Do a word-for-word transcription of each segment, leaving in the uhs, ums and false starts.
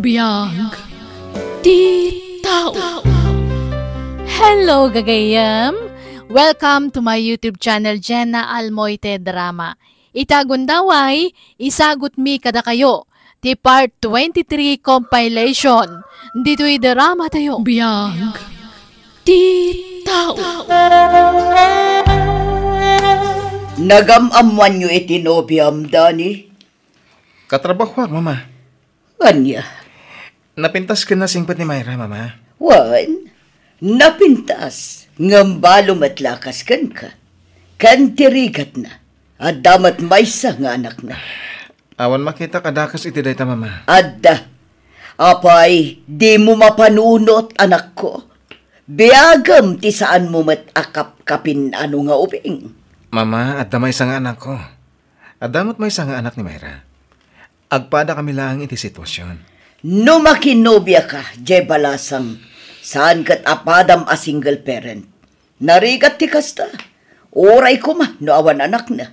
Biag ti tao. Hello, gagayem! Welcome to my YouTube channel, Jenna Almoite Drama. Ita gundaway, isagutmi kadakayo ti part twenty-three compilation ditoy drama tayo. Biag ti tao. Nagam-ammoanyo iti nobiam, Dani? Katrabahoak, Mama. Ania? Napintas ken nasingpet ni Myra, Mama. Wen, napintas, ngem balo met la kas kenka. Ken ti rigatna, adda met maysa nga anakna. Awan makita a dakes iti dayta, Mama. Adda. Apay, dimo mapanunot, anakko? Biagem ti saanmo met a kapkapin-ano nga ubing. Mama, adda maysa nga anakko. Adda met maysa nga anak ni Myra. Agpadakami laeng iti situasion. No makinobiaka, diay balasang, saan ket a padam a single parent. Narigat ti kasta. Uray koma no awan anakna.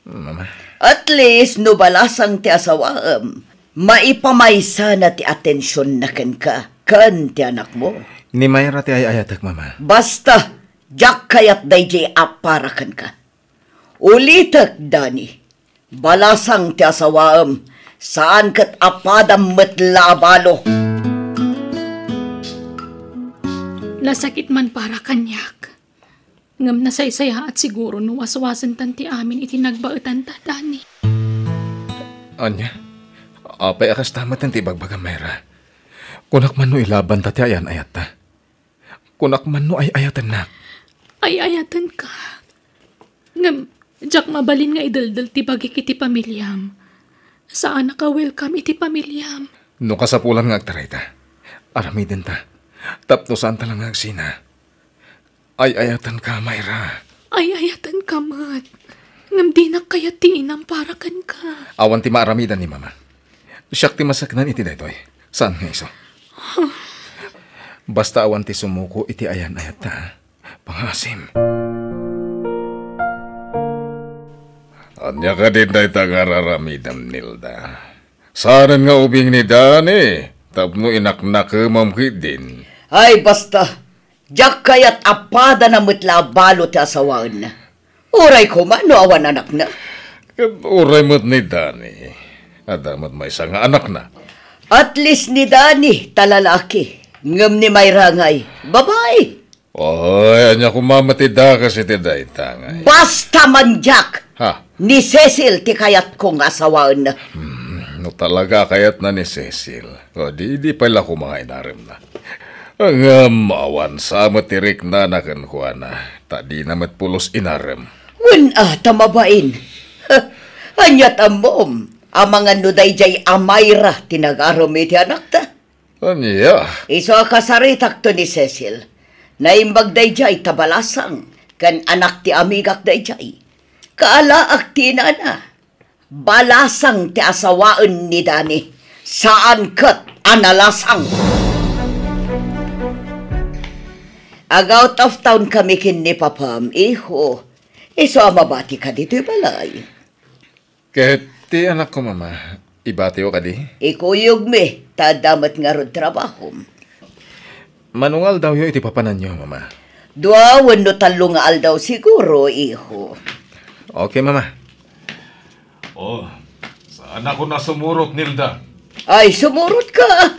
Mama. At least, no balasang ti asawaem, maipamaysana ti atensionna kenka, ken ti anakmo. Ni Myra ti ay-ayatna, Mama. Basta, diak kayat daydiay a para kenka. Ulitek, Dani, balasang ti asawaem, saan ket a padam met la a balo. Nasakit man para kaniak. Ngem nasaysayaat siguro no waswasentan ti amin iti nagbaetanta, Dani. Ania? Apay a kasta met ti ibagbagam, Myra? Kunak man no ilabanta ti ayan-ayatta. Kunak man no ay-ayatennak. Ay-ayatenka. Ngem, diak mabalin nga ideldel ti bagik iti pamiliam. Saanak a welcome iti pamiliam. No kasapulan nga agtarayta, aramidenta. Tapno saanta la nga agsina. Ay-ayatenka, Myra. Ay-ayatenka met. Ngem dinak kayat ti inam para kenka. Awan ti maaramidan ni Mama. Siak ti masaknan iti daytoy. Saan nga isu? Basta awan ti sumuko iti ayan-ayatta, ha? Pangaasim. Ania kadin dayta nga ar-aramidem, Nilda? Saanen nga ubing ni Dani tapno inaknakemam ketdin? Ay, basta. Diak kayat a padana met la a balo ti asawaenna. Uray koma no awan anakna. Ket uray met ni Dani, adda met maysa nga anakna. At least ni Dani ta lalaki, ngem ni Myra ngay, babai. Oy, ania koma met ti dakes iti dayta ngay? Basta man, Jack! Ha? Ni Cecil ti kayatko nga asawaenna. Hmm, no talaga kayatna ni Cecil, o di, di pay la koma nga inaremna. Ngem awan sa met ti riknana kenkuana, ta dina met pulos inarem. Wen a, ta mabain. Aniat ammom, amangan no daydiay a Myra ti nagarem iti anakta? Ania? Isu a kasaritakto ni Cecil. Naimbag daydiay ta balasang, ken anak ti amigak daydiay. Kaalaak ti inana. Balasang ti asawaen ni Dani. Saan ket a nalasang. Ag-out of town kami ken ni Papam, iho. Isu a mabatika ditoy balay. Ket ti anakko, Mama, ibatiyo kadi? Ikuyogmi, ta adda met ngarud trabahom. Mano nga aldawyo iti papananyo, Mama? Dua wenno tallo nga aldaw siguro, iho. Okay, Mama. Oh, saan ako nasumurot, Nilda? Ay, sumurot ka.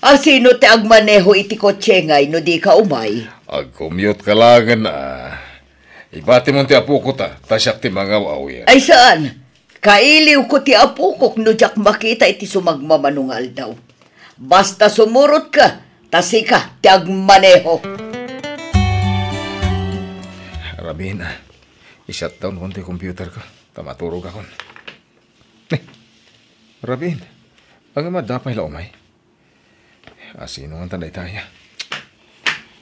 Asino ti agmaneho iti kotse ngay no di ka umay? Ag-commute ka laengen, a. Ibatimon ti apoko ta, ta siak ti mangaw-awir. Ay, saan? Kailiwko ti apokok no diak makita iti sumagmamano nga aldaw. Basta sumurot ka, ta sika ti agmaneho. Rabin, a, i-shutdown kon ti computer ko, ta maturog akon. Eh, Rabin, ag-, adda pay la umay? Asino ngan ta dayta aya?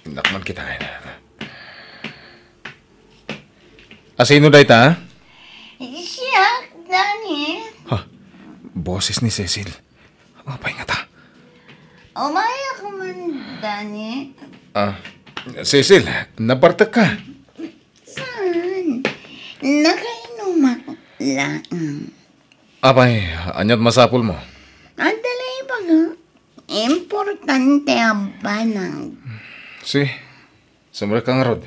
Innak man kitaen. Asino dayta? Siak, Dani. Ha? Boses ni Cecil. Apay ngata? Umayak man, Dani. Ah, Cecil, nabartek ka. Saan? Nakainumak laeng. Apay, aniat masapulmo? Adda la ibaga. Ante, abba, nang. Si, sumrek ka ngarud.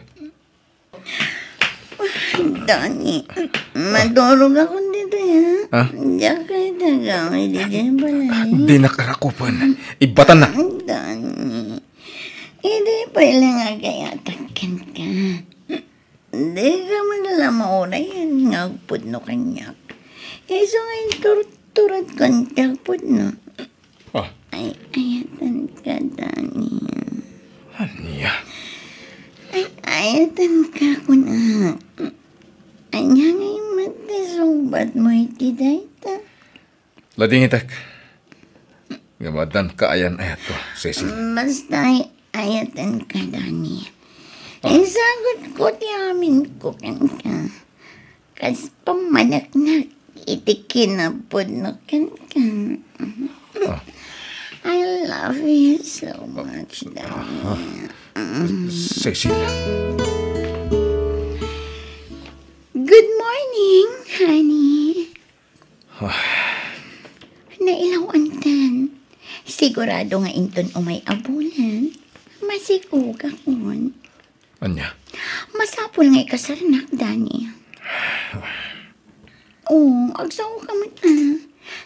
Dani, madurog ako dito, ha? Ha? Diak kay tagaw, idi kay balay. Dinak rakupen. Ibatan na. Dani, idi pay lang agayatak kenka. Dika man la maurayan nga agpudno kaniak. Isu nga inturturadkan ti agpudno. Ah. Ay, ayatenka, Dani. Ania? Ay, ayatenka, kunak. Ania ngay met ti sungbatmo iti dayta? Ladingitek. Ngem addan kaayan-ayatko, Cecil. Basta ay-, ayatenka, Dani. Ah. Isagutko ti aminko kenka. Kas pammaneknek iti kinapudno kenka. Ah. I love you so much, Dani. Ah. Cecil. Good morning, honey. Nailaw-antan. Sigurado nga inton umay a bulan, masikogakon. Ania? Masapul nga ikasarnak, Dani. Oh, agsaoka met, ah.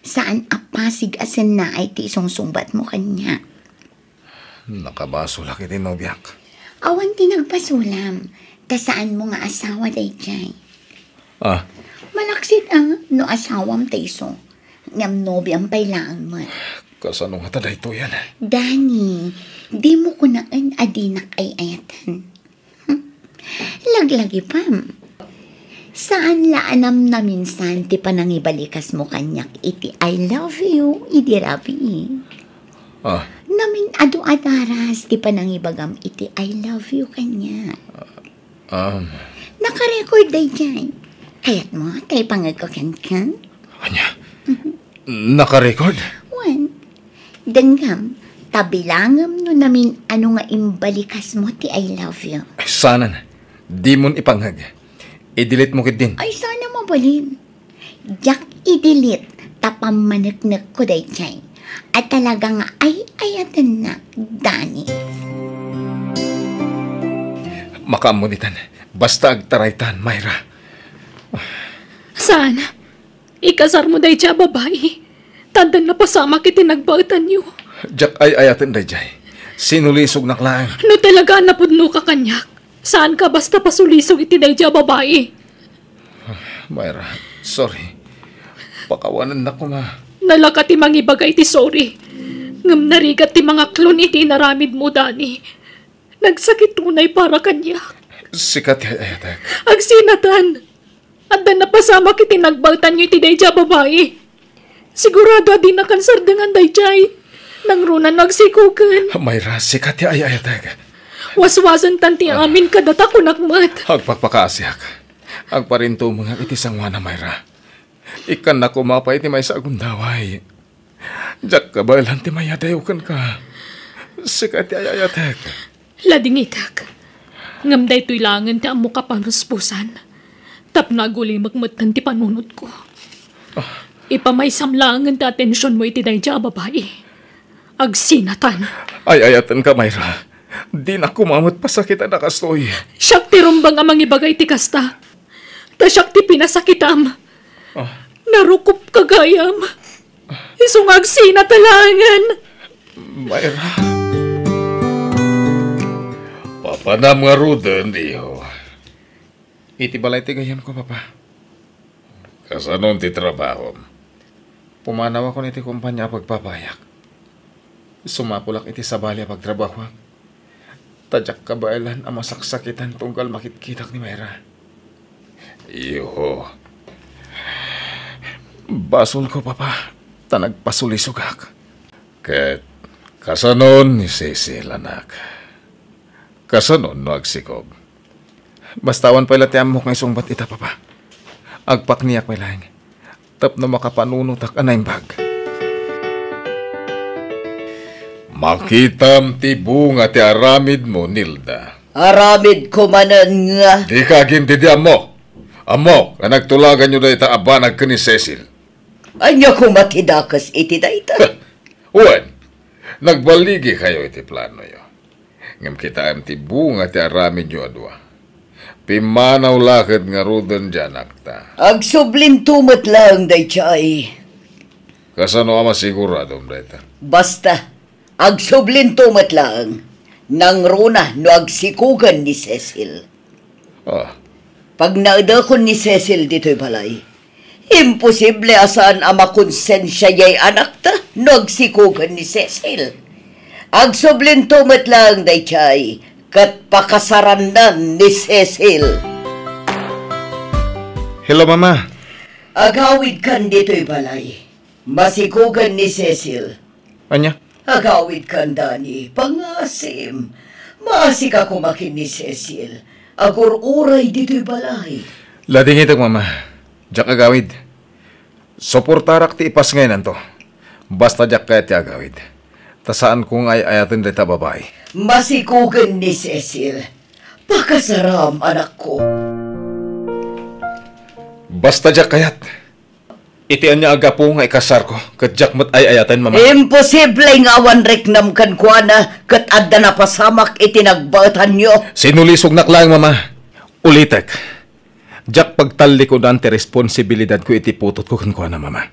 Saan a pasig a sennaay ti isungsungbatmo kaniak? Nakabasolak iti nobiak. Awan ti nagbasolam, ta saanmo nga asawa daydiay. Ah. Malaksid a no asawam ta isu, ngem nobiam pay laeng met. Kasano ngata daytoyen? Dani, dimo kunaen a dinak ay-ayaten. Laglagipem. Saan la a namnaminsan ti panangibalikasmo kaniak iti "I love you" idi rabii. Ah. Namin-adu a daras ti panangibagam iti "I love you" kaniak. Um. Naka-record daydiay. Kayatmo ta ipangegko kenka? Ania? Mhm. Naka-record? Wen. Denggam, ta bilangem no namin-adu nga imbalikasmo ti "I love you." Saanen. Dimon ipangeg. I-delete mo ketdin. Ay, saan a mabalin. Diak i-delete ta pammaneknekko daydiay a talaga nga ay-ayatennak, Dani. Makaammo ditan. Basta agtaraytan, Myra. Saan? Ikasarmo daydiay a babai, ta addan napasamak iti nagbaetanyo. Diak ay-ayaten daydiay. Sinulisognak laeng. No talaga a napudnoka kaniak, saanka basta pasulisog iti daydiay a babai. Myra, sorry. Pakawanennak koma. Nalaka ti mangibaga iti sorry. Ngem narigat ti mangaklon iti inaramidmo, Dani. Nagsakit unay para kaniak. Sika ti ay-ayatek. Agsinatan! Adda napasamak iti nagbaetanyo iti daydiay a babai. Sigurado a dinakan sardengan daydiay. Nangruna no agsikoken. Myra, sika ti ay-ayatek. Waswasentan ti amin kadata, kunak met. Agpakpakaasiak. Agparintumengak iti sangoana, Myra. Ikkannak koma pay ti maysa a gundaway. Diak kabaelan ti mayadayo kenka. Sika ti ay-ayatek. Ladingitek. Ngem daytoy laengen ti ammok a panuspusan. Tapno agulimek metten ti panunotko. Ah. Ipamaysam laengen ti atensionmo iti daydiay a babai. Agsinatan. Ay-ayatenka, Myra. Dinak koma met pasakitan a kastoy. Siak ti rumbeng a mangibaga iti kasta. Ta siak ti pinasakitam. Ah. Narukopka gayam. Isu nga agsinat laengen. Myra. Papanam ngaruden, iho. Iti balay ti gayyemko, Papa. Kasano ti trabahom? Pumanawakon iti kompania a pagpapayak. Sumapulak iti sabali a pagtrabahoak. Ta diak kabaelan a masaksakitan tunggal makitkitak ni Myra. Iho. Basolko, Papa, ta nagpasulisogak. Ket kasano ni Cecil, anak? Kasano no agsikog? Basta awan pay la ti ammok nga isungbat ita, Papa. Agpakniak pay laeng tapno makapanunotak a naimbag. Makitam ti bunga ti aramidmo, Nilda. Aramidko manen nga. Dika agintindi, ammo. Ammok nga nagtulaganyo dayta a banag ken ni Cecil. Ania koma ti dakes iti dayta? Wen, Nagballigikayo iti planoyo. Ngem kitaem ti bunga ti aramidyo a dua. Pimmanaw la ket ngaruden ti anakta. Agsublinto met laeng daydiay. Kasano a masiguradom dayta? Basta, agsublinto met laeng. Nangruna no agsikogen ni Cecil. Ah. Pagnaedakon ni Cecil ditoy balay, imposible a saan a makonsensia jay anakta no agsikogen ni Cecil. Agsublinto met laeng daydiay ket pakasarannan ni Cecil. Hello, Mama. Agawidkan ditoy balay. Masikogen ni Cecil. Ania? Agawidkan, Dani. Pangasim. Maasika koma ken ni Cecil. Agur-uray ditoy balay. Ladingitek, Mama. Diak agawid. Suportarak ti ipasngaynanto. Basta diak kayat ti agawid. Ta saanko nga ay-ayaten dayta babai. Masikogen ni Cecil. Pakasaram, anakko. Basta diak kayat. Iti ania a gapu nga ikasarko, ket diak met ay-ayaten, Mama? Imposible nga awan riknam kenkuana, ket adda napasamak iti nagbaetanyo. Sinulisognak laeng, Mama. Ulitek, diak pagtallikudan ti responsibilidadko iti putotko kenkuana, Mama.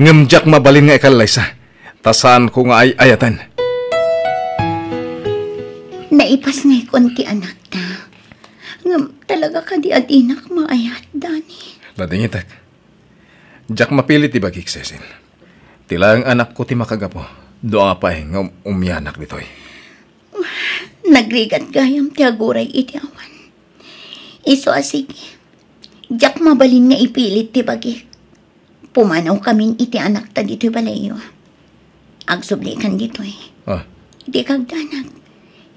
Ngem diak mabalin nga ikallaysa, ta saanko nga ay-ayaten. Naipasngaykon ti anakta. Ngem talaga kadi a dinak maayat, Dani? Ladingitek. Diak mapilit ti bagik, Cecil. Ti laeng anakko ti makagapu, dua pay nga um-, umianak ditoy. Nagrigat gayam ti aguray iti awan. Isu a sige, diak mabalin nga ipilit ti bagik. Pumanawkamin iti anakta ditoy balayyo. Agsublikan ditoy. Ah. Iti kagdanag,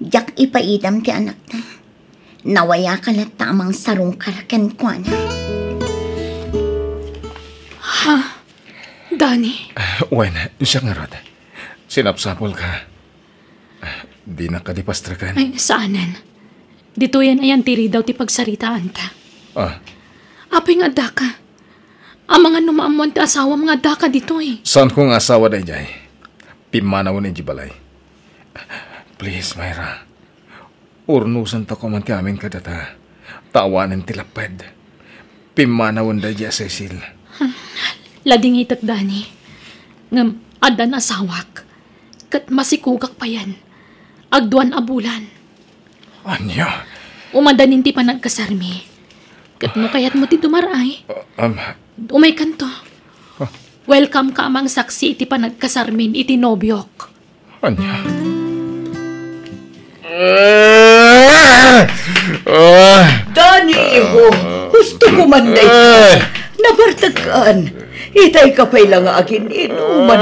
diak ipaidam ti anakta. Nawayaka latta a mangsarungkar kenkuana. Ha? Dani? Wen, siak ngarud. Sinapsapulka. Dinak kadi pastreken? Ay, saanen. Ditoyen ayan ti ridaw ti pagsaritaanta. Ah. Apay nga addaka? Amangan no maammoan ti asawam nga addaka ditoy. Saanko nga asawa daydiay. Pimmanawen idiay balay. Please, Myra. Urnosentayo man ti amin kadata. Ta awanen ti lapped. Pimmanawen daydiay a Cecil. Ladingitek, Dani. Ngem addan asawak. Ket masikogak payen. Agduan a bulan. Ania? Umadanin ti panagkasarmi. Ket no kayatmo ti dumar-ay, um, umaykanto. Welcome ka a mangsaksi iti panagkasarmin iti nobiok. Ania? Dani, iho, husto ko man dayta. Nabartekkan. Itay ka pay la nga agin-inuman.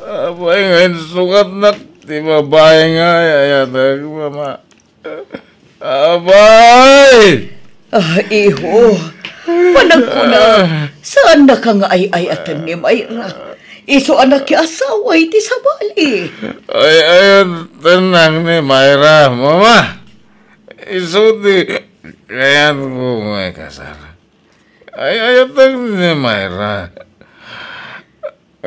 Apay nga insukatnak ti babai nga ay-ayatek, Mama? Apay! Ah, iho, panagkuna, saannaka nga ay-ayaten ni Myra. Isu a nakiasawa iti sabali. Ay-ayatennak ni Myra, Mama. Isu ti kayatko nga ikasar. Ay-ayatek ni Myra.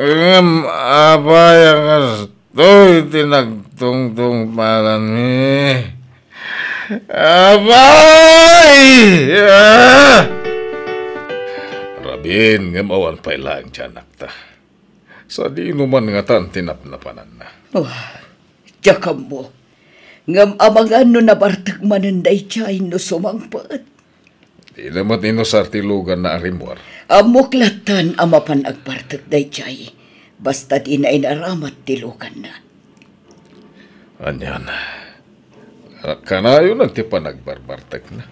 Ngem apay a kastoy ti nagtungtungpalanmi? Apay! Ah! Rabin, ngem awan pay laeng ti anakta. Sadino man ngatan ti napnapananna? Oh, diak ammo. Ngem amangan no nabartek manen daydiay no sumangpet. Dina met inusar ti luganna a rimmuar. Ammok lattan a mapan agbartek daydiay, basta dina inaramat ti luganna. Anian, kanayon ti panagbarbartekna.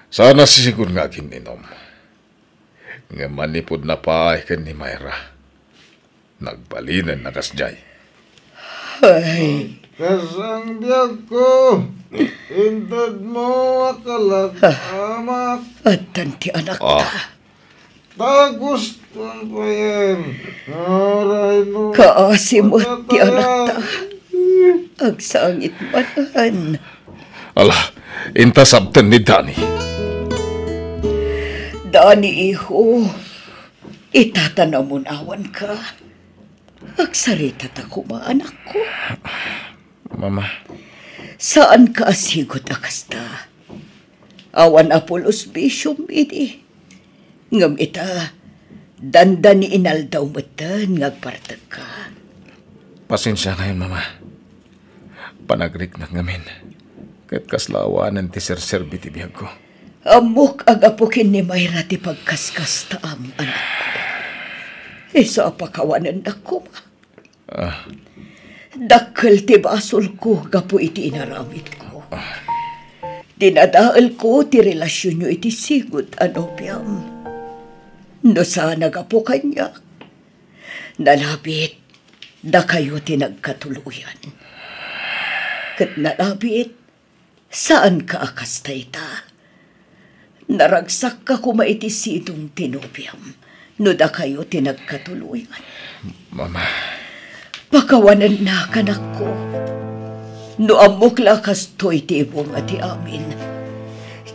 Saan a sisigud nga agin-inom. Ngem manipud napaay ken ni Myra, nagbalinen a kasdiay. Ay. Kasangbiagko, intedmo a kalat-amak. Addan ti anakta. Ah. Ta gusto payen. Aray no. Kaasi met ti anakta. Agsangit manen. Ala, inta sabten ni Dani. Dani, iho. Ita ta namunawanka, agsarita ta koma, anakko. Mama. Saanka a sigud a kasta. Awan a pulos bisiom idi. Ngem ita, dandani inaldaw metten nga agbartekka. Pasensiakayon, Mama. Panagriknak ngamin, ket kasla awanen ti serserbi ti biagko. Ammok a gapu ken ni Myra ti pagkaskastaam, anakko. Isu a pakawanennak koma. Ah. Dakkel ti basolko gapu iti inaramidko. Ah. Dinadaelko ti relasionyo iti sigud a nobiam. No saan a gapu kaniak, nalabit, dakayo ti nagkatuloyan. Ket nalabit, saanka a kasta ita. Naragsakka koma iti sidong ti nobiam no dakayo ti nagkatuloyan. Mama. Pakawanennak, anakko. No ammok la kastoy ti ibunga ti amin,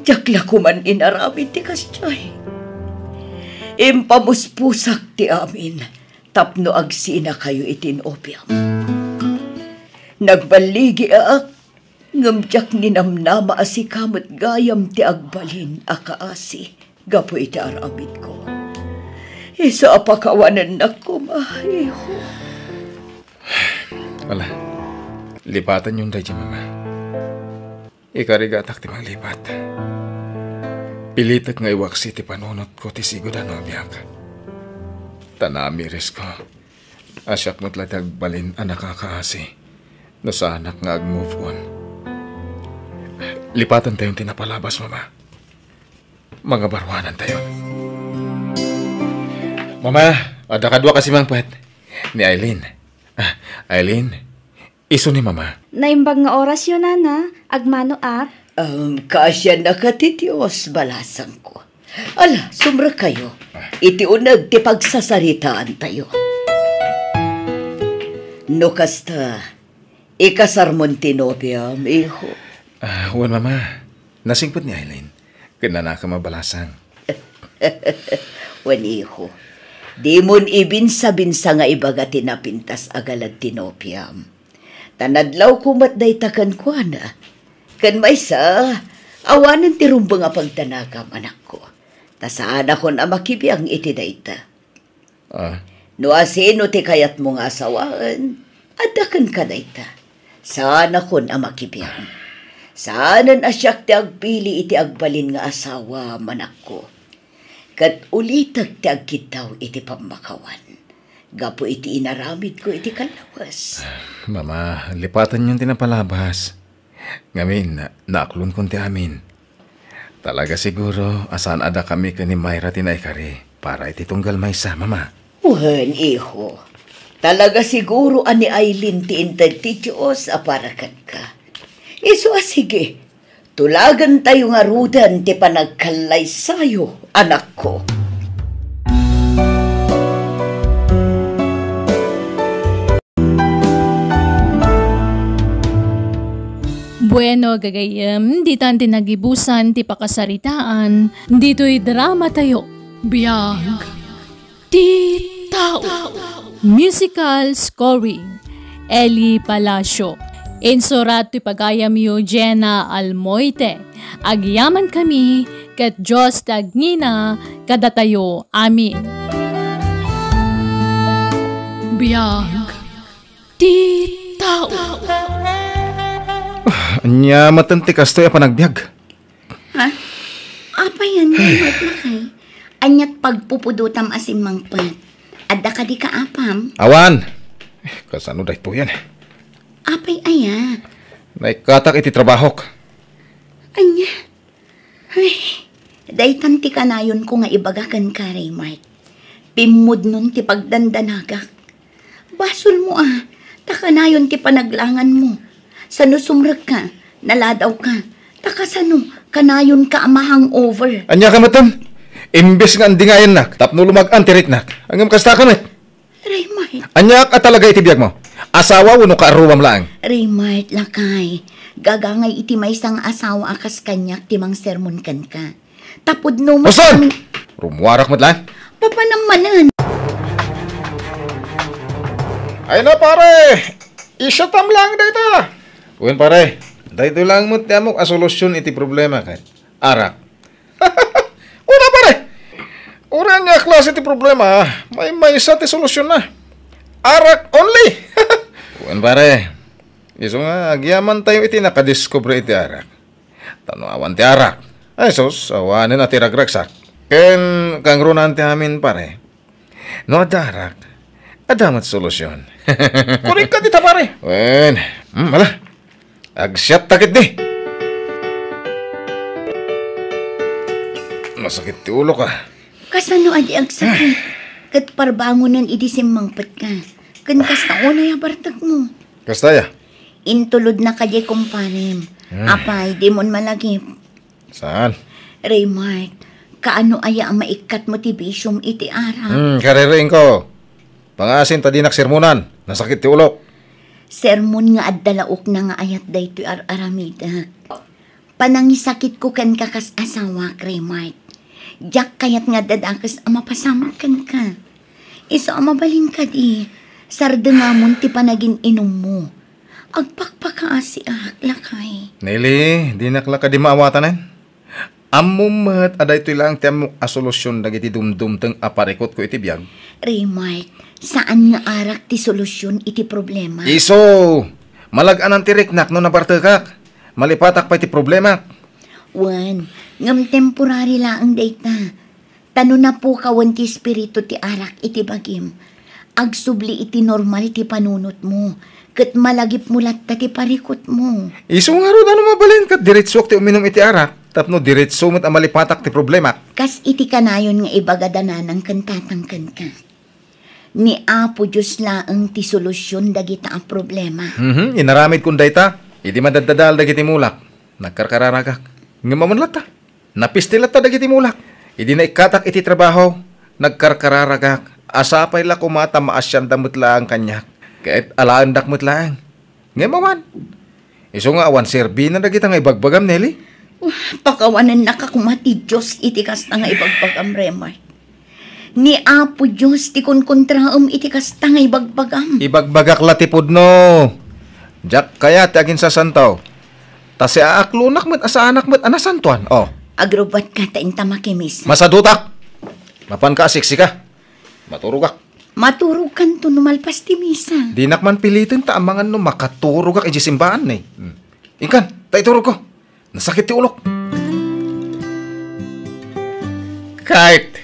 diak la koman inaramid ti kasdiay. Impamuspusak ti amin tapno agsinakayo iti nobiam. Nagballigiak, ngem diak ninamnama a sika met gayam ti agbalin a kaasi gapu iti aramidko. Isu a pakawanennak koma, iho. Ala, lipatanyon daydi, Mama. Ikarigatak ti manglipat. Pilitek nga iwaksi ti panunotko ti sigud a nobiak. Ta namirisko a siak met la ti agbalin a nakakaasi no saanak nga ag-move on. Lipatantayon ti napalabas, Mama. Mangabaruanantayon. Mama, adda kadua kasi mangpet. Ni Eileen. Ah, Eileen, isu ni Mama. Naimbag nga orasyo, Nana. Agmanoak. Um, kaasiannaka ti Dios, balasangko. Ala, sumrekkayo. Iti uneg ti pagsasaritaantayo. No kasta, ikasarmon ti nobiam, iho? Ah, wen, Mama. Nasingpet ni Eileen. Ken nanakem a balasang. Wen, iho. Dimon ibinsabinsa nga ibaga ti napintas a galad ti nobiam. Ta nadlawko met dayta kenkuana. Ken maysa, awanen ti rumbeng a pagdanagam, anakko. Ta saanakon a makibiang iti dayta. Ah. No asino ti kayatmo nga asawaen, adda kenka dayta. Saanakon a makibiang. Saanen a siak ti agpili iti agbalin nga asawa, anakko. Ket ulitek ti agkiddaw iti pammakawan gapu iti inaramidko iti kallawes. Mama, lipatanyon ti napalabas. Ngamin, naaklonkon ti amin. Talaga siguro a saan a dakami ken ni Myra ti naikari para iti tunggal maysa, Mama. Wen, iho. Talaga siguro a ni Aileen ti inted ti Dios a para kenka. Isu a sige, tulagentayo ngaruden ti panagkallaysayo, anakko. Bueno, gagayyem, ditan ti nagibusan ti pakasaritaan ditoy dramatayo. Biag ti tao. Musical scoring, Eli Palacio. Insurat ti pagayamyo, Jenna Almoite. Agyamankami ket Dios ti agngina kadatayo. Amen. Biag ti tao. Ah, ania maten ti kastoy a panagbiag? Ha? Apay, ania met, lakay? Aniat pagpupudotam a simmangpet? Adda kadi kaapam? Awan. Eh, kasano daytoyen? Apay aya? Naikkatak iti trabahok. Ania? Ay, daytan ti kanayonko nga ibaga kenka, Raymart. Pimmudnon ti pagdandanagak. Basolmo a, ta kanayon ti panaglanganmo. Sano sumrekka, naladawka, ta kasano, kanayonka a ma-hangover. Ania ka metten? Imbes nga andingayannak tapno lumag-an ti riknak, ngem kasta ka met. Raymart. Aniak a talaga iti biagmo? Asawa wenno kaaruam laeng? Raymart, lakay. Gagangay iti maysa nga asawa a kas kaniak ti mangsermon kenka. Ta pudno met Boston! Amin. Rummuarak met laeng. Papanam manen. Ay na, pare! Isyatam lang dayta! Wen, pare, daytoy lang met ti ammok a solusyon iti problema ket arak. Una, pare! Uray ania a klase ti problema, maymaysa ti solusyonna. Arak only! Wen, pare, isu nga agyamantayo iti nakadiskubre iti arak. Ta no awan ti arak, ay sus, awanen a ti ragragsak. Ken kangrunan ti amin, pare. No adda arak, adda met solusyon. Korek ka dita, pare. Wen, hmm, ala. Agsiatta ketdi. Masakit ti ulok, ah. Kasano a di agsakit? Ket parbangonen idi simmangpetka. Ken kasta unay a bartekmo. Kasta, ya? Intulodna kadi, kumparem. Hmm. Apay, dimon malagip. Saan? Raymark, kaano aya a maikkatmo ti bisiom iti arak? Hmm, kaririingko. Pangaasim ta dinak sermonan. Nasakit ti ulok. Sermon nga adda laokna nga ayat daytoy ar-aramidek. Panangisakitko kenka kas asawak, Raymark. Diak kayat nga adda dakes a mapasamak kenka. Isu a mabalin kadi, sardengamon ti panagin-inummo. Agpakpakaasiak, lakay. Nelly, dinak la kadi maawatanen. Ammom met a daytoy laeng ti ammok a solusyon dagiti dumdumteng a parikutko iti biag. Raymark, saan nga arak ti solusyon iti problema. Isu! Malag-anan ti riknak no nabartekak. Malipatak pay ti problemak. Wen, ngem temporary laeng dayta. Ta no napukawen ti espiritu ti arak iti bagim, agsubli iti normal ti panunotmo, ket malagipmo latta ti parikutmo. Isu ngarud a no mabalin ket diretsuak ti uminum iti arak, tapno diretso met a malipatak ti problemak. Kas iti kanayon nga ibaga da nanang ken tatang kenka. Ni Apo Dios laeng ti solusyon dagita a problema. Mhm, inaramidkon dayta, idi madaddadael dagiti mulak, nagkarkararagak. Ngem awan latta. Napisti latta dagiti mulak. Idi naikkatak iti trabaho, nagkarkararagak. Asa pay la koma ta maasianda met laeng kaniak, ket alaendak met laeng. Ngem awan. Isu nga awan serbina dagita nga ibagbagam, Nelly. Pakawanennaka koma ti Dios iti kasta nga ibagbagam, Raymark. Ni Apo Dios ti kunkontraem iti kasta nga ibagbagam. Ibagbagak la ti pudno. Diak kayat ti aginsasanto. Ta siaaklonak met a saanak met a nasantoan. Oh. Agrubbuatka ta inta makimisa. Masadutak! Mapanka a siksika. Maturogak. Maturogkanto no malpas ti misa. Dinak man piliten ta amangan no makaturogak idiay simbaan, eh. Hmm. Inkan, ta iturogko. Nasakit ti ulok. Kayat,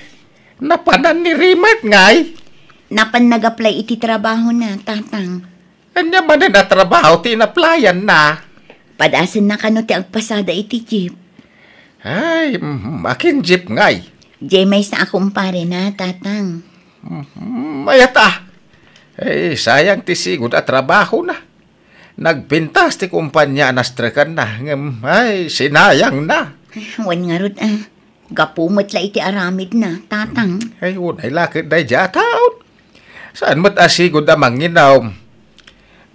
napanan ni Raymark, ngay? Napan nag-apply iti trabahona, tatang. Ania manen a trabaho ti in-applyan-na? Padasenna kano ti agpasada iti jeep. Ay, mhm, akin jeep, ngay? Jay maysa a kumparena, tatang. Mhm, mayat a. Ay, sayang ti sigud a trabahona. Nagpintas ti kumpania a nastrekanna, ngem, ay, sinayangna. Wen ngarud, a. Gapu met la iti aramidna, tatang. Ay, unay la ket daydiay a taon. Saan met a sigud a manginom?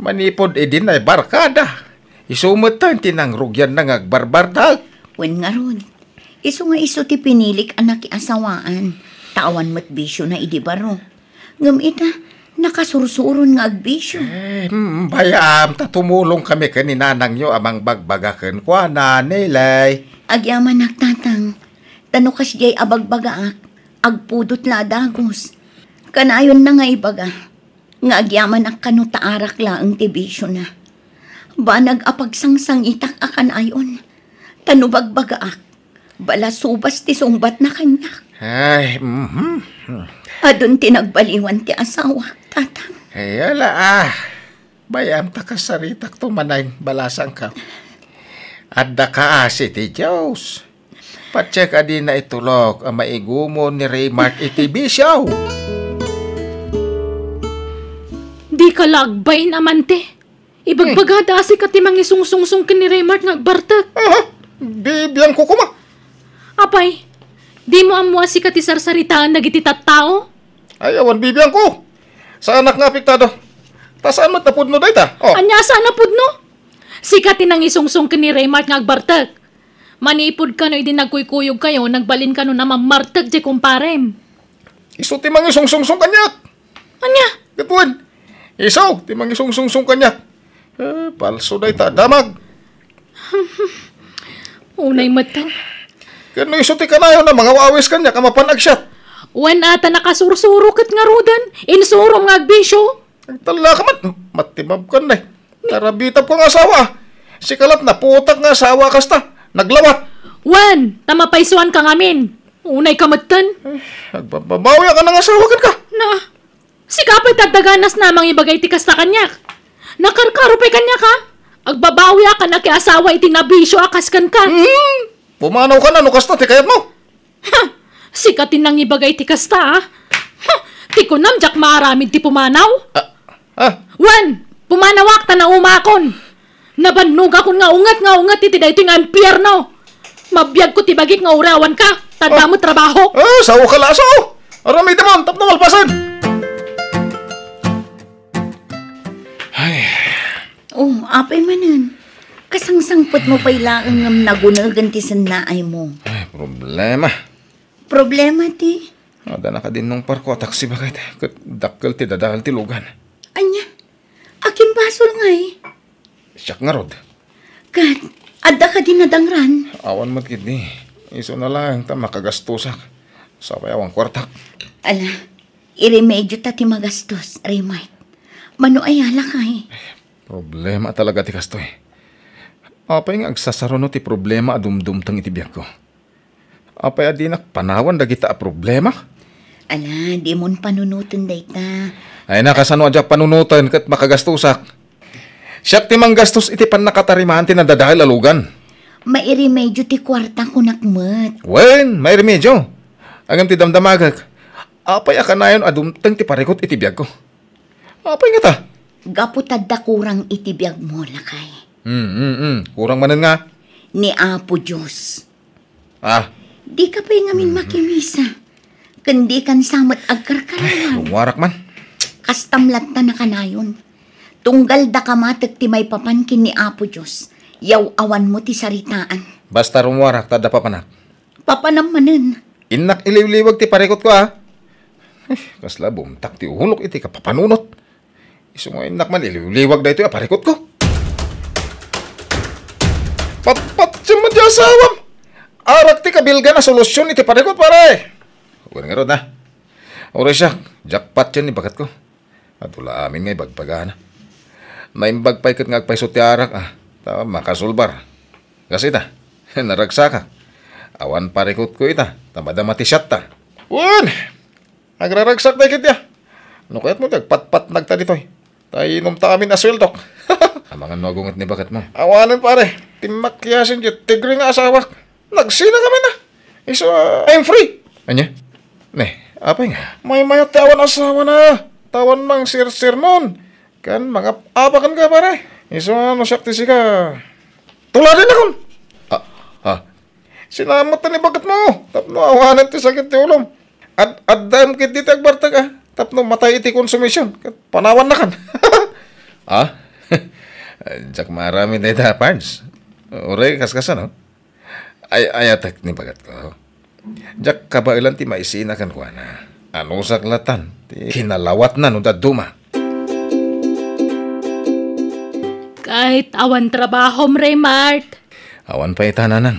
Manipud idi naibarkada, isu met ti nangrugianna nga agbarbartek. Wen ngarud, isu nga isu ti pinilik a nakiasawaan, ta awan met bisiona idi baro. Ngem ita, nakasursuron nga agbisio. Eh, mm, bay-am, ta tumulongkami ken ni nanangyo a mangbagbaga kenkuana, Nelly. Agyamanak, tatang. Ta no kasdiay a bagbagaak, agpudot la a dagus. Kanayonna nga ibaga nga agyamanak kano ta arak laeng ti bisiona. Banag a pagsangsangitak a kanayon. Ta no bagbagaak, balasubas ti sungbatna kaniak. Ay, mhm. Adun ti nagbaliwan ti asawak, tatang. Ay, ala, ah. Bay-am ta kasaritakto manen, balasangko. Adda kaasi ti Dios. Patiek a dina itulok a maigumon ni Raymark iti bisio. Dika la agbain, amante. Ibagbagada a sika ti mangisungsungsong ken ni Raymark nga agbartek. Aha, bibiangko koma. Apay, dimo ammo a sika ti sarsaritaen dagiti tattao? Ay, awan bibiangko. Saanak nga apektado. Ta saan met a pudno dayta? Oh. Ania a saan a pudno? Sika ti nangisungsong ken ni Raymark nga agbartek. Manipud kano idi nagkuykuyogkayo, nagbalin kano a mammartek diay kumparem. Isu ti mangisungsungsong kaniak. Ania? Ket wen, Isu ti mangisungsungsong kaniak. Eh, palso dayta a damag. Unay metten. Ken no isu ti kanayon a mangawawis kaniak a mapan agsiat. Wen a ta nakasursuro ket ngaruden, insurom nga agbisio. Agtallaka man, matimabkan, eh. Tarabitab ko nga asawa. Sika la't naputak nga asawa kasta. Naglawat. Wen, ta mapaysuanka ngamin. Unayka metten. Eh, agbabbabawiak a nangasawa kenka. Na, sika pay ti adda ganas a mangibaga iti kasta kaniak. Nakarkaro pay kaniak, a. Agbabawiak a nakiasawa iti nabisio a kas kenka. Hmm, pumanawka na no kasta ti kayatmo. Ha! Sika ti nangibaga iti kasta, a? Ha! Ti kunam, diak maaramid ti pumanaw? Ah, ah. Wen, pumanawak ta naumakon. Nabannogakon nga unget nga unget iti daytoy nga impierno. Mabiagko ti bagik nga uray awanka, ta adda met trabaho. Ah, sao ka la, sao? Aramidem tapno malpasen. Ay. Oh, apay manen. Kasangsangpetmo pay laeng ngem nagunegen ti sennaaymo. Ay, problema. Problema ti? Adda nakadinnong parko a taksi baket, ket dakkel ti dadael ti lugan. Ania? Akin basol ngay? Siak ngarud. Ket adda kadi nadangran? Awan met ketdi. Isuna laeng ta makagastosak. Sapay awan kuartak. Ala, iremedio ta ti magastos, Raymart. Mano aya lakay? Problema talaga ti kastoy. Apay nga agsasaruno ti problema a dumdumteng iti biagko? Apay a dinak panawan dagita a problema? Ala, dimon panunoten dayta. Ay, nakasano a diak panunoten ket makagastosak? Siak ti manggastos iti pannakatarimaan ti nadadael a lugan. Mairemedio ti kuarta, kunak met. Wen, mairemedio. Ngem ti damdamagek, apay a kanayon a dumteng ti parikut iti biagko? Apay ngata? Gapu ta adda kurang iti biagmo, lakay. Hmm, hmm, hmm. Kurang manen nga? Ni Apo Dios. Ah. Dika pay ngamin makimisa. Ken dikan sa met agkarkarawan. Ay, rummuarak man. Kastam latta nakanayon. Tunggal daka matek ti maipapan ken ni Apo Dios, yaw-awanmo ti saritaan. Basta rummuarak ta adda papanak. Papanam manen. Innak iliwliwag ti parikutko, a. Eh, kasla bumtak ti ulok iti kapapanunot. Isu nga innak man iliwliwag daytoy a parikutko. Patpatiem met ti asawam. Arak ti kabilgan a solusyon iti parikut, pare. Wen ngarud, a. Uray siak, jackpot yan ni baketko. Adu la amin nga ibagbagana. Naimbag pay ket nga agpayso ti arak, a, ta makasulbar. Kas ita, naragsakak. Awan parikutko ita, ta madama ti siatta. Wen! Agraragsak dagiti, a. No kayatmo ti agpatpatnagta ditoy, ta inumta amin a sueldok. Amangan no agunget ni baketmo. Awanen, pare. Ti makiasin ti tigre nga asawak. Nagsina kami na. Isu, a, I'm free. Ania? Ne, apay nga? Maymayat ti awan asawana. Ta awan mangsersermon. Ken mangap-apaken ka, pare. Isu nga no siak ti sika, tuladennakon. A, a. Sinamet ni baketmo tapno awanen ti sakit ti ulom. Ad-, addaem ketdi ti agbartek, a, tapno matay iti konsumision ket panawannakan. A? Diak maaramid dayta, Pards. Uray kaskasano? Ay, ayatek ni baketko. Diak kabaelan ti maisina kenkuana. Anusak latan ti kinalawatna no dadduma. Ket awan trabahom, Raymart? Awan pay ita, nanang.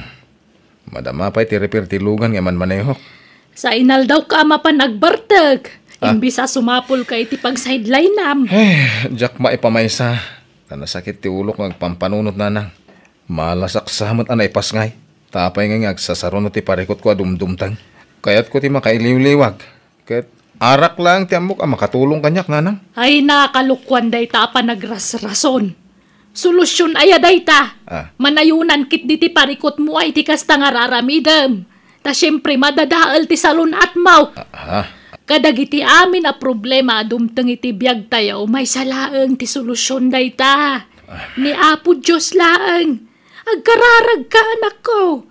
Madama pay ti repair ti lugan nga manmanehok. Sa inaldawka a mapan agbartek, a, imbes a sumapulka iti pag-sidelinam. Eh, diak maipamaysa. Ta nasakit ti ulok nga agpampanunot, nanang. Malasak sa met a naipasngay. Ta apay nga agsasaruno ti parikutko a dumdumteng? Kayatko ti makailiwliwag. Ket arak laeng ti ammok a makatulong kaniak, nanang. Ay, nakalokuan dayta a panagrasrason. Solusyon aya dayta? A. Manayonan ketdi ti parikutmo a iti kasta nga raramidem. Ta siempre, madadael ti salun-atmo. A, a. Kadagiti amin a problema a dumteng iti biagtayo, maysa laeng ti solusyon dayta. A. Ni Apo Dios laeng. Agkararagka, anakko.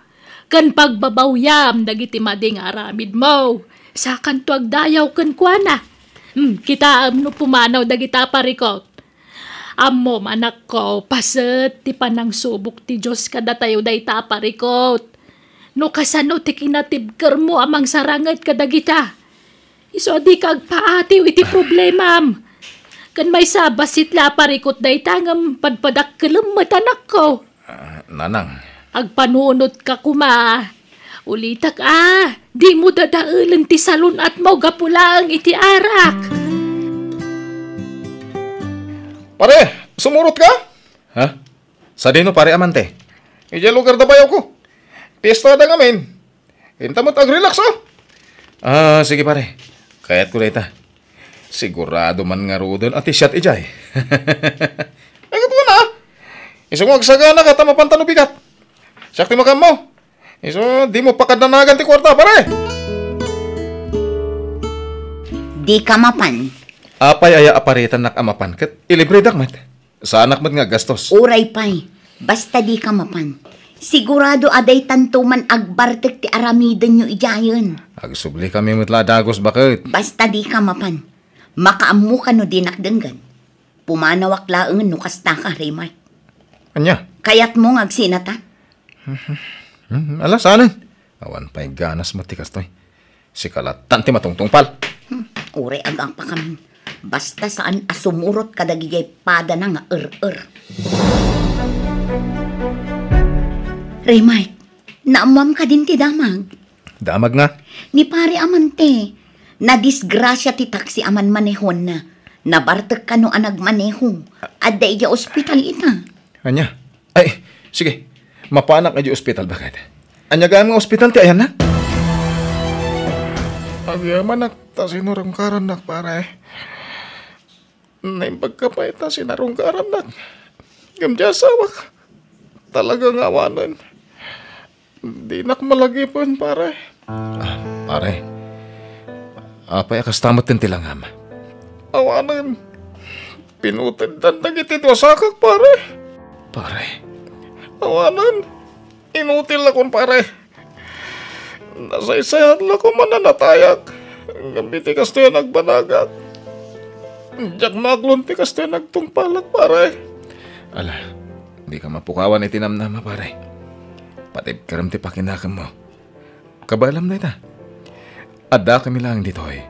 Ken pagbabawyam dagiti madi nga aramidmo. Sakanto agdayaw kenkuana. Hmm, kitaem no pumanaw dagita a parikut. Ammom, anakko, paset ti panangsubok ti Dios kadatayo dayta a parikut. No kasano ti kinatibkermo a mangsaranget kadagita? Isu a dika agpaatiw iti problemam. Ken maysa a bassit la a parikut dayta ngem padpadakkelem met, anakko. Ah, nanang. Agpanunotka koma. Ulitek a, dimo dadaelen ti salun-atmo gapu laeng iti arak. Pare, sumurotka? Ha? Sadino, pare, amante? Idiay lugar da bayawko. Piesta da ngamin. Inta met agrelax, a. Ah, sige, pare. Kayatko dayta. Sigurado man ngaruden a ti siat idiay. Ay, ket kuna. Isu nga agsagana ket a mapantan no bigat. Siak ti makammo. Isu, dimo pakadanagan ti kuarta, pare. Dika mapan. Apay aya a paretannak a mapan ket ilibredak met? Saanak met nga aggastos. Uray pay, basta dika mapan. Sigurado a daytanto man agbartek ti aramidenyo idiayen. Agsublikami met la a dagus, baket. Basta dika mapan. Makaammokano dinak denggen. Pumanawak laengen no kastaka, Raymart. Ania? Kayatmo nga agsinatan? Hmm, ala, saanen? Awan pay ganas met ti kastoy. Sika lattan ti matungtungpal. Hmm, uray agapakamin. Basta saan a sumurot kadagiti padana nga er-er. Raymart, naammoam kadin ti damag? Damag nga? Ni Pare Amante, nadisgrasia ti taksi a manmanehonna. Nabartek kano a nagmaneho. Adda idiay ospital ita. Ania? Ay, sige. Mapanak idiay ospital, baket. Ania gayam nga ospital ti ayanna? Agyamanak ta sinarungkarannak, pare. Naimbag ka pay ta sinarungkarannak. Ngem diay asawak, talaga nga awanen. Dinak malagipen, pare. Ah, pare. Apay a kasta met ti langam? Awanen. Pinuteddan dagiti dua sakak, pare. Pare. Awanen. Inutil la, kumpare. Nasaysayat la koma a natayak. Ngem iti kastoy a nagbanagak, diak maaklon ti kastoy a nagtungpalak, pare. Ala, dika mapukawan iti namnama, pare. Patibkerem ti pakinakemmo. Kabaelam dayta. Addakami laeng ditoy.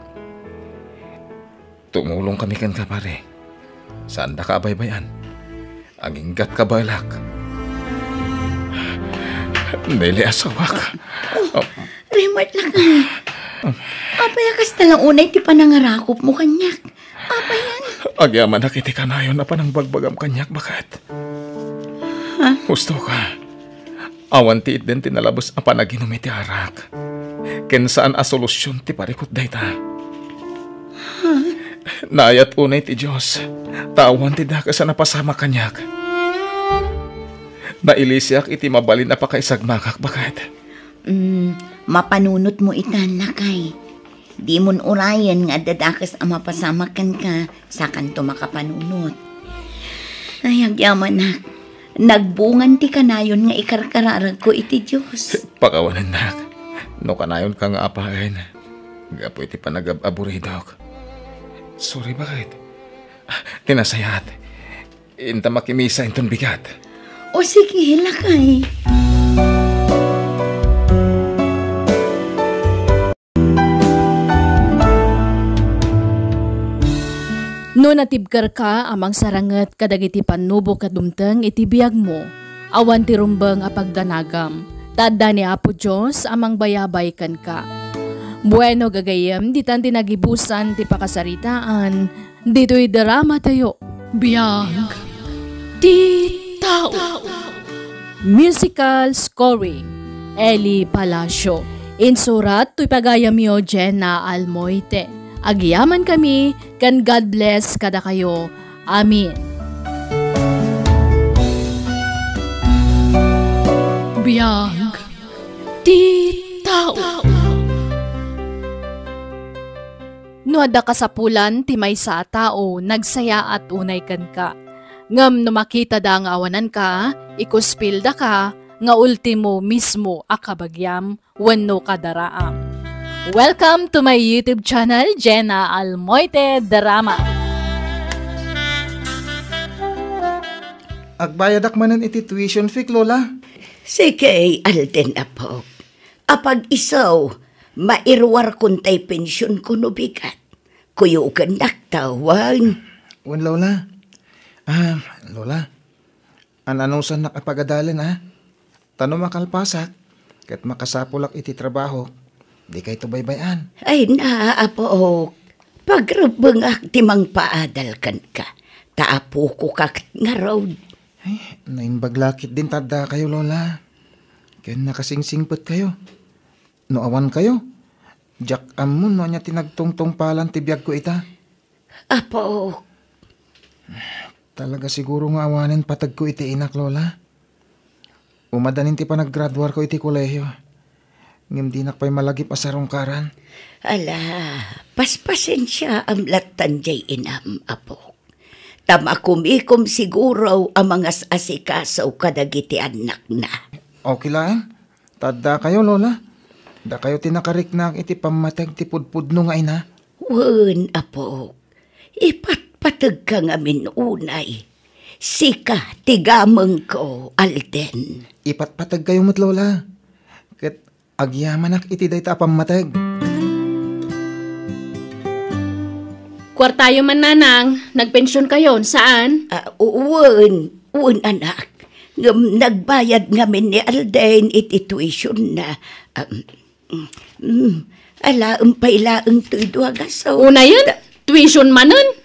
Tumulongkami kenka, pare. Saandaka a baybay-an. Aginggatka, baelak. Nelly, asawak. Remart, lakay. Apay a kasta la unay ti panangarakupmo kaniak? Apayan? Agyamanak iti kanayon a panangbagbagam kaniak, baket. Ha? Husto ka. Awan ti itden ti nalabes a panaginum iti arak. Ken saan a solusyon ti parikut dayta. Naayat unay ti Dios, ta awan ti dakes a napasamak kaniak. Nailisiak iti mabalin a pakaisagmakak, baket. Mm, mapanunotmo itan, lakay. Dimon urayen nga adda dakes a mapasamak kenka, sakanto makapanunot. Ay, agyamanak. Nagbungan ti kanayon nga ikarkararagko iti Dios. Pakawanennak. No kanayonka nga apaen, gapu iti panagab-aburidok. Sorry, baket. Ah, ti nasayaat. Inta makimisa inton bigat. O sige, lakay. No natibkerka a mangsaranget kadagiti pannubok a dumteng iti biagmo, awan ti rumbeng a pagdanagam, ta adda ni Apo Dios a mangbayabay kenka. Bueno, gagayyem, ditan ti nagibusan ti pakasaritaan ditoy drama tayo. Biag ti tao. Musical scoring, Eli Palacio. Insurat toy pagayamyo, Jenna Almoite. Agyaman kami, ken God bless kadakayo. Amen. Biag ti tao. No adda kasapulan ti maysa a tao, nagsayaat unay kenka. Ngem no makitada nga awananka, ikuspildaka nga ultimo mismo a kabagiam wenno kadaraam. Welcome to my YouTube channel, Jenna Almoite Drama. Agbayadak manen iti tuition fee, Lola. Sige, Alden, apok. Apag-isu, mairuarkon tay pensionko no bigat. Kuyogennak ta wen. Wen, Lola. Ah, Lola, an-anusannak a pagadalen, a? Ta no makalpasak, ket makasapulak iti trabaho, dikayto baybay-an. Ay, naa, apok. Pagrebbengak ti mangpaadal kenka. Ta apokok ket ngarud. Ay, naimbag la ketdin ta addakayo, Lola. Ken nakasingsingpetkayo. No awankayo, diak ammo no ania ti nagtungtungpalan ti biagko ita. Apok. Talaga siguro nga awanen pategko iti inak, Lola. Umadanin ti panaggraduarko iti kolehio. Ngem dinak pay malagip a sarungkaran. Ala, paspasensiaam lattan jay inam, apok. Ta makumikom siguro a mangas-asikaso kadagiti annakna. Okay laeng. Ta addakayo, Lola. Dakayo ti nakariknak iti pammateg ti pudpudno nga ina. Wen, apok. Ipatpategka ngamin unay. Sika ti gamengko, Alden. Ipatpategkayo met, Lola. Ket agyamanak iti dayta a pammateg. Kuartayo man, nanang, nagpensionkayon, saan? Ah, u-, wen, wen, anak. Ngem nagbayad ngamin ni Alden iti tuition na. Um, mm, alaem pay laeng toy dua gaso. Unayen, tuition manen?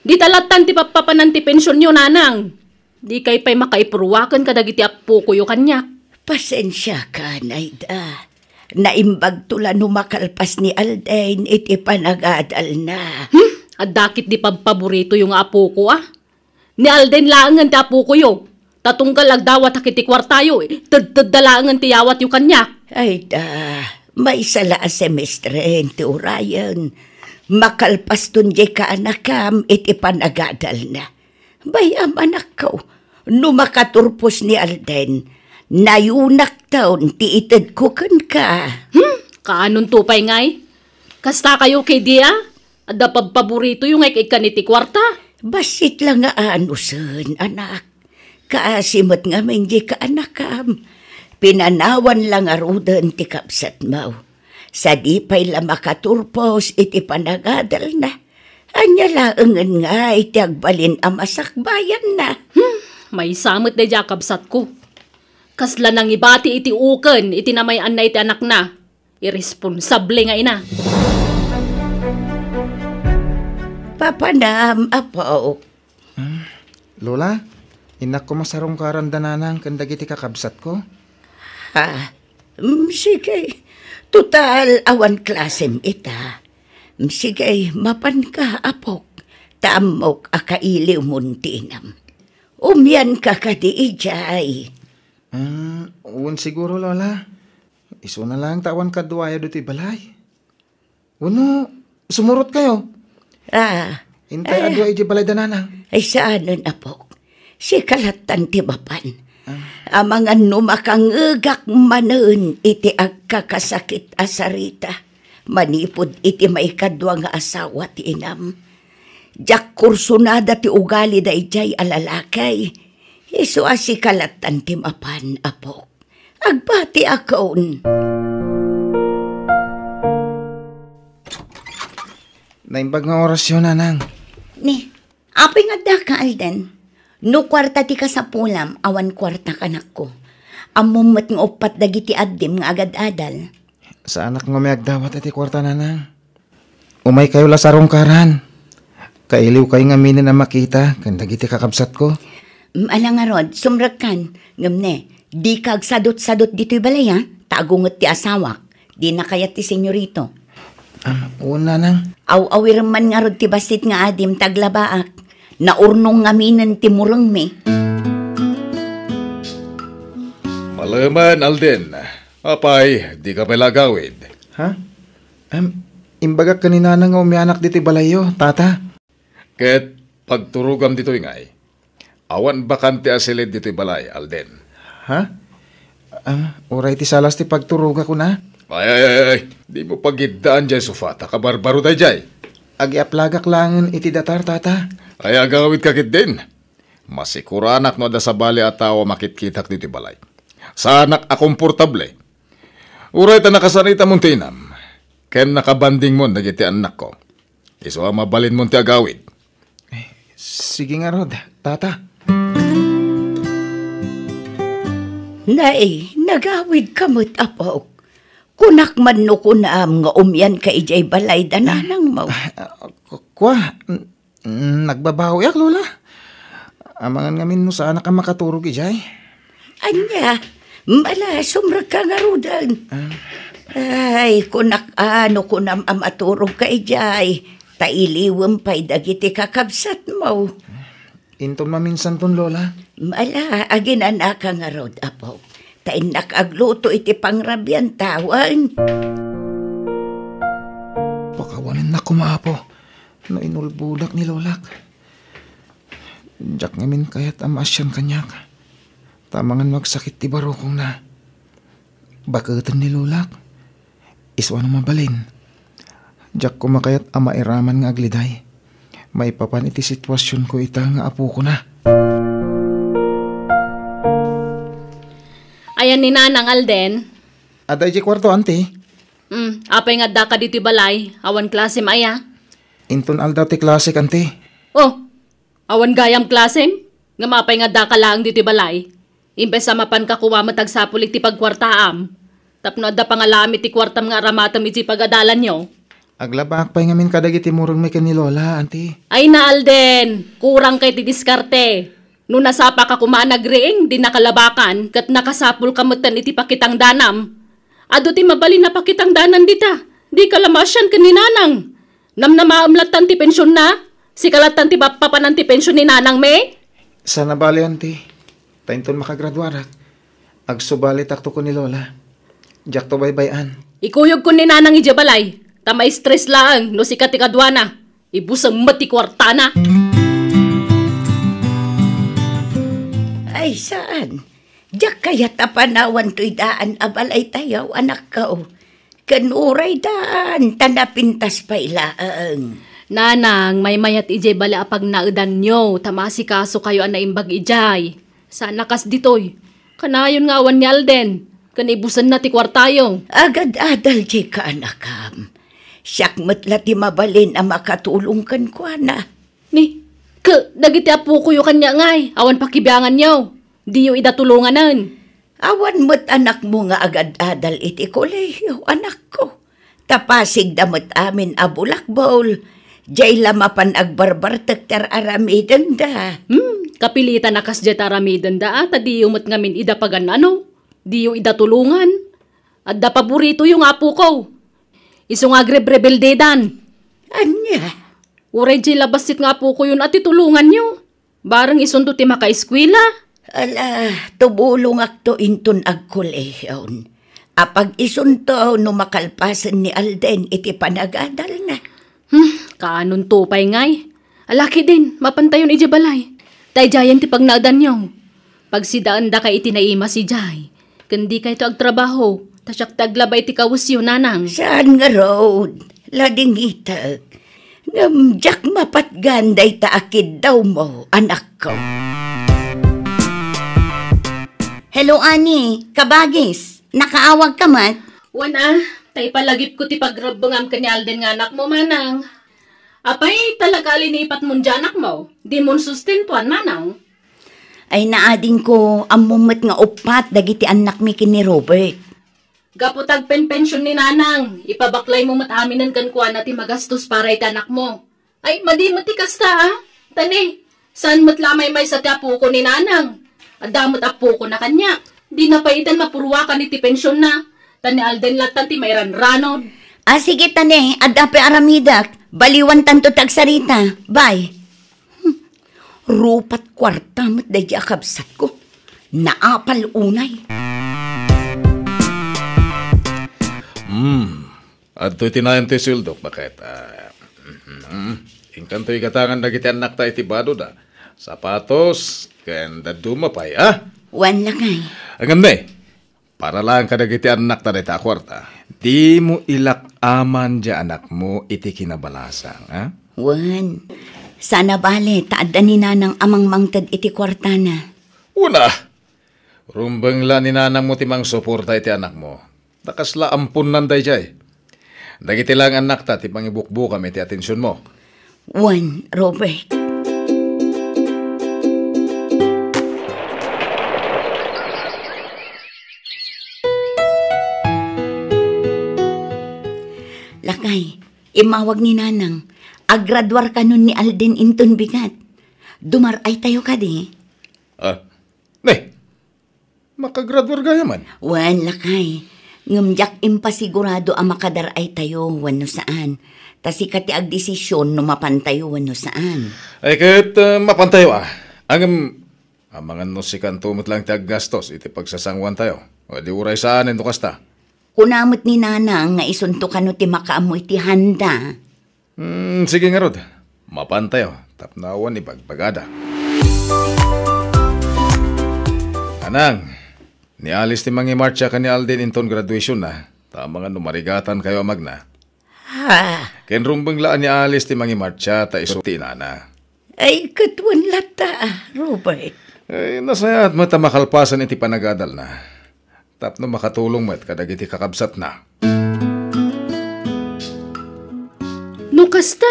Dita lattan ti pappapanan ti pensionyo, nanang. Dikay pay makaipruaken kadagiti appokoyo kaniak. Pasensiaka, Naida. Naimbagto la no makalpas ni Alden iti panagadalna. Hmm? Adda ketdi pabpaboritoyo nga apoko, a? Ni Alden laengen ti apokoyo. Ta tunggal agdawatak iti kuartayo, tedtedda laengen ti yawatyo kaniak. Ay da, maysa la a semestren ti urayen. Makalpaston diay kaanakam iti panagadalna. Bay-am, anakko, no makaturpos ni Alden, nayonakton ti itedko kenka. Hmm? Kaanonto pay ngay? Kastakayo ketdi a? Adda pabpaboritoyo nga ik-ikkan iti kuarta? Bassit la nga anusen, anak. Kaasi met ngamin diay kaanakam. Pinanawan la ngaruden ti kabsatmo. Sadi pay la makaturpos iti panagadalna. Ania laengen ngay ti agbalin a masakbayanna? Hmm, maysa met daydiay a kabsatko. Kasla nangibati iti uken iti namay-anna iti anakna. Irresponsable nga ina. Papanam, apo. Hmm, Lola, innak koma sarungkaran da nanang ken dagiti kakabsatko. Ha? Mm, sige. Total, awan klasem ita. Mm, sige, mapanka, apok. Ta ammok a kailiwmon ti inam. Umianka kadi idiay. Hmm, wen siguro, Lola. Isuna laeng ta awan kaduayo ditoy balay. Wenno, sumurotkayo? Ah. Intay a dua idiay balay da nanang. Ay, saanen, apok. Sika lattan ti mapan. Ah. Amangan no makangegak manen iti agkakasakit a sarita manipud iti maikadua nga asawa ti inam. Diak kursunada ti ugali daydiay a lalaki. Isu a sika lattan ti mapan, apok. Agbatiakon. Naimbag nga orasyo, nanang. Ni, apay nga addaka, Alden? No kuarta ti kasapulam, awan kuarta, anakko. Ammom met nga uppat dagiti addim nga agad-adal. Saanak nga umayagdawat iti kuarta, nanang. Umaykayo la sarungkaran. Kailiwkayo ngaminen a makita ken dagiti kakabsatko. Mm, ala ngarud, sumrekkan. Ngem ne, dika agsadutsadut ditoy balay, a? Ta agunget ti asawak. Dina kayat ti senyorito. Ah, wen, nanang. Aw-awirem man ngarud ti bassit nga adim ta aglabaak. Naurnong ngaminen ti murengmi. Malemen, Alden. Apay, dika pay la agawid? Ha? Em, imbagak ken ni Nana nga umianak ditoy balayyo, Tata. Ket pagturogam ditoy ngay. Awan bakante a silid ditoy balay, Alden. Ha? Ah, uray ti salas ti pagturogak, kuna? Ay, ay, ay, ay. Dimo pagiddaan jay sofa, ta kabarbaro dayjay. Agiaplagak laengen iti datar, Tata. Ay, agawidka ketdin. Masikuranak no adda sabali a tao a makitkitak ditoy balay. Saanak a komportable. Uray ta nakasaritamon ti inam, ken nakabandingmon dagiti annakko. Isu a mabalinmon ti agawid. Eh, Sige ngarud, Tata. Nay, nagawidka met, apok. Kunak man no kunam nga umianka idiay balay da nanangmo. Ah, ku-, kua, n-, nagbabawiak, Lola. Amangan ngamin no saanak a makaturog idiay. Ania, mala, sumrekka ngaruden. Ah. Ay, kunak, no kunam a maturogka idiay, ta iliwem pay dagiti kakabsatmo. Inton maminsanton, Lola. Mala, aginanaka ngarud, apok. Ta innak agluto iti pangrabian tawen. Pakawanennak koma, Apo, no inulbodak ni Lolak. Diak ngamin kayat a maasian kaniak. Ta amangan no agsakit ti barukongna. Baketen ni Lolak. Isu a no mabalin. Diak koma kayat a mairaman nga agliday. Maipapan iti situasionko ita nga apokona. Ayan ni Nanang Alden? Adda idiay kuarto, Auntie. Hmm, apay nga addaka ditoy balay? Awan klasem aya? Inton aldaw ti klasek, Auntie. Oh, awan gayam klasem? Ngem apay nga addaka laeng ditoy balay? Imbes a mapanka koma met agsapul iti pagkuartaam, tapno adda pangalaam iti kuartam nga aramatem idiay pagadalanyo. Aglabaak pay ngamin kadagiti murengmi ken ni Lola, Auntie. Ay, na Alden, kurangka iti diskarte. No nasapaka koma a nagriing, di nakalabakan, ket nakasapulka metten iti pakitangdanam. Adu ti mabalin a pakitangdanan dita, dika la maasian ken ni Nanang. Namnamaem lattan ti pensionna? Sika lattan ti mappapanan ti pension ni Nanangmi? Saan a bale, Auntie. Ta inton makagraduarak, agsubalitakto ken ni Lola. Diakto baybay-an. Ikuyogko ni Nanang idiay balay, ta ma-stress laeng no sika ti kaduana. Ibusem met ti kuartana. Ay, saan? Diak kayat a panawan toy daan a balaytayo, anakko. Ken uray daan, ta napintas pay laeng. Nanang, maymayat idiay bale a pagnaedanyo, ta maasikasokayo a naimbag idiay. Saan a kas ditoy. Kanayon nga awan ni Alden, ken ibusenna ti kuartayo. Agad-adal diay kaanakam. Siak met la ti mabalin a makatulong kenkuana. Ni, ke, dagiti apokoyo kaniak ngay, awan pakibianganyo. Diyo ida tulonganen. Awan met anakmo nga agad-adal iti kolehiyo, anakko. Ta pasigda met amin a bulakbol. Diay la mapan agbarbartek ti ar-aramidenda. Hmm, kapilitan a kasdiay ti aramidenda, a, ta diyo met ngamin ida pagan-ano. Diyo ida tulongan. Adda paboritoyo nga apoko. Isu nga agrebrebeldedan. Ania? Uray diay la bassit nga apokoyon a ti tulonganyo. Bareng isunto ti makaeskuela. Ala, tumulongakto inton agkolehion. Apag isunto no makalpasen ni Alden iti panagadalna. Hmm, kaanonto pay ngay? Ala ketdin, mapantayon idiay balay. Ta idiayen ti pagnaedanyo. Pagsidaendaka iti naimas idiay. Ken dikayto agtrabaho, ta siak ti aglaba iti kawesyo, nanang. Saan ngarud? Ladingitek. Ngem diak mapatgan dayta a kiddawmo, anakko. Hello, Ani. Kabagis. Nakaawagka met? Wen a, ta ipalagipko ti pagrebbengam ken ni Alden nga anakmo, manang. Apay, talaga a linipatmon diay anakmo? Dimon sustentuan, manang? Ay, naadingko, ammom met nga uppat dagiti annakmi ken ni Robert. Gapu ta agpenpension ni nanang, ipabaklaymo met aminen kenkuana ti magastos para iti anakmo. Ay, madi met ti kasta, a? Ta ne, saan met la a maymaysa ti apoko ni nanang? Adda met apokona kaniak. Dina pay itan mapuruakan iti pensionna. Ta ni Alden lattan ti mairanranod. A, sige ta ne, adda pay aramidek. Baliwantanto ti agsarita. Bye. Hmm. Rupat kuarta met daydi a kabsatko. Naapal unay. Hmm. Adtoy ti nayon ti sueldok, baket. Ah, mhm. Inkanto igatangan dagiti annakta iti badoda. Sapatos, ken dadduma pay, a? Wen lakay. Ngem ne, para laeng kadagiti annakta dayta a kuarta. Dimo ilak-aman diay anakmo iti kinabalasang, a? Wen. Saan a bale, ta adda ni nanang a mangmangted iti kuartana. Wen a. Rumbeng la ni nanangmo ti mangsuporta iti anakmo. Ta kasla amponnan daydiay. Dagiti laeng annakta ti pangibukbukam iti atensionmo. Wen, Robert. Lakay, immawag ni Nanang. Agraduar kanon ni Alden inton bigat. Dumar-ay tayo kadi? Ah, ne, makagraduar gayam man. Wen, lakay. Ngem diak impasigurado a makadar-ay tayo wenno saan. Ta sika ti agdesisyon no mapan tayo wenno saan. Ay ket, ah, mapan tayo, ah. Ngem, amangan no sikanto met laeng ti aggastos iti pagsasanguan tayo. O di uray saan no kasta. Kuna met ni Nanang nga isunto kano ti makaammo iti handa. Hmm, sige ngarud. Mapan tayo, tapno awan ibagbagada. Nanang, ni Alice ti mangimarcha ken ni Alden inton graduationna, ta amangan no marigatan kayo a magna. Ha? Ken rumbeng la a ni Alice ti mangimarcha ta isu ti inana. Ay, ket wen latta, ah, Robert. Ay, nasayaat met a makalpasan iti panagadalna. Tapno makatulong met kadagiti kakabsatna. No kasta,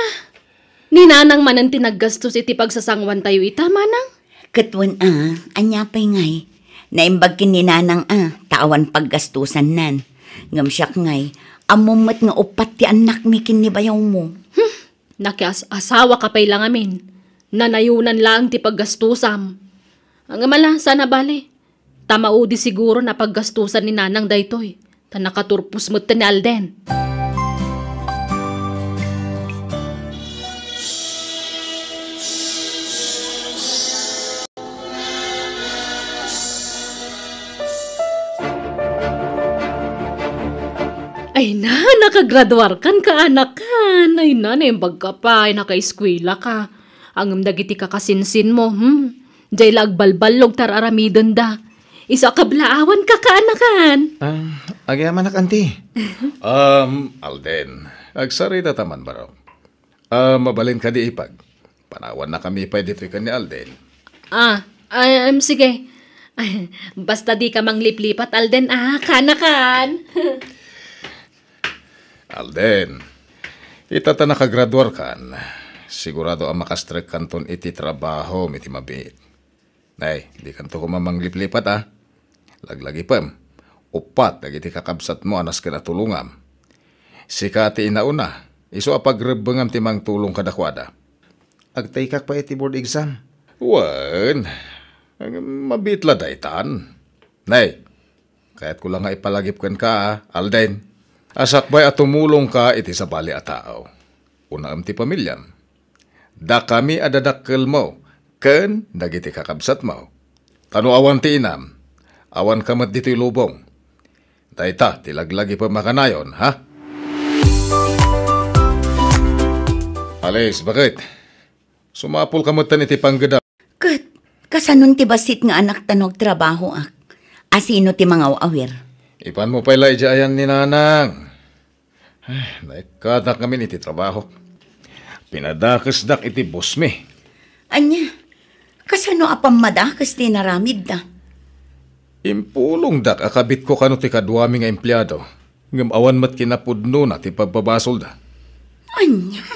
ni Nanang manen ti naggastos iti pagsasanguan tayo ita, Manang? Ket wen a, ania pay ngay? Naimbag ken ni Nanang a, ta awan paggastosannan. Ngem siak ngay, ammom met nga uppat ti annakmi ken ni bayawmo. Hmm, nakias-asawa ka pay la ngamin. Nanayonan laeng ti paggastosam. Ngem ala, saan a bale. Ta maudi siguro a paggastosan ni Nanang daytoy, ta nakaturpos met ni Alden. Ay na, nakagraduarkan, kaanakan. Ay na, naimbag ka pay, nakaeskuela ka. Ngem dagiti kakasinsinmo, hmm? Diay la agbalballog ti ar-aramidenda. Isu a kablaawan, kaanakan. Ah, agyamanak, anti. Um, Alden, agsarita ta man, barok. Ah, mabalin kadi ipag. Panawannakami pay ditoy ken ni Alden. Ah, ay, em, sige. Ay, basta di ka mangliplipat, Alden, ah, kaanakan. Alden, ita ta nakagraduarkan, sigurado a makastrekkanton iti trabahom iti mabiit. Nay, dikanto koma mangliplipat, a. Laglagipem, uppat dagiti kakabsatmo a nasken a tulongam. Sika ti inauna, isu a pagrebbengam ti mangtulong kadakuada. Agtaykak pay iti board exam. Wen, mabiit la daytan. Nay, kayatko la nga ipalagip kenka, a, Alden, a sakbay a tumulongka iti sabali a tao. Unaem ti pamiliam. Dakami a dadakkelmo ken dagiti kakabsatmo. Ta no awan ti inam, awanka met ditoy lubong. Dayta ti laglagipem a kanayon, ha? Alice, baket? Sumapulka metten iti panggedam. Ket, kasanon ti bassit nga anakta no agtrabahoak? Asino ti mangaw-awir? Ipanmo pay la idiay ayan ni Nanang. Ay, naikkatak ngamin iti trabahok. Pinadakesdak iti bossmi. Ania, kasano a pammadakes ti inaramidda? Impulongdak a kabitko kano ti kaduami nga empleado, ngem awan met kinapudnona ti pabpabasolda. Ania?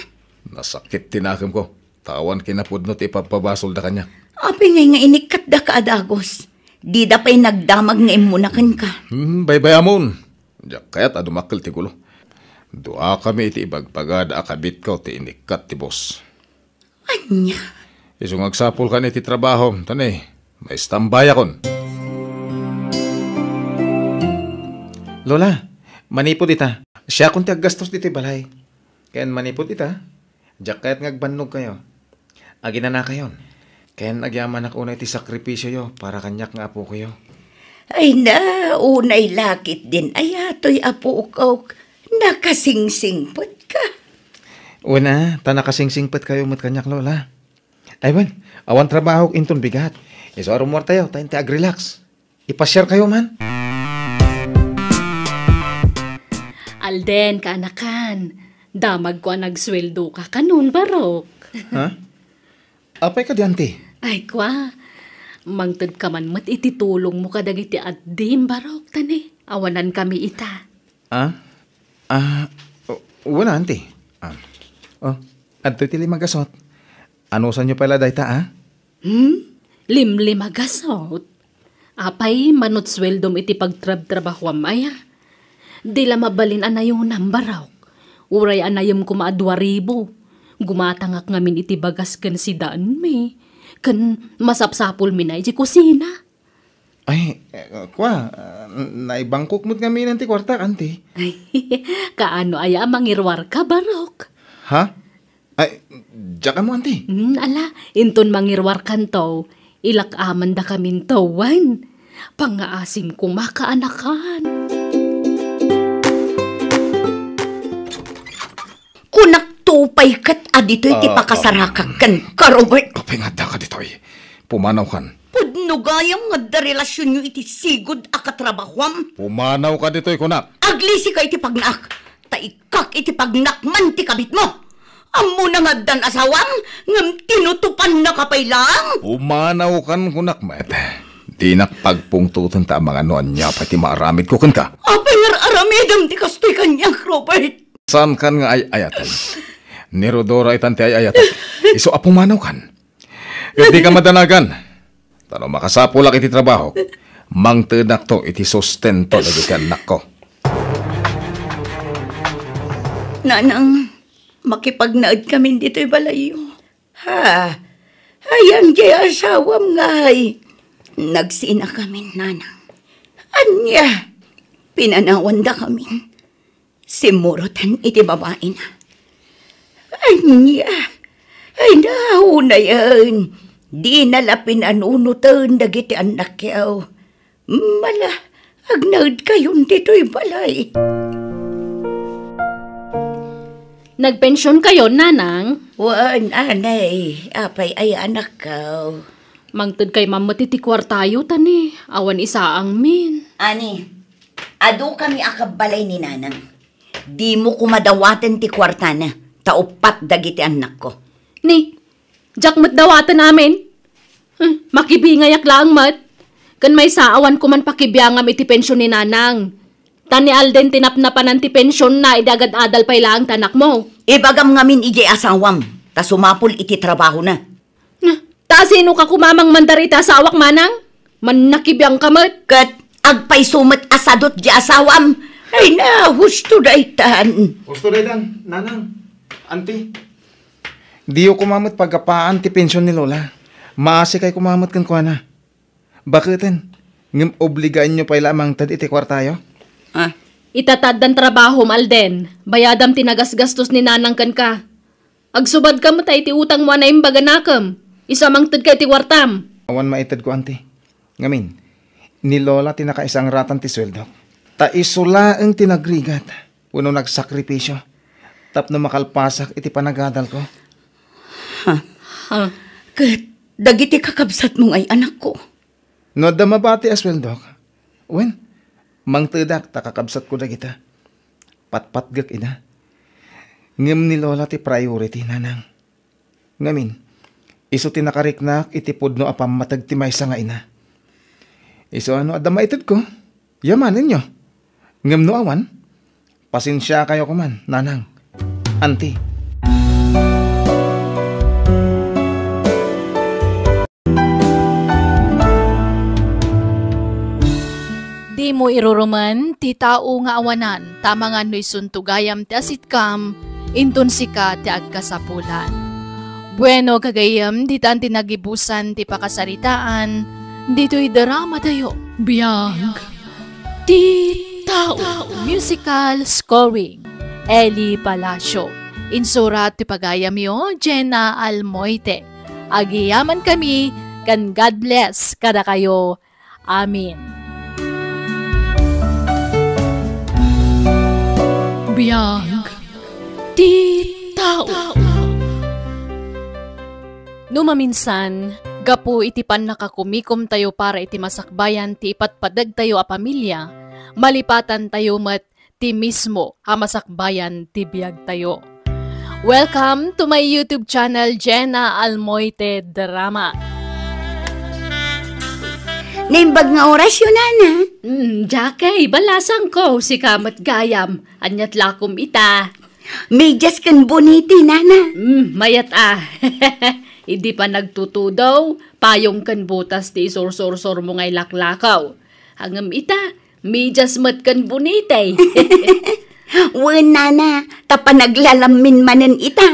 Nasakit ti nakemko, ta awan kinapudno ti ipabpabasolda kaniak. Apay ngay nga inikkatdaka a dagus? Dida pay nagdamag nga immuna kenka. Hmm, baybayamon. Diak kayat a dumakkel ti gulo. Duakami iti ibagbagada a kabitko ti inikkat ti boss. Ania? Isu nga agsapulkan iti trabaho, ta ne, maistambayakon. Lola, manipud ita, siakon ti aggastos ditoy balay. Ken manipud ita, diak kayat nga agbannogkayo. Aginanakayon. Ken agyamanak unay ti sakripisioyo para kaniak nga apokoyo. Ay na, unay lakit din ayatoy apok. Nakasingsingpetka. Una, ta nakasingsingpetkayo met kaniak, Lola. Ay, wen, awan trabaho inton bigat. Isu a rummuartayo, ta inti agrelax. Ipasiarkayo man. Alden, kaanakan, damagko a nagsueldoka kanon, barok. Ha? Apay kadi, anti? Ay, kua, mangtedka man met iti tulongmo kadagiti addim, barok, ta ne, awanankami ita. Ah? Ah, o, wala, anti. Ah. Oh, adtoy ti lima gasot. Anusanyo pay la dayta, ah? Hmm? Limlima gasot? Apay, manut sueldom iti pagtrabtrabahuam aya? Di la mabalin a nayonam, barok. Uray anayem koma a dua ribu. Gumatangak ngamin iti bagas ken sidaenmi. Ken masapsapulmi na iti kusina. Ay, eh, kua, ah, naibangkok met ngamin ti kuartak, anti. Kaano aya a mangiruarka, Barok? Ha? Ay, diak ammo, anti. Hmm, ala, inton mangiruarkanto, ilak-aman dakaminto, wen. Pangngaasim koma, kaanakan. Kunak to pay ket a ditoy ti Ah, pakasarakak um, kenka, Robert. Apay nga addaka ditoy? Pumanawkan. Pudno gayam nga adda relasionyo iti sigud a katrabahoam. Pumanawka ditoy, kunak. Aglisika iti pagnaak, ta ikkak iti pagnaak man ti kabitmo. Ammona nga addan asawam, ngem tinutupannaka pay laeng. Pumanawkan, kunak met. Dinak pagpungtoten ta amangan no ania pay ti maaramidko kenka. Apay nga ar-aramidem ti kastoy kaniak, Robert? Saankan nga ay-ayaten. Ni Rodora itan ti ay-ayatek. Isu a pumanawkan. Ket dika madanagan. Ta no makasapulak iti trabahok, mangtedakto iti sustento dagiti annakko. Nanang, makipagnaedkamin ditoy balayyo. Ha? Ayan diay asawam ngay? Nagsinakamin, nanang. Ania? Pinanawandakamin. Simmurotan iti babaina. Ania? Ay, naunayen. Dina la pinanunoten dagiti annakyo. Mala, agnaedkayon ditoy balay. Nagpensionkayon, nanang? Wen, anay. Apay aya, anakko? Mangtedkay man met iti kuartayo, ta ni, awan isaangmin. Ani, adukami a kabbalay ni nanang. Dimo koma dawaten ti kuartana, ta uppat dagiti annakko. Ni, diak met dawaten amin. Hmm, makibingayak laeng met. Ken maysa, awan koman pakibiangam iti pension ni nanang. Ta ni Alden ti napnapanan ti pensionna idi agad-adal pay laeng ti anakmo. Ibagam ngamin idiay asawam, ta sumapul iti trabahona. Na, ta sino ka koma mangmandar iti asawak, manang? Mannakibiangka met. Ket agpayso met a sadut diay asawam. Ay na, husto daytan. Husto daytan, nanang. Anti. Diyo koma met pagapaan ti pension ni Lola. Maasikay koma met kenkuana. Baketen, ngem obligaenyo pay la a mangted iti kuartayo? Ah. Ita ta addan trabahom, Alden. Bayadam ti nagasgastos ni nanang kenka. Agsubadka met iti utangmo a naimbag a nakem. Isu a mangtedka iti kuartam. Awan maitedko, anti. Ngamin, ni Lola ti nakaisangratan ti sueldok. Ta isu laeng ti nagrigat wenno nagsakripisio tapno makalpasak iti panagadalko. Ha? Ha? Ket dagiti kakabsatmo ngay, anakko? No adda mabati a sueldok, wen, mangtedak ta kakabsatko dagita. Patpatgek ida. Ngem ni Lola ti priority, nanang. Ngamin, isu ti nakariknak iti pudno a pammateg ti maysa nga ina. Isu a no adda maitedko, yamanenyo. Ngem no awan, pasensiakayo koman, nanang. Anti. Dimo irurumen ti tao nga awanan, ta amangan no isunto gayam ti asitkam, inton sika ti agkasapulan. Bueno, gagayyem, ditan ti nagibusan ti pakasaritaan, ditoy drama tayo. Biag ti tao. Musical scoring, Eli Palacio. Insurat ti pagayamyo, Jenna Almoite. Agyamankami, ken God bless kadakayo. Amen. Biag ti tao. No maminsan, gapu iti pannakakumikomtayo para iti masakbayan ti ipatpadegtayo a pamilya, malipatantayo met ti mismo a masakbayan ti biagtayo. Welcome to my YouTube channel, Jenna Almoite Drama. Naimbag nga orasyo, nana. Mm, Jackie, balasangko, sika met gayam. Aniat lakom ita? Medias ken bonete, nana. Mm, mayat a. Idi panagtutudo, payong ken botas ti isursursurmo nga ilaklakaw. Ngem ita, medias met ken bonete. Wen, nana, ta panaglalammin manen ita.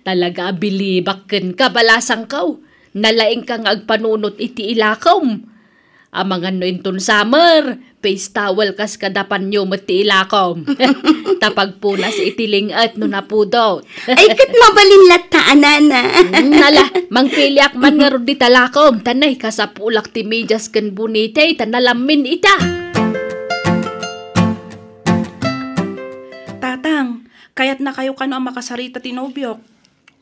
Talaga a bilibak kenka, balasangko. Nalaingka nga agpanunot iti ilakom. Amangan no inton summer, face towel kas kada panyo met ti ilakom. Ta pagpunas iti ling-et no napudot. Ay, ket mabalin latta, anana. Nala, mangpiliak man ngarud dita lakom, ta nay, kasapulak ti medias ken bonete, ta nalammin ita. Tatang, kayatnakayo kano a makasarita ti nobiok?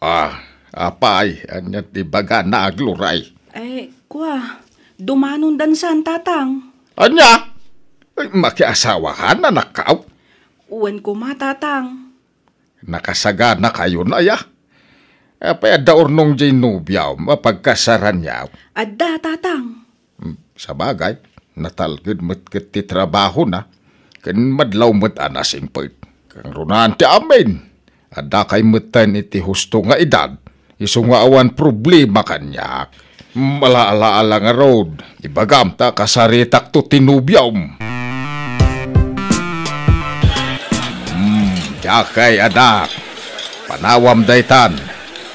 Ah, apay, ania ti bagana, Glory? Eh, kua, dumanon dansan, Tatang. Ania? Ay, makiasawakan, anakko? Wen koma, Tatang. Nakasaganakayon aya? Apay, adda urnong diay nobiam a pagkasaranyo? Adda, Tatang. Hmm, sabagay, natalged met ket ti trabahona, ken madlaw met a nasingpet. Kangrunaan ti amin, addakay metten iti husto nga edad, isu nga awan problema kaniak. Mala-ala-ala ngarud, ibagam ta kasaritakto ti nobiam. Hmm, diakay, anak. Panawam daytan.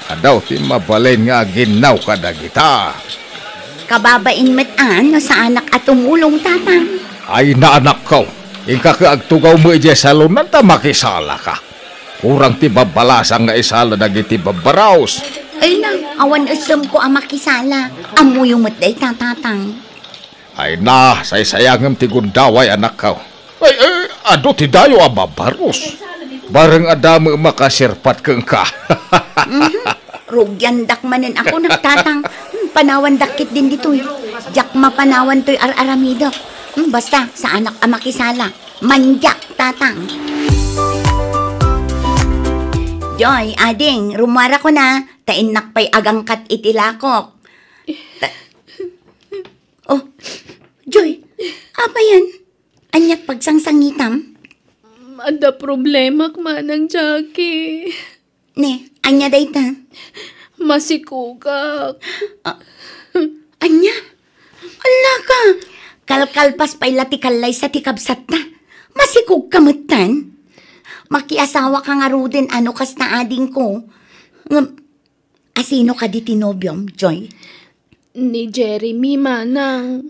Adu ti mabalin nga aginnaw kadagita. Kababain met a no saanak a tumulong, Tatang. Ay, anakko. Inka ket agtugawmo idiay salonan ta makisalaka. Kurang ti babbalasang nga isala dagiti babbarus. Ay na, awan esemko a makisala. Ammoyo met dayta, Tatang. Ay na, saysayangem ti gundaway, anakko. Ay, ay, adu ti dayo a babbarus. Bareng adda met makasirpat kenka. Mhm. Rugiandak manen a kunak, Tatang. Hmm, panawandak ketdin ditoy. Diak mapanawan toy ar-aramidek. Hmm, basta, saanak a makisala. Mandiak, Tatang. Joy, ading, rummuarako na. Ta innak pay agangkat iti lakok. Ta- Oh, Joy, apay yan? Ania ti pagsangsangitam? Adda problemak, Manang Jackie. Ne, ania dayta? Masikogak. Ah, ania? Ala ka! Kalkalpas pay la ti kallaysa ti kabsatta. Masikogka metten? Makiasawaka ngaruden a no kasta, adingko. Ngem, asino kadi ti nobiom, Joy? Ni Jeremy, Manang.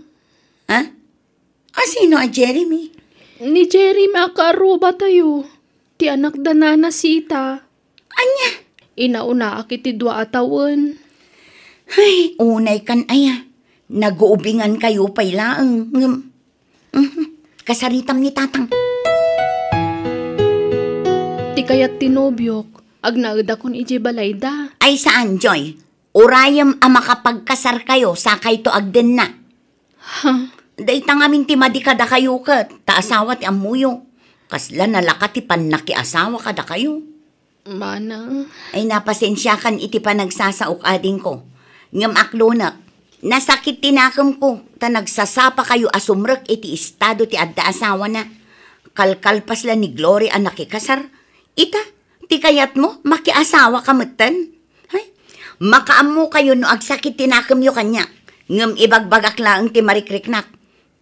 Ha? Asino a Jeremy? Ni Jeremy a kaarrubatayo, ti anak da Nana Sita. Ania? Inaunaak iti dua a tawen. Ay, unay kan aya. Naguubingan kayo pay laeng. Ngem, mhm, kasaritam ni Tatang. Ti kayat ti nobiok, agnaedakon idiay balayda. Ay, saan, Joy? Urayem a makapagkasar kayo, sakayto agdenna. Ha? Dayta ngamin ti madi kadakayo ket, ta asawa ti ammoyo. Kasla nalaka ti pannakiasawa kadakayo. Manang. Ay, napasensiakan iti panagsasaok, adingko. Ngem aklonek, nasakit ti nakemko, ta nagsasapa kayo a sumrek iti estado ti adda asawana. Kalkalpas la ni Glory a nakikasar. Ita, ti kayatmo, makiasawa ka metten? Hay, makaammo kayo no agsakit ti nakemyo kaniak. Ngem ibagbagak laeng ti marikriknak.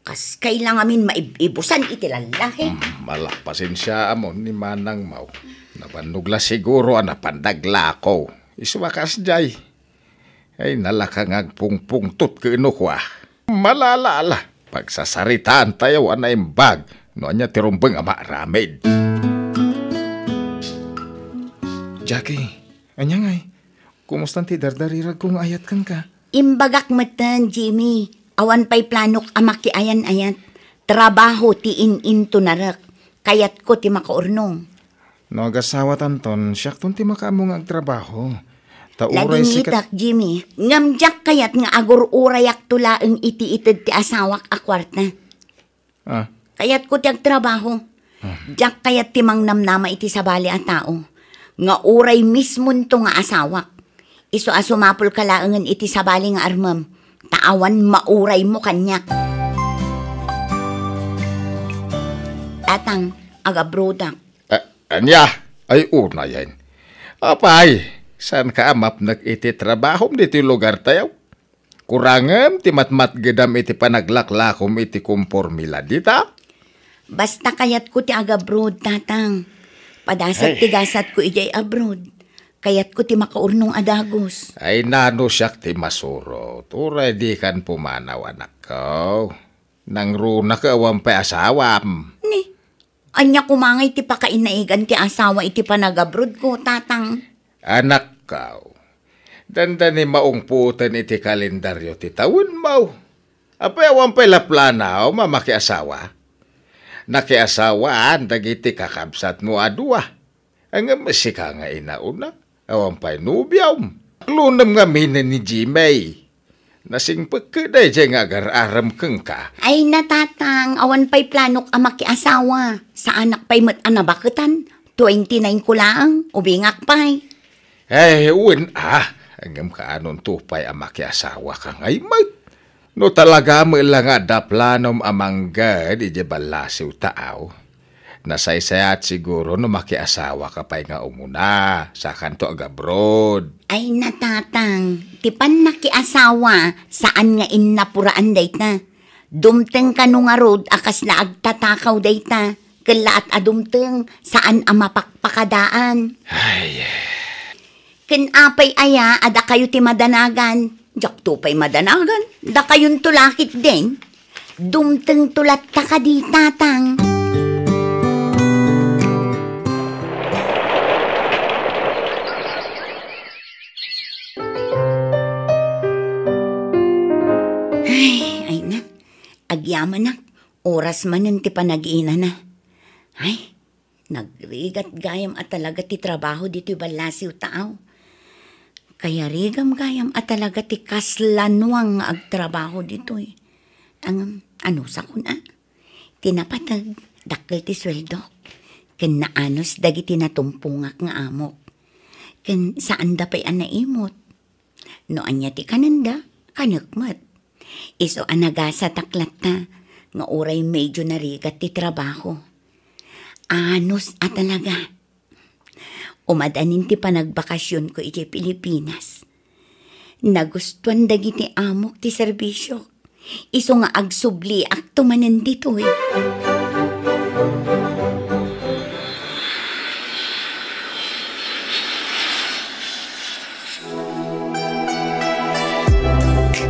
Kas kayla ngamin maib-ibusan iti lallaki. Hmm, malak pasensiaam ni Manang Mau. Nabannog la siguro a napan daglako. Isu a kasdiay. Ay, nalaka nga agpungpungtot ken no kua. Malala, ala. Pagsasaritaan tayo a naimbag no ania ti rumbeng a maaramid. Jackie, ania ngay? Kumustan ti dardariragko nga ayat kenka? Imbagak metten, Jimmy. Awan pay planok a makiayan-ayat. Trabaho ti in-intonarek. Kayatko ti makaurnong. No agasawatanton, siakton ti makaammo nga agtrabaho. Ta uray sikat- Ladingitak, Jimmy. Ngem diak kayat nga agur-urayakto laeng iti ited ti asawak a kuarta. Ah. Kayatko ti agtrabaho. Ah. Diak kayat ti mangnamnama iti sabali a tao. Nga uray mismonto nga asawak. Isu a sumapulka laengen iti sabali nga armem. Ta awan mauraymo kaniak. Tatang, agabrodak. A-, ania? Ay, unayen. Apay, saanka a mapnek iti trabahom ditoy lugartayo? Kurangem ti matmatgedam iti panaglaklakom iti kompormila dita? Basta kayatko ti agabroad, Tatang. Padasat Ay. ti gasatko idiay abroad. Kayatko ti makaurnong a dagus. Ay, nano siak ti masurot. Uray dikan pumanaw, anakko. Nangruna ka awan pay asawam. Ni, ania koma ngay ti pakainaigan ti asawa iti panagabrodko, Tatang? Anakko, dandani maungpoten iti kalendario ti tawenmo. Apay awan pay la planawm a makiasawa? Nakiasawaan dagiti kakabsatmo a dua. Ngem sika nga inauna, awan pay nobiom. Aklonem ngamin ni Jimmy. Nasingpek daydiay nga agar-arem kenka. Ay, na, Tatang, awan pay planok a makiasawa. Saanak pay met a nabaketan. Twenty-nine ko laeng, ubingak pay. Ay, wen a. Ngem kaanonto pay a makiasawa ka ngay met? No talaga met la nga adda planom a mangged idiay ballasiw taaw, nasaysayaat siguro no makiasawa ka pay nga umuna, sakanto agabroad. Ay, na, Tatang, ti pannakiasawa, saan nga innapuraan dayta. Dumteng kano ngarud a kasla agtatakaw dayta, ken laat a dumteng, saan a mapakpakadaan. Ay. Ken apay aya a dakayo ti madanagan? Diakto pay madanagan, dakayonto la ketdin. Dumtengto latta kadi, Tatang. Ay, ay na. Agyamanak, oras manen ti panagiinana. Ay, nagrigat gayam a talaga ti trabaho ditoy ballasiw taaw. Kayarigam gayam a talaga ti kasla nuang nga agtrabaho ditoy. Ngem, anusakon a? Ti napateg, dakkel ti sueldok. Ken naanus dagiti natumpongak nga amok. Ken saanda pay a naimot. No ania ti kanenda, kanek met. Isu a nagasatak latta nga uray medyo narigat ti trabaho. Anus a talaga. Umadanin ti panagbakasionko idiay Pilipinas. Nagustuan dagiti amok ti serbisiok. Isu nga agsubliakto manen ditoy.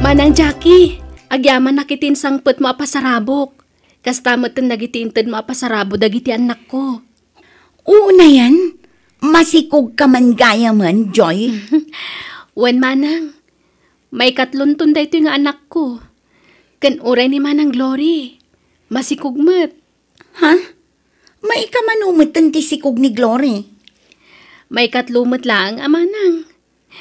Manang Jackie, agyamanak iti insangpetmo a pasarabok. Kasta met dagiti intedmo a pasarabo dagiti annakko. Unayen, masikogka man gayamen, Joy. Wen, Manang. Maikatlonton daytoy nga anakko. Ken uray ni Manang Glory, masikog met. Ha? Maikamano metten ti sikog ni Glory? Maikatlo met laeng a manang.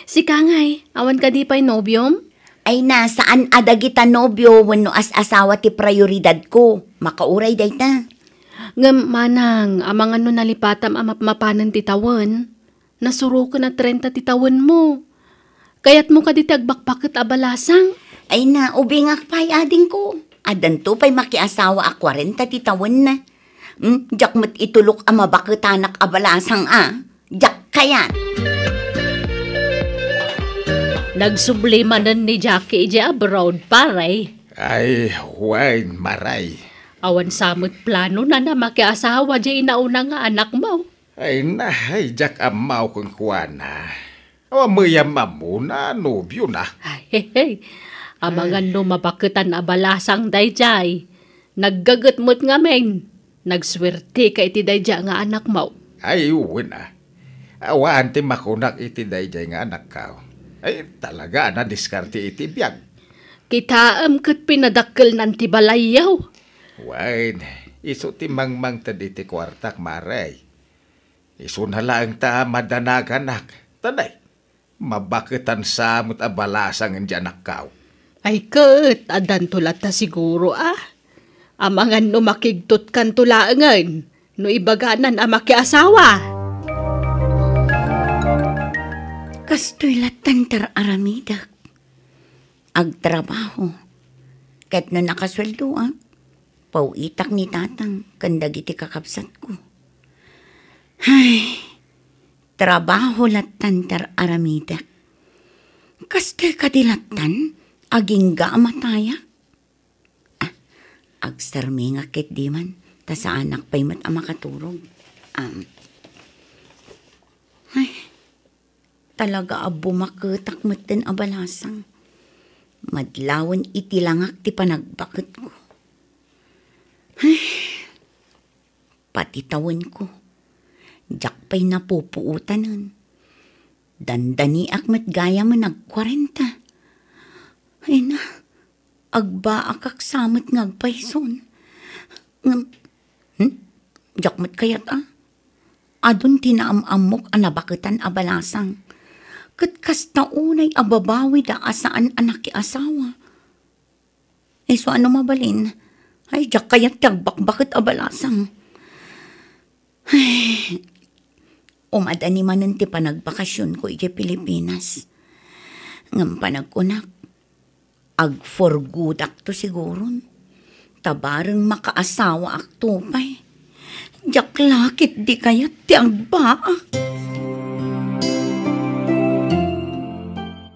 Sika ngay, awan kadi pay nobiom? Ay na, saan a dagita nobio wenno as-asawa ti prioridadko. Makauray dayta. Ngem, manang, amangan no nalipatam a mapmapanen ti tawen. Nasuroken a trenta ti tawenmo. Kayatmo kadi ti agbakbaket a balasang? Ay na, ubingak pay, adingko. Addanto pay makiasawa a kwarenta ti tawenna. Hmm, diak met itulok a mabaketanak a balasang a. Diak kayat. Nagsubli manen ni Jackie idiay abroad, pare. Ay, wen, maray. Awan sa met planona a makiasawa diay inauna nga anakmo. Ay na, ay, diak ammo kenkuana. Awan met ammona a nobiona. Ay, hey, hey. Amangan no mabaketan a balasang daydiay. Naggaget met ngamin. Nagsuerteka iti daydiay nga anakmo. Ay, wen a. Awan ti makunak iti daydiay nga anakko. Ay, talaga a nadiskarte iti biag. Kitaem ket pinadakkelnan ti balayyo. Wen, isu ti mangmangted iti kuartak, mare. Isuna laeng ta madanaganak. Tanay, mabaketan sa met a balasangen ti anakko. Ay ket, addanto latta siguro a. Amangan no makigtotkanto laengen no ibaganan a makiasawa. Kastoy lattan ti ar-aramidek. Agtrabaho. Ket no nakasueldoak, paw-itak ni Tatang ken dagiti kakabsatko. Ay, trabaho lattan ti ar-aramidek. Kastoy kadi lattan, agingga a matayak. Ah, agsarmingak ketdi man, ta saanak pay met a makaturog. Am, talaga a bumaketak metten a balasang. Madlawen iti langak ti panagbaketko. Ay, pati tawenko. Diak pay napupuotanen. Dandaniak met gayamen agkuarenta. Ay na, agbaakak sa met nga agpayson. Ngem, hmm? Diak met kayat a. Adun ti naam-ammok a nabaketan a balasang. Ket kasta unay a babawida a saan a nakiasawa. Isu a no mabalin, ay, diak kayat ti agbakbaket a balasang. Ay, umadani manen ti panagbakasionko idiay Pilipinas. Ngem panagkunak, agforgudakto siguron. Ta bareng makaasawaakto pay. Diak la ketdi kayat ti agbaak.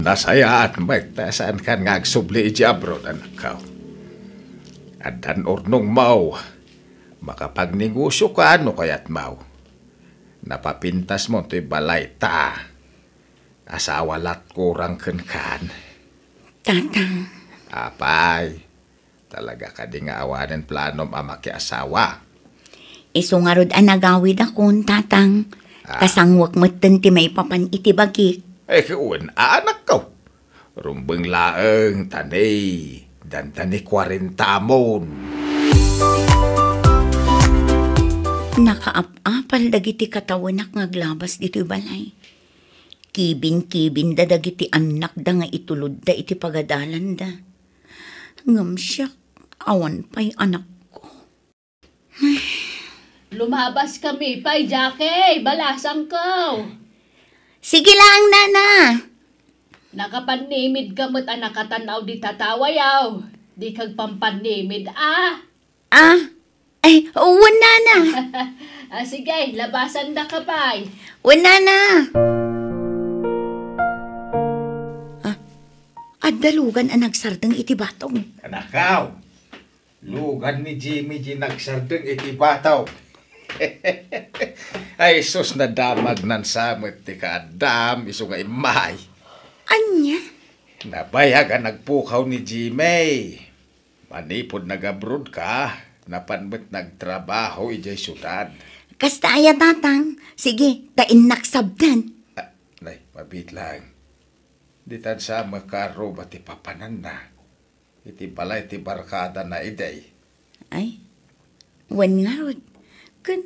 Nasayaat met ta saankan nga agsubli idiay abroad, anakko. Addan urnongmo. Makapagnegosioka no kayatmo. Napapintasmo toy balay ta asawa lat kurang kenkan. Tatang. Apay, talaga kadi nga awanen planom a makiasawa? Isu ngarud a nagawidakon, Tatang. Ah. Kasangwek metten ti maipapan iti bagik. Eh, wen, anakko. Rumbeng laeng, ta ne, dandani kuarentamon. Nakaap-apal dagiti katawenak nga aglabas ditoy balay. Kibin-kibinda dagiti annakda nga itulodda iti pagadalanda. Ngem siak, awan pay anakko. Lumabaskami pay, Jackie, balasangko. Sige laeng, nana. Nakapannimidka met a nakatan-aw dita tawayaw. Dika agpampanimid, a? Ah? Ay, wen, nana. Ah, sige, labasandaka pay. Wen, nana. Ah, adda lugan a nagsardeng iti batog. Anakaw, lugan ni Jimmy ti nagsardeng iti batog. Ay, sus, nadamagnan sa met ti kaaddam isu nga immay. Ania? Nabayag a nagpukaw ni Jimmy. Manipud nag-abroad ka, napan met nagtrabaho idiay siudad. Kasta aya, Tatang? Sige, ta innak sabdan. Ah, nay, mabiit laeng. Ditan sa makaruba ti papananna iti balay ti barkadana idi. Ay, wen ngarud. Ken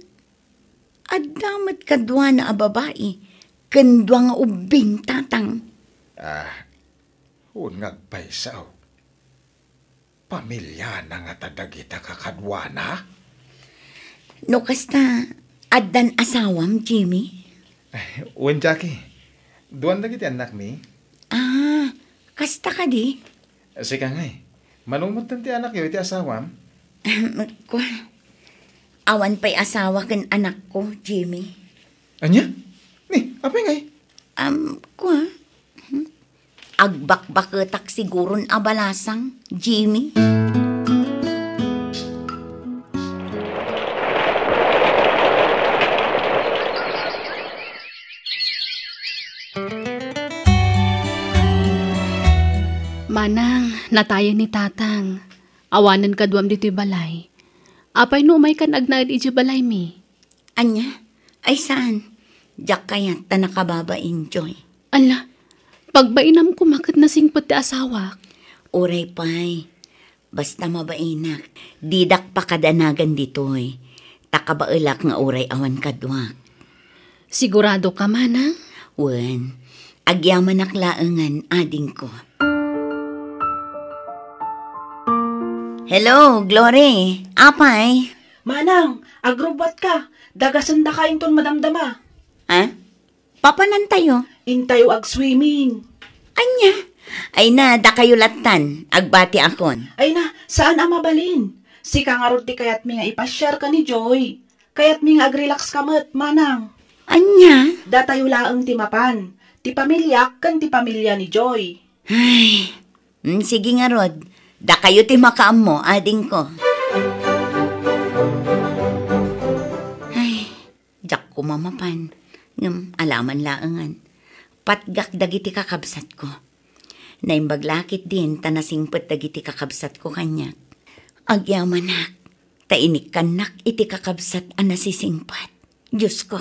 adda met kaduana a babai ken dua nga ubbing, Tatang. Ah, wen nga agpayso. Pamiliana ngata dagita kakaduana? No kasta, addan asawam, Jimmy? Wen, Jackie. Duan dagiti annakmi. Ah, kasta kadi? Sika ngay, mano metten ti anakyo iti asawam? Ahem, kua, awan pay asawa ken anakko, Jimmy. Ania? Ni, apay ngay? Am, kua, hmm? Agbakbaketak siguron a balasang, Jimmy. Manang, natayen ni Tatang. Awanen kaduam ditoy balay. Apay no umaykan agnaed idiay balaymi? Ania? Ay saan? Diak kayat ta nakababain, Joy. Ala, pagbainam koma ket nasingpet ti asawak. Uray pay. Basta mabainak, didak pakadanagan ditoy. Ta kabaelak nga uray awan kaduak. Sigurado ka, Manang? Wen, agyamanak laengen, adingko. Hello, Glory. Apay? Manang, agrubbuatka. Dagasendaka inton madamdama. Ha? Papanantayo? Intayo agswimming. Ania? Ay na, dakayo lattan. Agbatiakon. Ay na, saan a mabalin. Sika ngarud ti kayatmi nga ipasiar ken ni Joy. Kayatmi nga agrelax ka met, Manang. Ania? Datayo laeng ti mapan. Ti pamiliak ken ti pamilia ni Joy. Ay, mm, sige ngarud. Dakayo ti makaammo, adingko. Ay, diak koma mapan. Ngem, alaman laengen. patgak dagiti kakabsatko. Naimbag la ketdin ta nasingpet dagiti kakabsatko kaniak. Agyamanak, ta inikkannak iti kakabsat a nasisingpet. Diosko.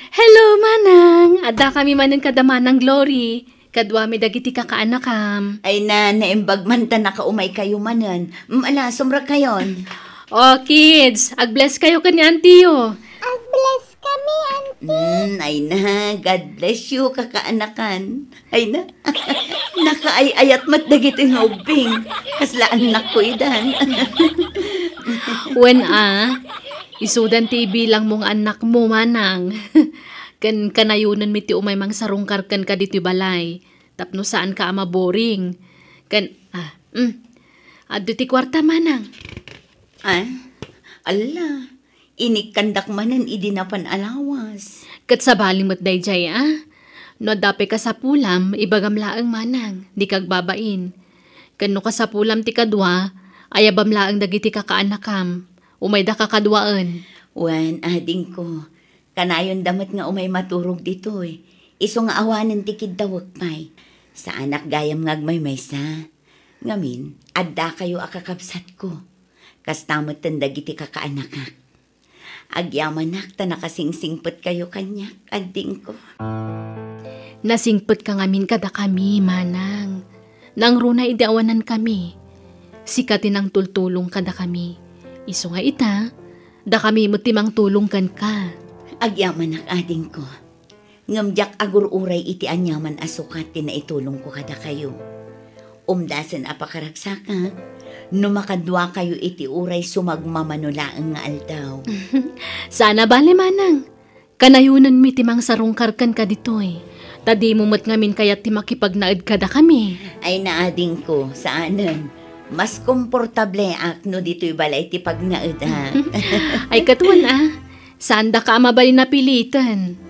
Hello, Manang! Addakami manen kada Manang Glory. Kaduami dagiti kakaanakam. Ay na, naimbag man ta nakaumaykayo manen. Mm, ala, sumrekayon. Oh, kids, ag-bless kayo ken ni Auntie-yo. Ag-bless kami, Auntie. Mm, ay na, God bless you, kakaanakan. Ay na, nakaay-ayat met dagitoy nga ubbing. Kasla annakko idan. Wen a, isudan ti ibilangmo nga annakmo, Manang. Ken kanayonenmi ti umay mangsarungkar kenka ditoy balay. Tapno saanka a maboring. Ken, ah, mm. Adda ti kuarta, Manang. Ah, ala, inikkandak manen idi napan a lawas. Ket sabali met daydiay, a? No adda pay kasapulam, ibagam laeng, Manang, dika agbabain. Ken no kasapulam ti kadua, ayabam laeng dagiti kakaanakam. Umayda kakaduaen. Wen, adingko, kanayonda met nga umay maturog ditoy. Isu nga awanen ti kiddawek pay. Saanak gayam nga agmaymaysa. Ngamin, addakayo a kakabsatko. Kasta metten dagiti kakaanakak. Agyamanak ta nakasingsingpetkayo kaniak, adingko. Nasingpetka ngamin kadakami, Manang. Nangruna idi awanankami, sika ti nangtultulong kadakami. Isu nga ita, dakami met ti mangtulong kenka. Agyamanak, adingko. Ngem diak agur-uray iti aniaman a sukat ti naitulongko kadakayo. Umdasen a pakaragsakak, no makaduakayo iti uray sumagmamano laeng nga aldaw. Saan a bale, Manang. Kanayonenmi ti mangsarungkar kenka ditoy. Ta dimo met ngamin kayat ti makipagnaed kadakami. Ay, naadingko, saanen. Mas komportableak no ditoy balay ti pagnaedak. Ay, ket wen a, saandaka a mabalin a piliten.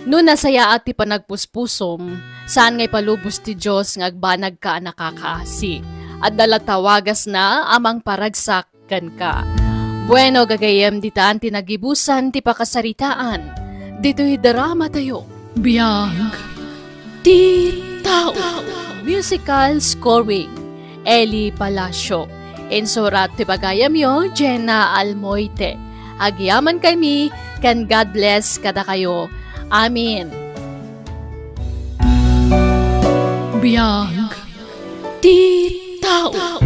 No nasayaat ti panagpuspusom, saan nga ipalubos ti Dios nga agbanagka a nakakaasi. Adda la tawagasna a mangparagsak kenka. Bueno, gagayyem, ditan ti nagibusan ti pakasaritaan ditoy drama tayo. Biag ti tao. Musical scoring, Eli Palacio. Insurat ti bagayamyo, Jenna Almoite. Agyamankaymi ken God bless kadakayo. Amen. Biag ti tao.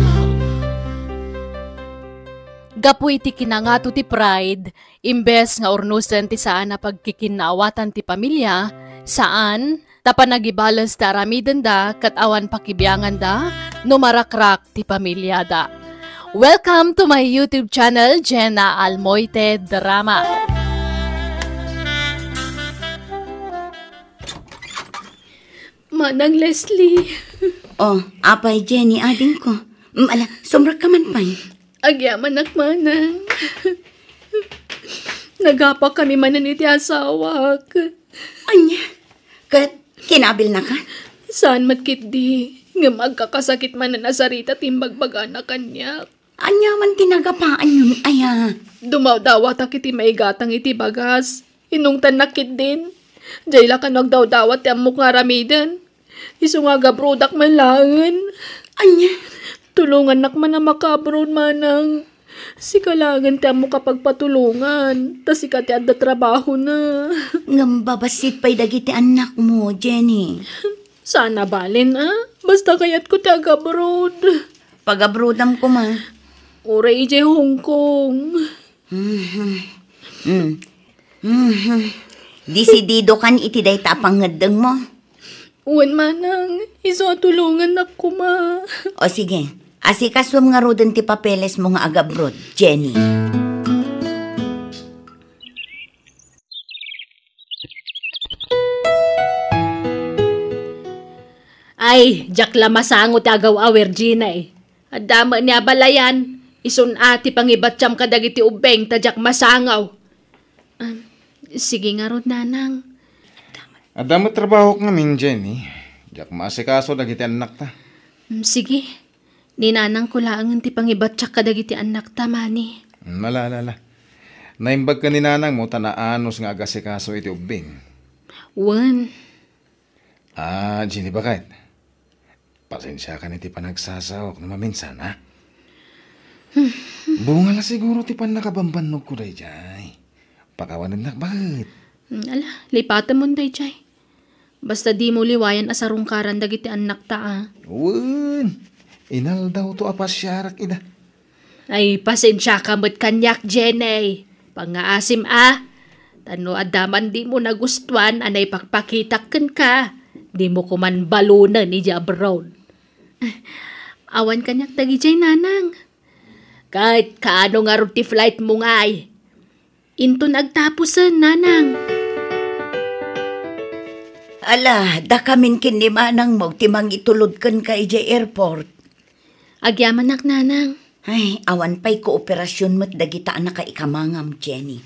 Gapu iti kinangato ti pride, imbes nga urnosen ti saan a pagkikinnaawatan ti pamilya, saan, ta panagibales ti aramidenda ket awan pakibianganda no marakrak ti pamilyada. Welcome to my YouTube channel, Jenna Almoite Drama. Manang Leslie. Oh, apay, Jenny, adingko. Mm, ala, sumrekka man pay. Agyamanak, Manang. Nagapakami manen iti asawak. Ania? Ket kinabilnaka? Saan met ketdi, ngem agkakasakit manen a sarita ti imbagbagana kaniak. Ania man ti nagapaanyon aya? Dumawdawatak iti maigatang iti bagas. Inungtannak ketdin. Diay la kano agdawdawat ti ammok nga aramiden. Isu nga agabroadak man laengen. Ania? Tulongannak man a makaabroad, Manang. Sika laengen ti ammok a pagpatulongan, ta sika ti adda trabahona. Ngem babassit pay dagiti annakmo, Jenny. Saan a balen, a? Basta kayatko ti agabroad. Pagabroadam koma. Uray idiay Hong Kong. Mhm. Mm. Mhm. Desididokan iti dayta a pangngeddengmo? Wen, Manang, isu a tulongannak koma. O sige, asikasuem ngaruden ti papelesmo nga agabroad, Jenny. Ay, diak la masango ti agaw-aw, Virginia, eh. Adda met ni abalayan, isun a ti pangibattiam kadagiti ubbing ta diak masango. Ah, sige ngarud, Nanang. Adda met trabahok ngamin, Jenny. Diak maasikaso dagiti annakta. Mm, sige. Ni nanangko laengen ti pangibattiak kadagiti annakta, mani. Mm, ala, ala, ala. Naimbag ken ni nanangmo ta naanus nga agasikaso iti ubbing. Wen. Ah, Jenny, baket. Pasensiakan iti panagsasaok no maminsan, ha? Bunga la siguro ti pannakabambannogko daydiay. Pakawanennak, baket. Mm, ala, lipatemon daydiay. Basta dimo liwayan a sarungkaran dagiti annakta, a. Wen, inaldawto a pasiarak ida. Ay, pasensiaka met kaniak, Jenny. Pangngaasim, a. Ta no adda man dimo nagustuan a naipakpakitak kenka, dimo koman balonen idiay abroad. Awan kaniak dagidiay, nanang. Ket kaano ngarud ti flightmo ngay? Inton agtapusen, nanang. Ala, dakamin ken ni manangmo ti mangitulod kenka idiay airport. Agyamanak, nanang. Ay, awan pay kooperasyon met dagita a nakaikamangam, Jenny.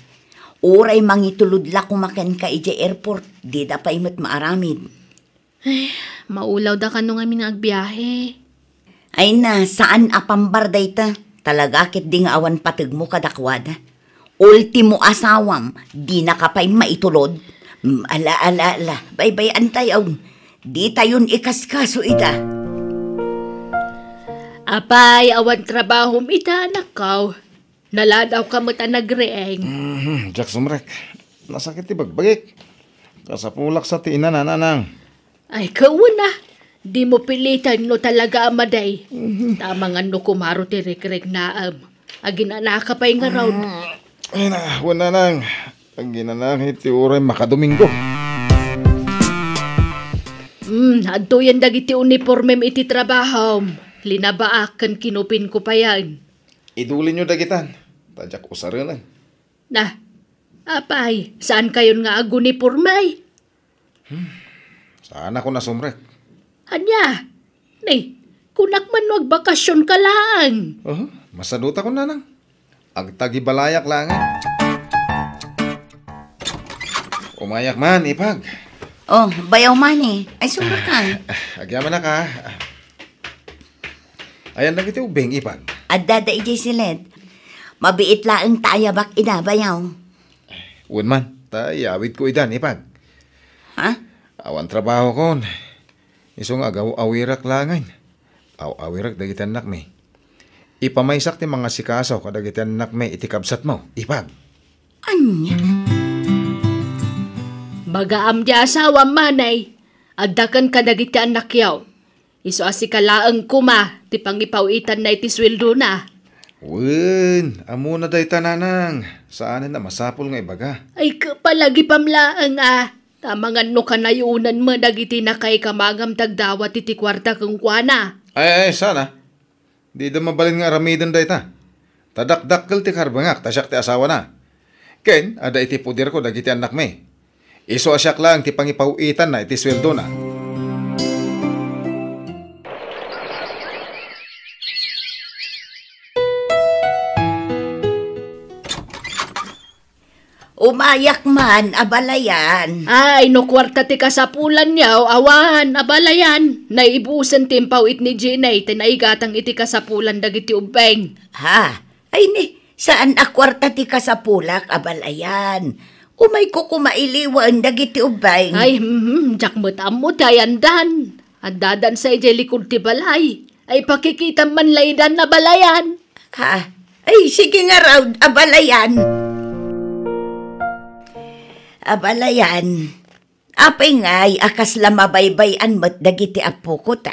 Uray mangitulod la koma kenka idiay airport, dida pay met maaramid. Ay, maulawda kano ngamin nga agbiahe. Ay na, saan a pambar dayta. Talaga ket di nga awan pategmo kadakuada. Ultimo asawam, dinaka pay maitulod. Mm, ala, ala, ala, baybay-antayon. Ditayon ikaskaso ida. Apay, awan trabahom ita, anakko. Naladawka met a nagriing. Mhm, diak sumrek. Nasakit ti bagbagik. Kasapulak sa ti inana, nanang. Ay, kauna. Dimo piliten no talaga a madi. Mhm. Tama nga no kumaro ti rikriknaem. Aginanaka pay ngarud. Mm, ay na, wen, nanang. Aginanaka iti uray makadomingo. Mm, adtoyen dagiti unipormem iti trabahom. Linabaak ken kinupinko payen. Idulinyo dagitan, ta diak usarenen. Na, apay, saankayon nga aguniporme? Hmm, saanakon a sumrek. Ania? Ni, kunak man no agbakasionka laeng. Aha, masadutakon, nanang. Agtagibalayak laeng. Umayak man, ipag. Oh, bayaw man eh. Ay, sumrek ka. Ah, agyamanak, a. Ayan dagiti ubbing, ipag. Adda da idiay siled. Mabiit laeng ta ayabak ida, bayaw. Wen man, ta iyawidko idan, ipag. Ha? Awan trabahokon. Isu nga agaw-awirak laengen. Aw-awirak dagiti annakmi. Ipamaysak ti mangasikaso kadagiti annakmi iti kabsatmo, ipag. Ania? Bagaam ti asawam, manay. Adda ken kadagiti annakyo. Isu a sika laeng koma ti pangipaw-itanna iti sueldona. Wen, ammona dayta, nanang. Saanen a masapul nga ibaga. Ay, kapalagipam laeng, a. Ta amangan no kanayonenmo dagiti nakaikamangam ti agdawat iti kuarta kenkuana. Ay, ay, saan a? Dida mabalin nga aramiden dayta. Ta dakdakkel ti karbengak ta siak ti asawana. Ken adda iti poderko dagiti annakmi. Isu a siak laeng ti pangipaw-itanna iti sueldona. Umayak man, abalayan. Ay, no kuarta ti kasapulanyo, awan, abalayan. Naibusen ti impaw-it ni Jenny, ti naigatang iti kasapulan dagiti ubbing. Ha? Ay ni, saan a kuarta ti kasapulak, abalayan. Umayko koma iliwaen dagiti ubbing. Ay, mhm, diak met ammo ti ayandan. Addadan sa idiay likud ti balay. Ay, pakikitam man laydan, abalayan. Ha? Ay, sige ngarud, abalayan. Abalayan, apay ngay a kasla mabaybay-an met dagiti appoko ta?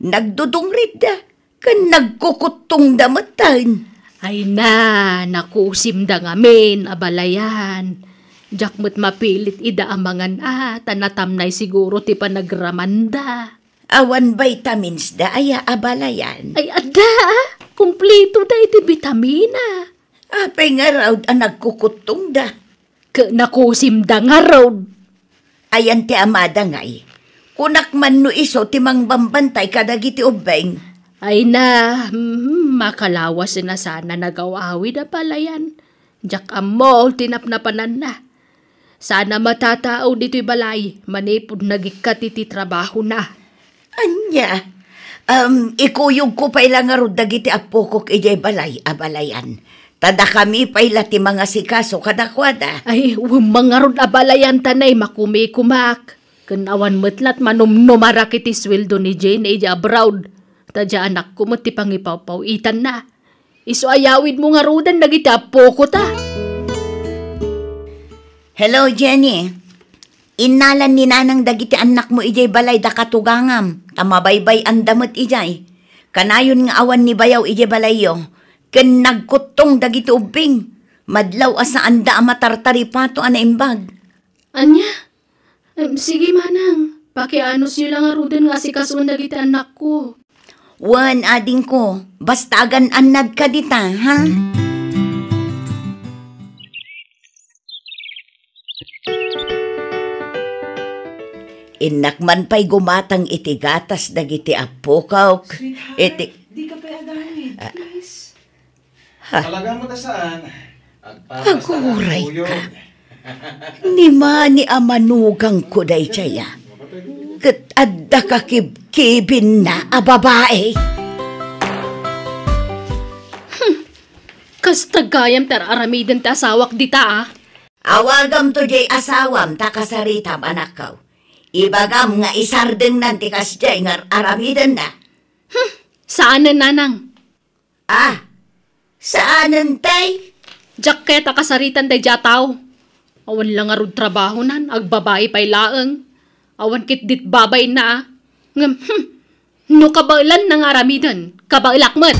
Nagdudungritda, ken nagkukuttongda metten. Ay na, nakusimda ngamin, abalayan. Diak met mapilit ida a mangan a, ta natamnay siguro ti panagramanda. Awan vitamins da aya, abalayan? Ay, adda, a. Kumplito da iti bitamina. Apay ngarud a nagkukuttongda? Ket nakusimda ngarud. Ayan ti amada ngay. Kunak man no isu ti mangbambantay kadagiti ubbing. Ay na, hmm, makalawasen a sana nagaw-awid, abalayan. Diak ammo ti napnapananna. Saan a matatao ditoy balay manipud nagikkat iti trabahona. Ania? Um, ikuyogko pay la ngarud dagiti appokok idiay balay a balayan. Ta dakami pay la ti mangasikaso kadakuada. Ay, wen ngarud a balayan ta nay makumikumak. Ken awan met lat manumnumarak iti sueldo ni Jenny idiay abroad. Ta diay anakko met ti pangipawpaw-itanna. Isu a yawidmo ngaruden dagiti appoko ta. Hello, Jenny. Innalan ni Nanang dagiti annakmo idiay balay da katugangam, ta mabaybay-anda met idiay. Kanayon nga awan ni bayaw idiay balayyo, ken nagkuttong dagiti ubbing. Madlaw a saanda a matartaripato a naimbag. Ania? Em, sige, manang. Pakianusyo la ngaruden nga asikasoen dagiti annakko. Wen, adingko, basta agan-annadka dita, ha? Innak man pay gumatang iti gatas dagiti appokok. Sweetheart, iti di ka pay agawid, ah, please. Ha? Talaga mo ta saan? Agpapas ta Aguray kuyog. Ka. Ni mani a manugangko daydiay, a. Ket adda kakibkibinna a babai. Hmm. Kasta gayam ti ar-aramiden ti asawak dita, a. Awagamto diay asawam ta kasaritam, anakko. Ibagam nga isardengnan ti kasdiay nga ar-aramidenna. Hmm. Saanen, nanang. Ah, saanen tay? Diak kayat a kasaritan daydiay a tao. Awan la ngarud trabahonan, agbabai pay laeng. Awan ketdit babainna, a. Ngem, hmm, no kabaelanna nga aramiden, kabaelak met.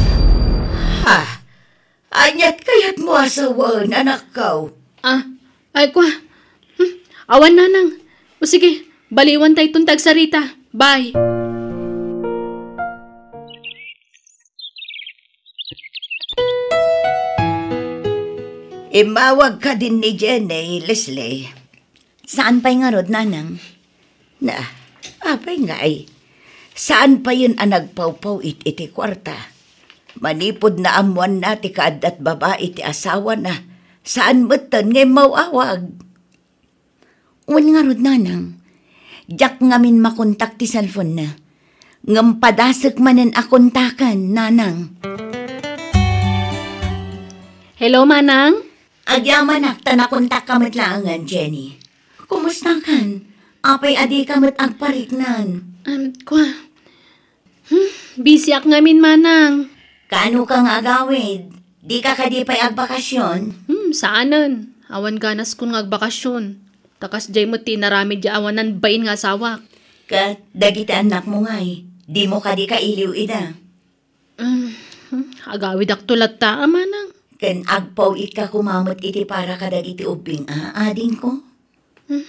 Ha? Aniat kayatmo a sawen, anakko? Ah, ay, kua. Hmm, awan, nanang. O sige, baliwan tayton ti agsarita. Bye. Immawag kadin ni Jenny, Leslie. Saan pay ngarud, nanang? Na, apay ngay? Saan payen a nagpawpaw-it iti kuarta? Manipud naammoanna ti kaaddat babai ti asawana, saan metten nga immaw-awag. Wen ngarud, nanang, diak ngamin makontak ti cellphone-na. Ngem padasek manen a kontaken, nanang. Hello, manang? Agyamanak ta nakontakka met laengen, Jenny. Kumustakan? Apay a dika met agpariknan? Em, kua. Hmm, busyak ngamin, manang. Kaano ka nga agawid? Dika kadi pay agbakasyon? Hmm, saanen. Awan ganaskon nga agbakasyon. Ta kasdiay met ti inaramid diay awanan bain nga asawak. Ket dagiti annakmo ngay, dimo kadi kailiw ida? Hmm, agawidakto latta, a, manang. Ken agpaw-itka koma met iti para kadagiti ubbing, a, adingko? Hmm,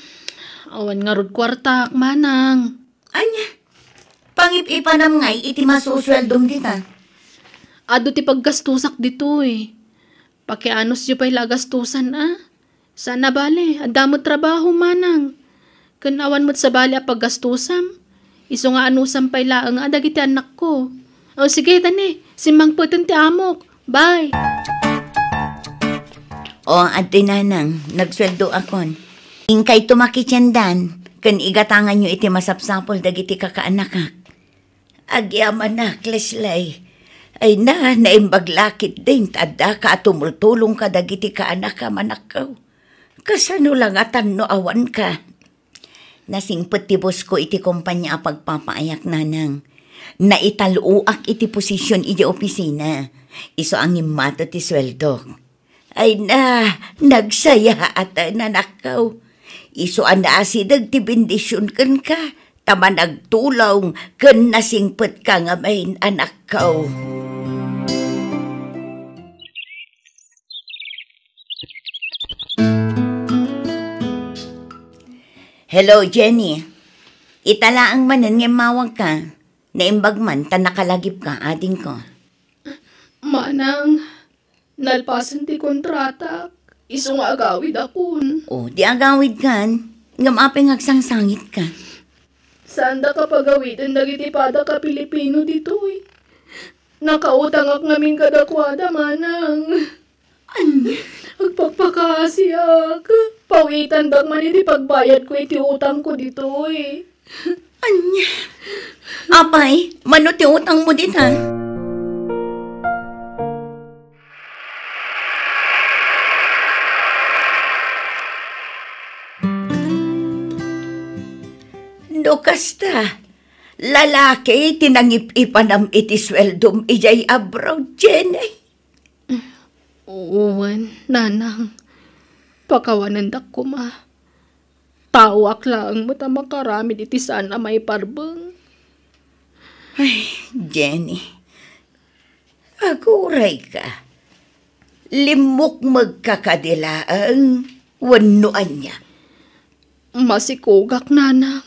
awan ngarud kuartak, manang. Ania? Pangip-ipanam ngay iti masusueldom dita? Adu ti paggastusak ditoy. Pakianusyo pay la a gastusan, a. Saan a bale, adda met trabaho, manang. Ken awan met sabali a paggastusam. Isu nga anusam pay laeng a dagiti annakko. O, sige, tani, simmangpeten ti amok. Bye. O, adtoy, nanang, nagsueldoakon. Inkayto makitiendan, ken igatanganyo iti masapsapul dagiti kakaanakak. Agyamanak, Leslie. Ay na, naimbag la ketdin ta addaka a tumultulong kadagiti kaanakam, anakko. Kasano la ngatan no awanka? Nasingpet ti boss-ko iti kompania a pagpapaayak, nanang. Naital-oak iti posision idiay opisina. Isu a ngimmato ti sueldok. Ay na, nagsayaat, anakko. Isu a naasideg ti bendision kenka, ta managtulong ken nasingpetka ngamin, anakko. Hello, Jenny. Ita laeng manen nga immawagka. Naimbag man ta nakalagipka, adingko. Manang, nalpasen ti kontratak. Isu nga agawidakon. O, di agawidkan. Ngem apay nga agsangsangitka? Saandaka pagawiden dagiti padaka Pilipino ditoy. Nakautangak ngamin kadakuada, manang. Ania? Agpakpakaasiak. Pawitandak man iti pagbayadko iti utangko ditoy. Ania? Apay, mano ti utangmo dita? No kasta, lalaki ti nangip-ipanam iti sueldom idiay abroad, Jenny? Wen, nanang. Pakawanendak koma. Taoak laeng met a makaramid iti saan a maiparbeng. Ay, Jenny. Agurayka. Limmukmegka kadi laeng wenno ania? Masikogak, nanang.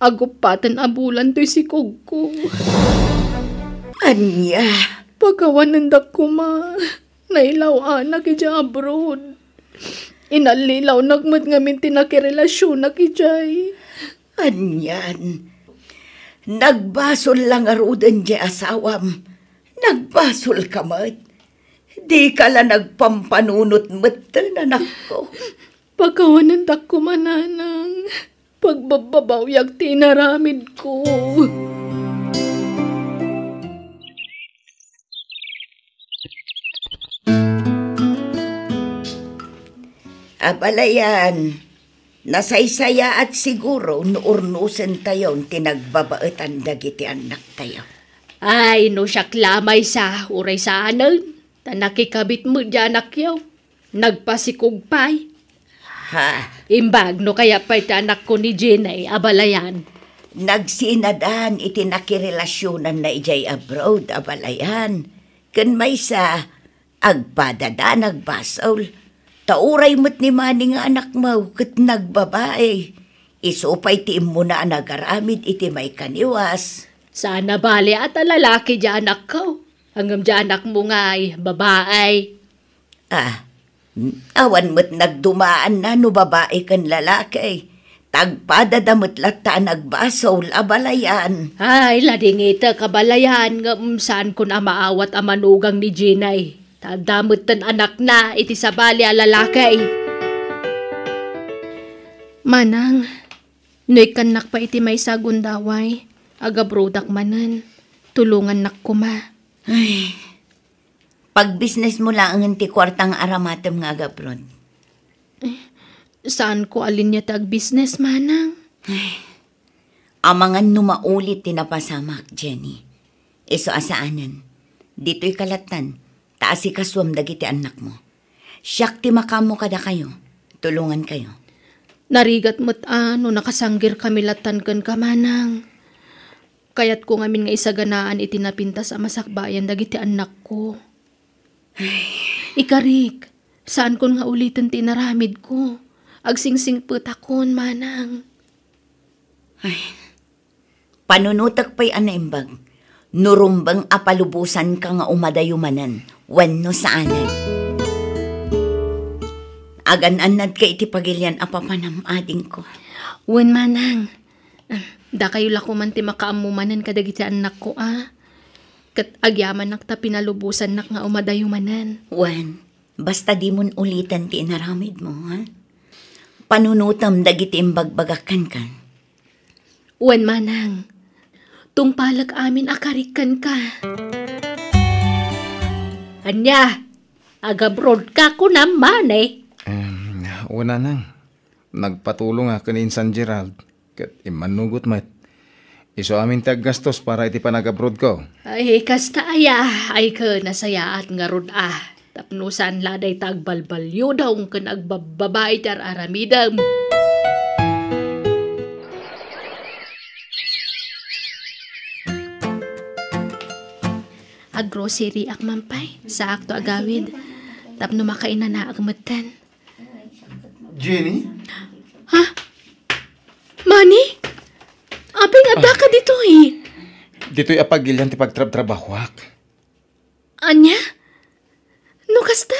Aguppaten a bulan toy sikogko. Ania? Pakawanendak koma. Nailaw-anak idiay abroad. Inallilawnak met ngamin ti nakirelasionak idiay. Anian? Nagbasol la ngaruden diay asawam. Nagbasolka met. Dika la nagpampanunot metten, anakko. Pakawanendak koma, nanang. Pagbabbabawiak ti inaramidko. Abalayan, nasaysayaat siguro no urnosentayon ti nagbabaetan dagiti annaktayo. Ay, no siak la, maysa, uray saanen, ta nakikabit met diay anakyo. Nagpasikog pay. Ha? Imbag no kayat pay ti anakko ni Jenny, abalayan. Nagsinadan iti nakirelasionanna idiay abroad, abalayan. Ken maysa, agpadada nagbasol. Ta uray met ni Manny nga anakmo ket nagbabai. Isu pay ti immuna a nagaramid iti maikaniwas. Saan a bali a ta lalaki diay anakko. Ngem diay anakmo ngay, babai. Ah, awan met nagdumaanna no babai ken lalaki. Tagpadada met latta a nagbasol, abalayan. Ay, ladingitek, abalayan, ngem saankon a maawat a manugang ni Jenny. Ta adda metten anakna iti sabali a lalaki. Manang, no ikkannak pay iti maysa a gundaway, agabrodak manen, tulongannak koma. Ay, pagbisnesmo laengen ti kuarta nga aramatem nga agabroad. Eh, saanko a linia ti agbisnes, manang. Ay, amangan no maulit ti napasamak, Jenny. Isu a saanen. Ditoyka lattan, ta asikasuem dagiti annakmo. Siak ti makaammo kadakayo. Tulongankayo. Narigat met a no nakasanggirkami lattan kenka, manang. Kayatko ngamin nga isaganaan iti napintas a masakbayan dagiti annakko. Ay. Ikarik, saankon nga uliten ti inaramidko. Agsingsingpetakon, manang. Ay, panunotek pay a naimbag no rumbeng a palubosanka nga umadayo manen wenno saanen. Agan-annadka iti pagilian a papanam, adingko. Wen, manang. Ah, dakayo la koman ti makaammo manen kadagiti annakko a. Ket agyamanak ta pinalubosannak nga umadayo manen. Wen, basta dimon uliten ti inaramidmo, ha? Panunotem dagiti imbagbagak kenka. Wen, manang. Tungpalek amin a karik kenka. Ania? Agabroad ka kunam, Manny? Em, wen, nanang. Nagpatulong a ken ni Insan Gerald, ket immannugot met. Isu amin ti aggastos para iti panagabroadko. Ay, kasta aya, ay ken nasayaat ngarud a. Tapno saan la dayta agbalbaliudong ken agbabbabai ti ar-aramidem. Aggrocery-ak man pay, saakto agawid. Tapno makainanaak metten. Jenny? Ha? Manny? Apay nga addaka ditoy? Ditoy a pagilian ti pagtrabtrabahoak. Ania? No kasta?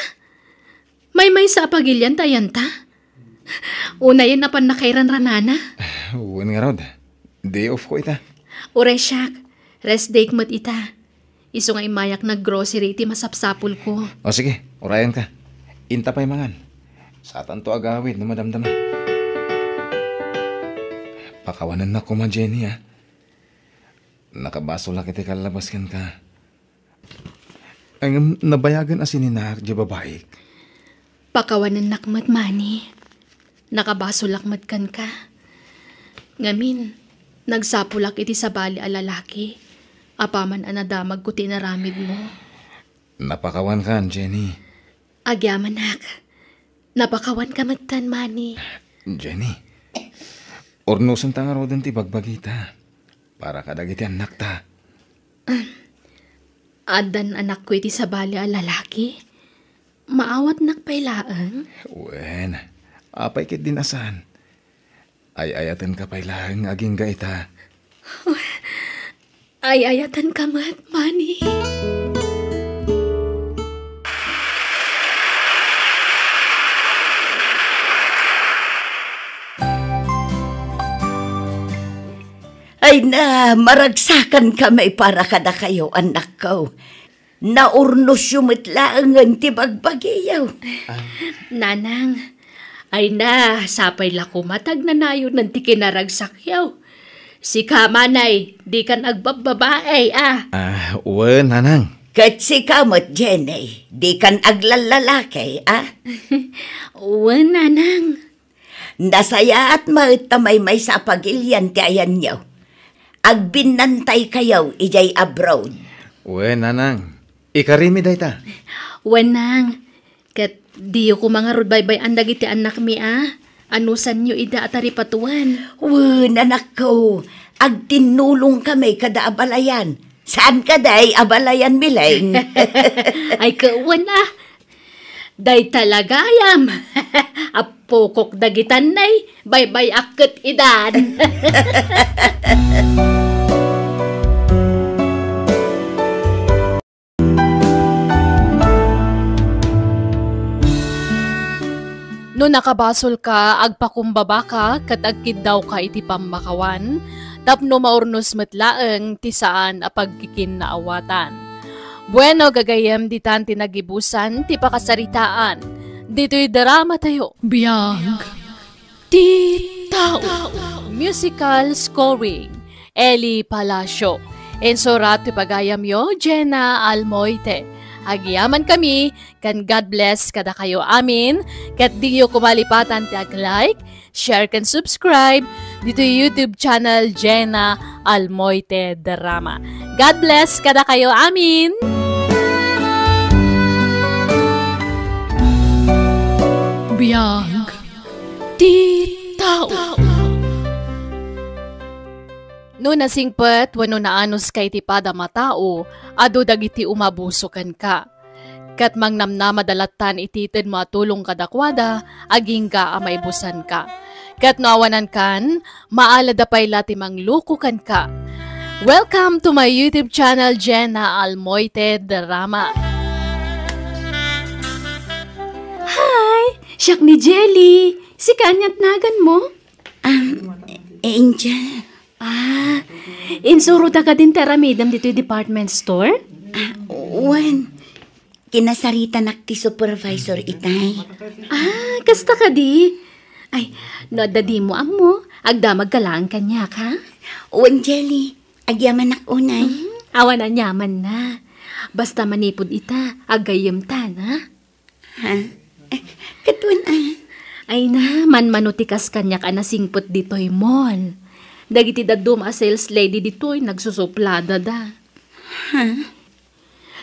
Maymaysa a pagilian ta ayan ta? Unayen a pannakairanranana? Wen ngarud. Day off ko ita. Uray siak, rest day met ita. Isu nga immayak naggrocery iti masapsapulko. O sige, urayanka. Inta pay mangan. Satanto agawid no madamdama. Pakawanennak koma, Jenny, a. Nakabasolak iti kallabas kenka. Ngem nabayagen a sininak diay babaik. Pakawanennak met, Manny. Nakabasolak met kenka. Ngamin, nagsapulak iti sabali a lalaki. Apaman a nadamagko ti inaramidmo. Napakawankan, Jenny. Agyamanak. Napakawanka metten, Manny. Jenny, urnosenta ngaruden ti bagbagita para kadagiti annakta. Addan anakko iti sabali a lalaki? Maawatnak pay laeng? Wen, apay ketdin a saan? Ay-ayatenka pay laeng agingga ita. Ay-ayatenka met, Manny. Ay na, maragsakanka met para kadakayo, annakko. Naurnosyo met laengen ti bagbagiyo. Nanang, ay na, sapay la koma ta agnanayonen ti kinaragsakyo. Sika, Manny, dikan agbabbabae, a. Ah, wen, Nanang. Ket sika met, Jenny, dikan aglallalaki, a. Wen, Nanang. Nasayaat met ta maymaysa a pagilian ti ayanyo. Agbinnantaykayo idiay abroad. Wen, Nanang. Ikarimi dayta. Wen, Nang. Ket diyo koma ngarud baybay-an dagiti annakmi a. Anusanyo ida a taripatoen. Wen, annakko. Agtinnulongkami kada abalayan. Saan kadi abalayan, Mileng? Ay, ket wen a. Dayta la gayam. Appokok dagitan nay, baybay-ak ket idan. No nakabasolka, agpakumbabaka ket agkiddawka iti pammakawan, tapno maurnos met laeng ti saan a pagkikinnaawatan. Bueno, gagayyem, ditan ti nagibusan ti pakasaritaan ditoy dramatayo. Biag ti tao. Musical scoring, Eli Palacio. Insurat ti pagayamyo, Jenna Almoite. Agyamankami, ken God bless kadakayo amin, ket diyo koma lipatan ti ag-like, share ken subscribe ditoy YouTube channel Jenna Almoite Drama. God bless kadakayo amin! Biag ti tao. No nasingpet wenno naanuska iti padam a tao, adu dagiti umabuso kenka. Ket mangnamnamada lattan iti itedmo a tulong kadakuada, agingga a maibusanka. Ket no awanankan, maalada pay la ti mangluko kenka. Welcome to my YouTube channel, Jenna Almoite Drama. Hi! Siak ni Jelly. Sika ania't naganmo? Um, Angel. Ah, insuroda kadin ti aramidem ditoy department store? Ah, wen. Kinasaritanak ti supervisor itay. Ah, kasta kadi? Ay, no adda dimo ammo, agdamagka laeng kaniak, ha? Wen, Jelly. Agyamanak unay. Mm, awan aniamanna. Basta manipud ita, agayyemta, na? Ha? Eh, ket wen a? Ay na, manmano ti kas kaniak a nasingpet ditoy mall. Dagiti dadduma a sales lady ditoy, nagsusupladada. Ha?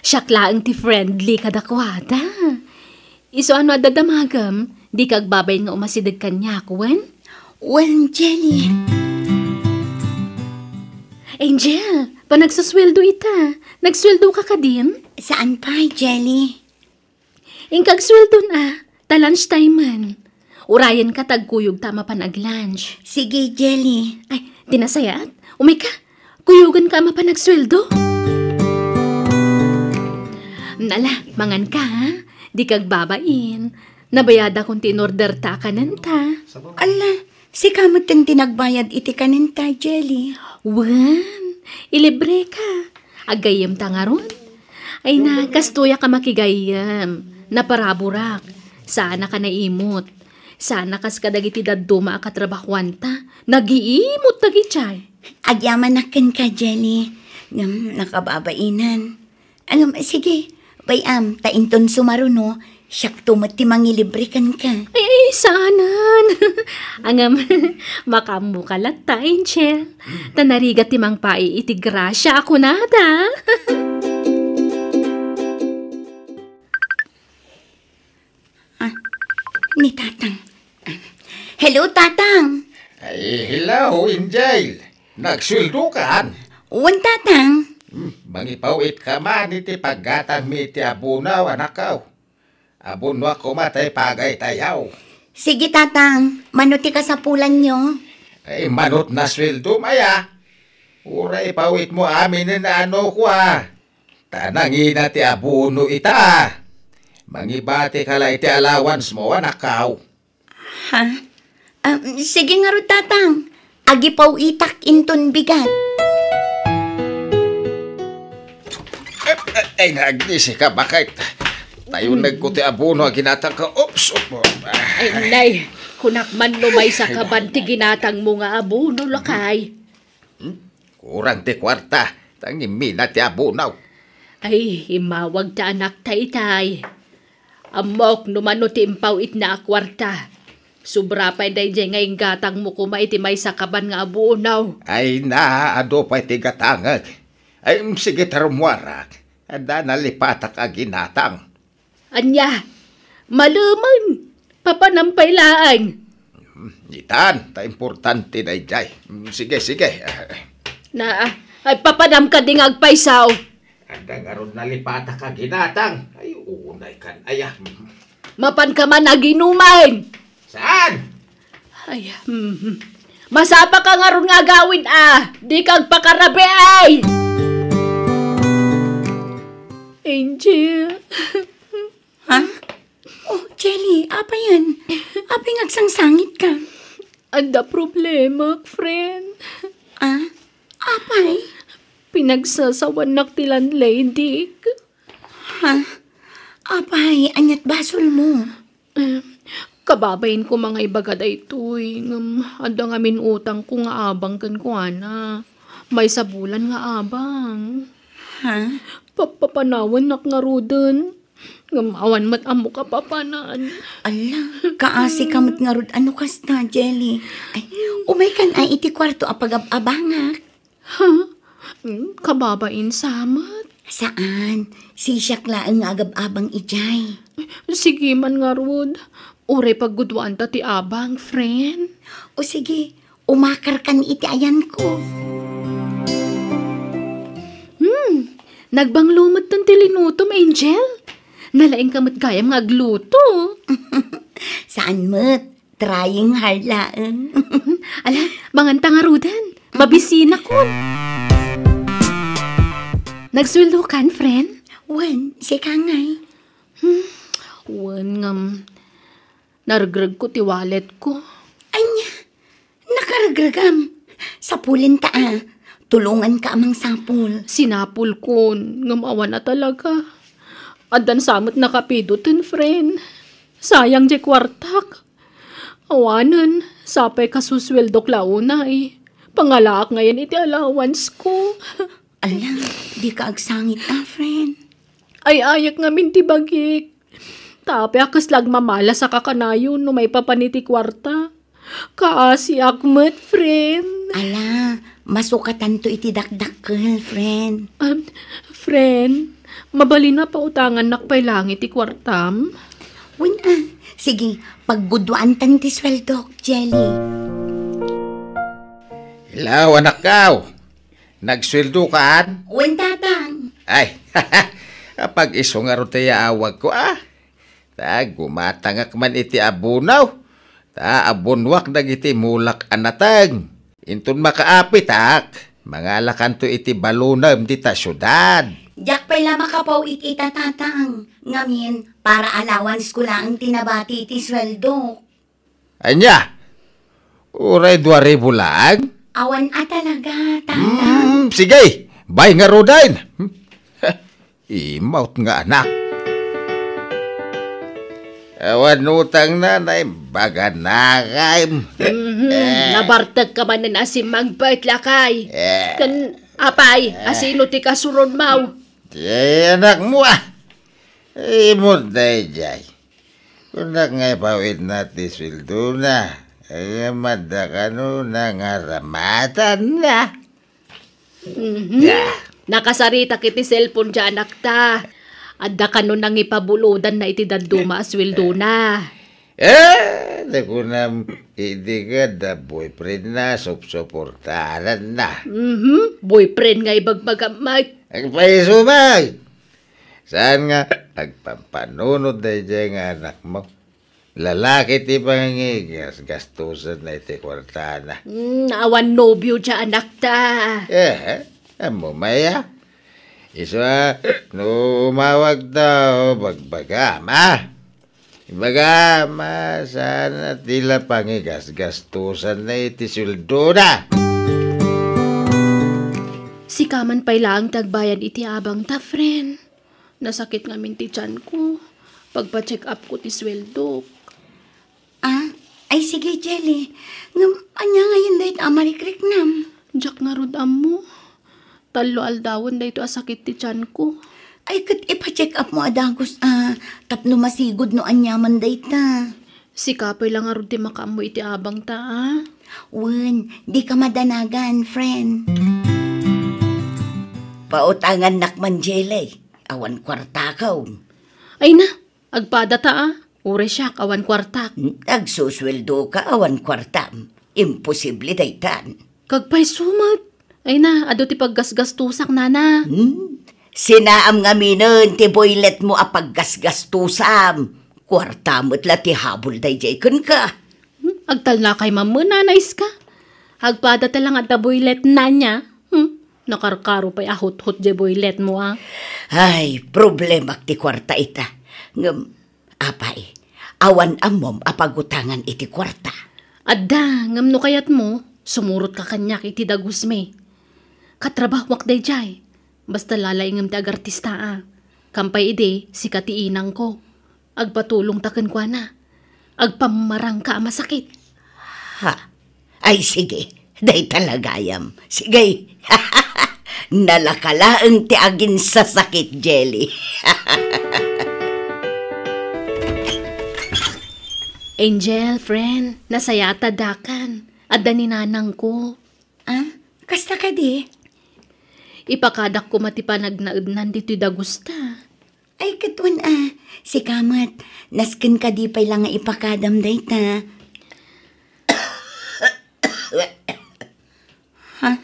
Siak laeng ti friendly kadakuada. Isu a no adda damagem, dika agbabain nga umasideg kaniak, wen? Wen, Jelly. Angel, panagsusueldo ita. Nagsueldoka kadin? Saan pay, Jelly? Inka agsueldon a, ta lunch time-en. Urayenka ta agkuyogta a mapan ag-lunch. Sige, Jelly. Ay, ti nasayaat, umayka. Kuyogenka a mapan agsueldo. Nala, manganka, ha? Dika agbabain. Nabayadakon ti inorderta a kanenta. Ala, sika metten ti nagbayad iti kanenta, Jelly. Wen, ilibreka. Aggayyemta ngarud? Ay na, kastoyak a makigayyem. Naparaburak. Saanaka naimot. Saanaka kas kadagiti dadduma a katrabahuanta. Nagiimot dagiti ay. Agyamanak kenka, Jelly. Ngem nakababainan. Ngem, sige, bay-am, ta inton sumaruno, siakto met ti mangilibre kenka. Ay, ay, saanen. Ngem, makaammoka latta, Angel. Ta narigat ti mangpait iti grasia a kunada. Ah, ni Tatang. Hello, Tatang. Ay, hello, Angel. Nagsueldokan? Wen, Tatang. Hmm, mangipaw-itka man iti paggatangmi iti abono, anakko. Abonoak koma tay pagaytayo. Sige, Tatang. Mano ti kasapulanyo? Ay, manot nasueldom aya. Uray ipaw-itmo amin a nano, kua. Ta nangina ti abono ita. Mangibatika la iti allowance mo, anakko. Ha? Ah, sige ngarud, Tatang. Agipaw-itak inton bigat. Ay, ay, nagnisi ka, bakit? Tayo nagko ti abono a ginatang ka. Oops, oops. Ay, nay, kunak man no maysa ka ban ti ginatang mo nga abono, lakay. Hmm? Kurang ti kuarta, ta ngimmina ti abono. Ay, immawag ti anakta itay. Ammok no mano ti impaw-itna a kuarta. Sobra pay daydiay nga inggatangmo koma iti maysa ka ban nga abono. Ay na, adu pay ti gatangek. Ay, sige, ta rummuarak. Adda nalipatak a ginatang. Ania, malemen, papanam pay laeng. Hmm, itan, ta importante daydiay. Hmm, sige, sige. Na, ay, papanam kadi nga agpayso. Adda ngarud nalipatak a ginatang. Ay, unay kan aya. Mapanka man aginuman. Saan? Ay, hmm. Masapaka ngarud nga agawid, a. Dika agpakarabii. Angel. Ha? Oh, Jelly, apay yan? Apay nga agsangsangitka? Adda problemak, friend. Ah? Apay? Pinagsasawannak ti landlady. Ha? Apay, ania't basolmo? Eh, kababain ko nga ibaga daytoy, ngem adda ngamin utangko nga abang kenkuana. Maysa bulan nga abang. Ha? Papapanawannak ngaruden. Ngem awan met ammok a papanan. Ala, kaasika met ngarud a no kasta, Jelly. Ay, umaykan a iti kuarto a pagab-abangak. Ha? Hmm, kababain sa met? Saan. Sisiak laeng nga agab-abang idiay. Sige man ngarud. Uray pagguduanta ti abang, friend. O sige, umakarkan iti ayanko. Hmm, nagbanglo metten ti linutom, Angel. Nalaingka met gayam nga agluto. Saan met. Trying hard laeng. Ala, manganta ngaruden. Mabisinakon. Nagsueldokan, friend? Wen, sika ngay? Hmm, wen ngem, naregregko ti walletko. Ania? Nakaregregam? Sapulenta a. Tulonganka a mangsapul. Sinapulkon, ngem awan a talaga. Addan sa met nakapidoten, friend. Sayang diay kuartak. Awanen, sapay kasusueldok la unay. Pangalaak ngayen iti allowance ko. Ala, dika agsangit a, friend. Ay-ayak ngamin ti bagik. Ta apay a kasla agmamalas a kakanayon no maipapan iti kuarta. Kaasiak met, friend. Ala, masukatanto iti dakdakkel, friend. Ah, friend, mabalin a pautangannak pay laeng ti kuartam? Wen a. Sige, pagguduantan ti sueldok, Jelly. Hello, anakko. Nagsueldokan? Wen, Tatang. Ay, apag-isu ngarud ti yaawagko, a. Ta gumatangak man iti abono. Ta abonoak dagiti mulak a nateng. Inton makaapitak, mangalakanto iti balonem dita siudad. Diak pay la makapaw-it ita, Tatang. Ngamin, para allowance ko laeng ti nabati iti sueldok. Ania? Uray dua ribu laeng? Awan a talaga, Tatang. Hmm, sige, bay ngaruden. Imawt nga anak. Awan utang, nanay, baga nakay. Mhm. Eh. Nabartek ka manen a simmangpet, lakay. Eh. Ken, apay, asino ti kasuronmaw? Ti anakmo, a. Imo daydiay. Kunak nga ipawidna ti sueldona. Ay, madda kano nangaramatanna. Mhm. Ya. Nakasaritak iti cellphone diay anakta. Adda kano nangipabulodanna iti dadduma a sueldona. Eh, nakunam, idi nga adda boyfriendna, supsuportaranna. Mhm, boyfriend nga ibagbagam, Mike. Agpaiso, Mike. Saan nga agpampanunot daydiay nga anakmo? Lalaki ti pangigasgastosanna iti kuartana. Hmm, awan nobio diay anakta. Eh, ammo maya? Isu a, no umawagta, bagbagam, a? Ibagam, a, saan a ti la pangigasgastosanna iti sueldona? Sika man pay laeng ti agbayad iti abangta, friend. Nasakit ngamin ti tianko. Pagpa-check up ko ti sueldok. Ah, ay sige, Jelly. Ngem, ania ngayen dayta a marikriknam? Diak ngarud ammo. Tallo aldawen daytoy a sakit ti tianko. Ay, ket ipa-check up mo a dagus a tapno masigud no ania man dayta. Sika pay la ngarud ti makaammo iti abangta, a? Wen, dika madanagan, friend. Pautangannak man, Jelly. Awan kuartakom. Ay na, agpadata, a. Uray siak, awan kuartak. Agsusueldoka, awan kuartam. Imposible daytan. Kagpayso met. Ay na, adu ti paggasgastosak, nana. Hmm? Sinaam ngaminen ti boylet mo a paggasgastosam. Kuarta met la ti habol daydiay kenka. Hmm? Agtalnakay mammen, nana, iska. Agpadata la nga adda boylet, nana. Hmm? Nakarkaro pay a huthot diay boylet mo, a. Ay, problemak ti kuarta ita. Ngem, apay, awan ammom a pagutangan iti kuarta? Adda, ngem no kayatmo, sumurotka kaniak iti dagusmi. Katrabahoak daydiay. Basta lalaingem ti agartista, a. Kampay idi, sika ti inangko. Agpatulongta kenkuana. Agpammarangka a masakit. Ha? Ay, sige. Dayta la gayam. Sige. Nalaka laeng ti aginsasakit, Jelly. Angel, friend, nasayaat a dakan. Adda ni nanangko. Ah, kasta kadi? Ipakadak koma ti panagnaednan ditoy dagusta. Ay, ket wen a, sika met, nasken kadi pay la nga ipakadam dayta. Ha?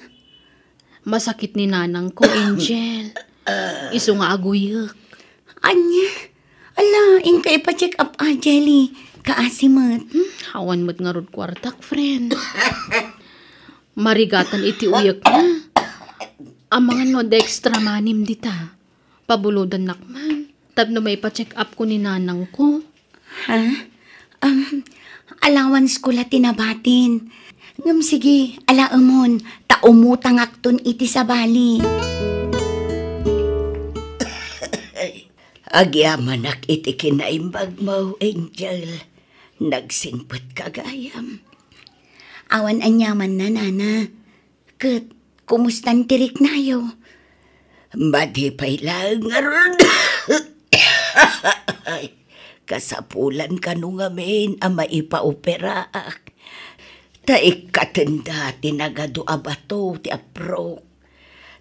Masakit ni nanangko, Angel. Isu nga aguyek. Ania? Ala, inka ipa-check up a, Jelly. Kaasi met. Hmm, awan met ngarud kuartak, friend. Marigatan iti uyekna. Amangan no adda extra money-m dita. Pabulodannak man tapno maipa-check up ko ni nanangko. Ha? Um, allowance ko la ti nabatin. Ngem sige, alaemon, ta umutangakton iti sabali. Agyamanak iti kinaimbagmo, Angel. Nagsingpetka gayam. Awan aniamanna, nana. Ket, kumustan ti riknayo? Madi pay laeng ngarud. Ay, kasapulan kano ngamin a maipaoperaak. Ta ikkatenda ti nagadu a bato ti aprok.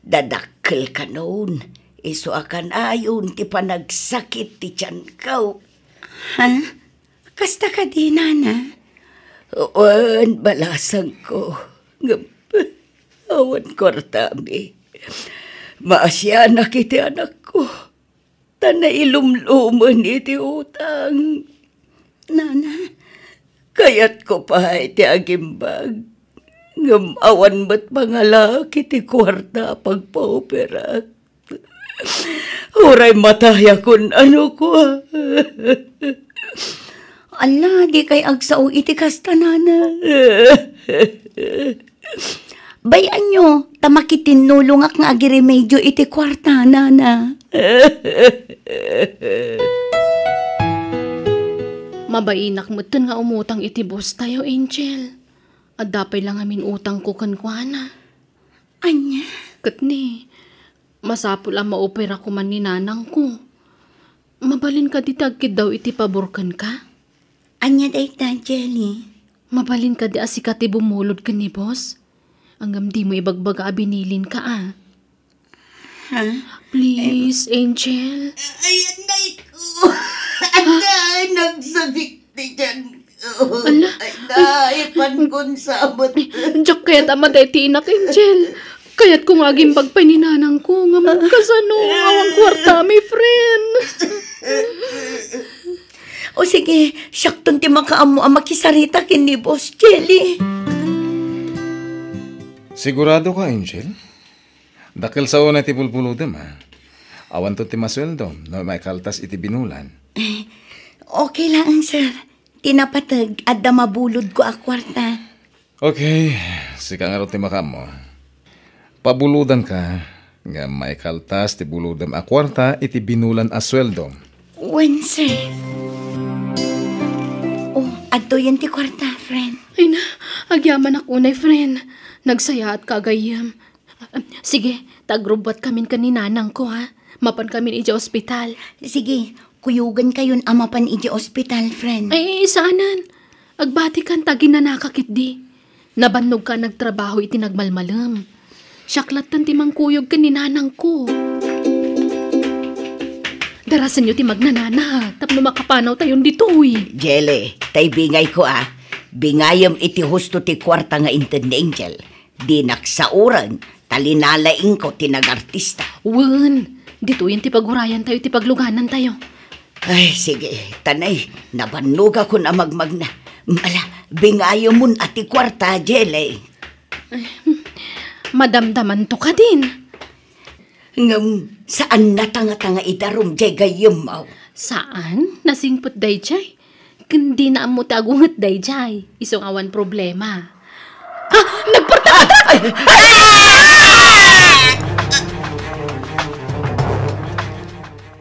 Dadakkel kanon, isu a kanayon ti panagsakit ti tianko. Ha? Kasta kadi, nana? Wen, balasangko. Ngem, awan kuartami. Maasianak iti anakko. Ta nailumlumen iti utang. Nana, kayatko pay ti agimbag. Ngem awan met pangalaak iti kuarta a pagpaoperak. Uray matayakon a no kua. Ala, dikay agsao iti kasta, nana. Bay-anyo, ta makitinnulongak nga agiremedio iti kuarta, nana. Mabainak metten nga umutang iti boss tayo, Angel. Adda pay la ngamin utangko kenkuana. Ania? Ket ni, masapul a maopera koman ni nanangko. Mabalin kadi ti agkiddaw iti pabor kenka? Ania dayta, Jelly? Mabalin kadi a sika ti bumulod ken ni boss? Ngem dimo ibagbaga a binilinka, a. Ha? Please, Angel. Ay, anay ko. Anay, nagsabik ti tiyan ko. Ala. Ay, naipan kun sabot. Diak kayat a matay ti inak, Angel. Kayatko nga agimbag pay ni nanangko, ngem kasano? Awan kwarta, my friend. O sige, siakton ti makaammo a makisarita ken ni Boss Jelly. Sigurado ka, Angel? Dakkel sa unay ti bulbulodem, a. Awanto ti masueldo no maikaltas iti binulan. Eh, okay lang, sir. Ti napateg, adda mabulodko a kwarta. Okay, sika ngarud ti makaammo. Pabulodanka nga maikaltas ti bulodem a kwarta iti binulan a sueldo. Wen, sir. Oh, adtoyen ti kwarta, friend. Ay na, agyamanak unay, friend. Nagsayaat ka, gayyem. Sige, ta agrubbuatkamin ken ni nanangko, ha? Mapankamin idiay ospital. Sige, kuyogankayon a mapan idiay ospital, friend. Ay, saanen. Agbatikan ta aginanaka ketdi. Nabannogka a nagtrabaho iti nagmalmalem. Siak latta ti mangkuyog ken ni nanangko. Darasenyo ti magnanana tapno makapanawtayon ditoy. Jelly, tay bingayko, a. Bingayem iti husto ti kuarta nga inted ni Angel. Dinak saoren, ta linalaingko ti nagartista. Wen, ditoyen ti pagurayantayo ti pagluganantayo. Ay, sige, tanay, nabannogakon a magmagna. Ala, bingayemon a ti kuarta, Jelly. Ay, madamdamanto kadin. Ngem, saan a tanga-tanga idarum jay gayyem, aw? Saan? Nasingpet dayjay. Ken dina ammo ti agunget dayjay. Isu nga awan problema. Ah, nagpartak-partak! Ay!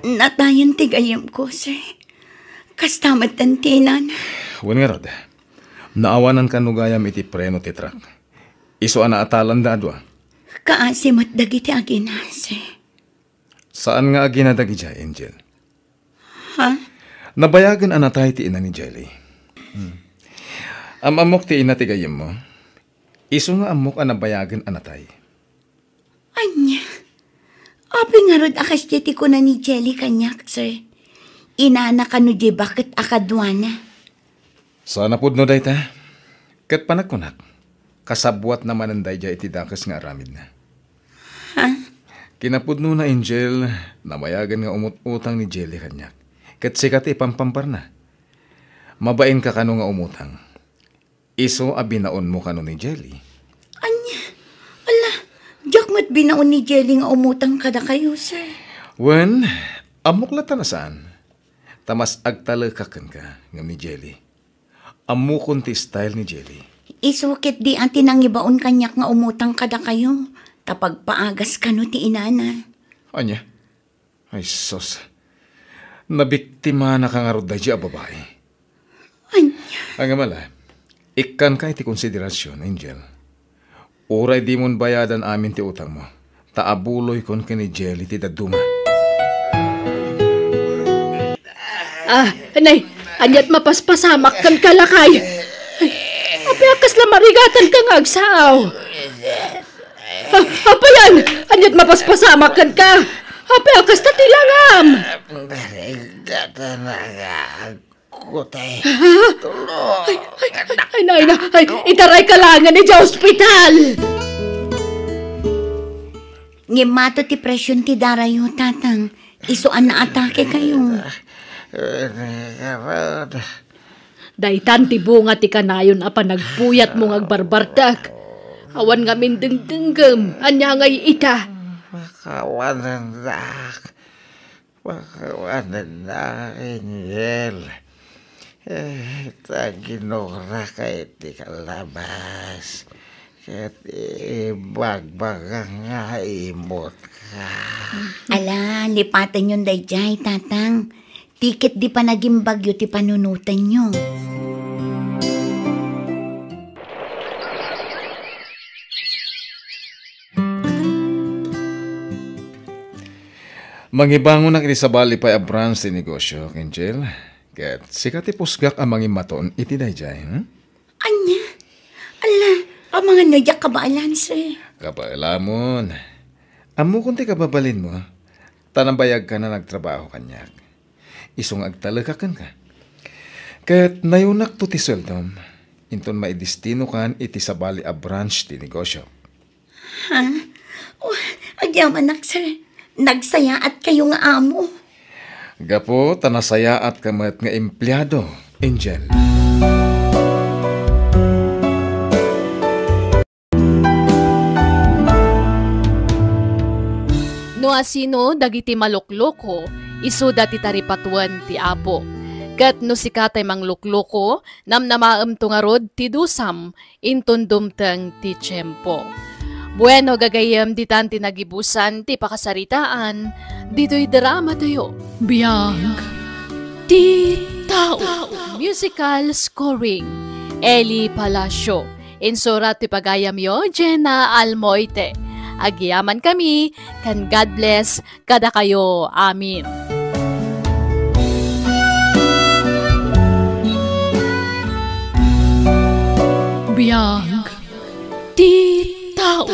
Natayen ti gayyemko, sir. Kasta met ti nana. Wen ngarud, naawanan kano gayam iti preno ti truck. Isu a naatalanda a dua. Kaasi met dagiti agina, sir. Saan nga agina dagidiay, Angel. Ha? Nabayagen a natay ti ina ni Jelly. Hmm. Am-ammok ti ina ti gayyemmo. Isu nga ammok a nabayagen a natay. Ania? Apay ngarud a kasdiay ti kuna ni Jelly kaniak, sir? Inana kano diay baket a kaduana? Saan a pudno dayta. Ket panagkunak, kasabuatna manen daydiay iti dakes nga aramidna. Ha? Kinapudnona, Angel, nabayagen nga umut-utang ni Jelly kaniak. Ket sika ti ipampamparna. Mabainka kano nga umutang. Isu a binaonmo kano ni Jelly. Ania? Ala, diak met binaon ni Jelly nga umutang kadakayo, sir. Wen, ammok latta a saan. Ta mas agtalekak kenka ngem ni Jelly. Ammokon ti style ni Jelly. Isu ketdi a ti nangibaon kaniak nga umutang kadakayo, ta pagpaagas kano ti inana. Ania? Ay, sus. Nabiktimanaka ngarud daydiay a babai. Ania? Ngem ala, ikkanka iti konsiderasion, Angel. Uray dimon bayadan amin ti utangmo, ta abuloykon ken ni Jelly ti dadduma. Ah, nay, aniat mapaspasamak kenka, lakay? Ay, apay a kasla marigatanka nga agsao? Ah, apayan, aniat mapaspasamak kenka? Apay a kasta ti langam? Narigatan nga Kutay. Ha? Tulong. Ay, ay, ay, nay, nay, ay, itarayka laengen idiay ospital. Ngem mato ti presion ti darayo, Tatang. Isu a naatake kayo. Daytan ti bunga ti kanayon a panagpuyatmo nga agbarbartek. Awan ngamin dengdenggem, ania ngay ita? Makawanendak. Makawanendak, Angel. Eh, ta ginuraka iti kalabas. Ket ibagbagak nga imutka. Ala, lipatenyon daydiay, Tatang. Ti ketdi panagimbagyo ti panunotenyo. Mangibangonak iti sabali pay a branch ti negosio, Angel. Ket sika ti pusgak a mangimmaton iti daydiay, hmm? Ania? Ala, amangan no diak kabaelan, sir. Kabaelamon. Ammokon ti kababalinmo, ta nabayagkan a nagtrabaho kaniak. Isu nga agtalekak kenka. Ket nayonakto ti sueldom, inton maidestinokan iti sabali a branch ti negosio. Ha? Oh, agyamanak, sir. Nagsayaat kayo nga amo. Gapu ta nasayaat ka met nga empleado, Angel. No asino dagiti malukloko, isuda ti taripatuen ti Apo. Ket no sika tay manglukloko, namnamaemto ngarud ti dusam, inton dumteng ti tiempo. Bueno, gagayyem, ditan ti nagibusan ti pakasaritaan ditoy drama tayo. Biag ti tao. Musical scoring, Eli Palacio. Insurat ti pagayamyo, Jenna Almoite. Agyaman kami, ken God bless kadakayo amin. Biag ti tao.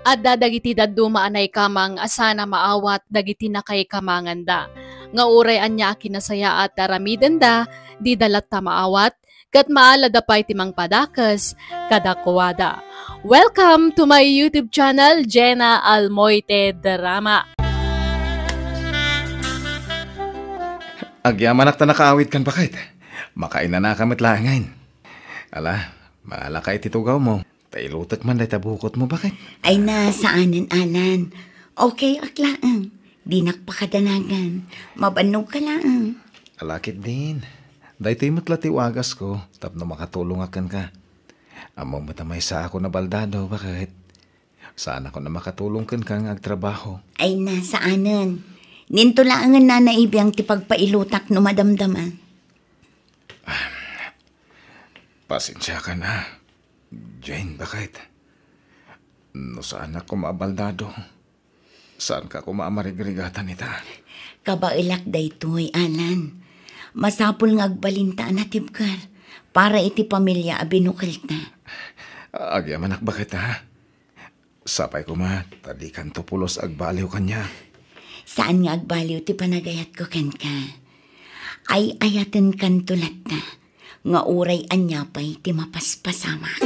Adda dagiti dadduma a naikamang a sana maawat dagiti nakaikamanganda, nga uray ania a kinasayaat ti aramidenda, dida latta maawat, ket maalada pay ti mangpadakes kadakuada. Welcome to my YouTube channel, Jenna Almoite Drama. Agyamanak ta nakaawidkan, baket. Makainanaka met laengen. Ala, mangalaka iti tugawmo. Ta ilutek man dayta bukotmo, baket. Ay na, saanen, Alan. Okay ak laeng. Dinak pakadanagan. Mabannogka laeng. Ala ketdin. Daytoy met la ti wagasko tapno makatulongak kenka. Ammom met a maysaak a baldado, baket. Saanakon a makatulong kenka nga agtrabaho. Ay na, saanen. Ninto laengen, Nana, ibiang ti pagpailutak no madamdama. Pasensiakan a, Jane, baket. No saanak koma a baldado, saanka koma a marigrigatan ita. Kabaelak daytoy, Alan. Masapul nga agbalinta a natibker para iti pamilia a binukelta. Agyamanak, baket, ha? Sapay koma ta dikanto pulos agbaliw kaniak. Saan nga agbaliw ti panagayatko kenka. Ay-ayatenkanto latta nga uray ania pay ti mapaspasamak.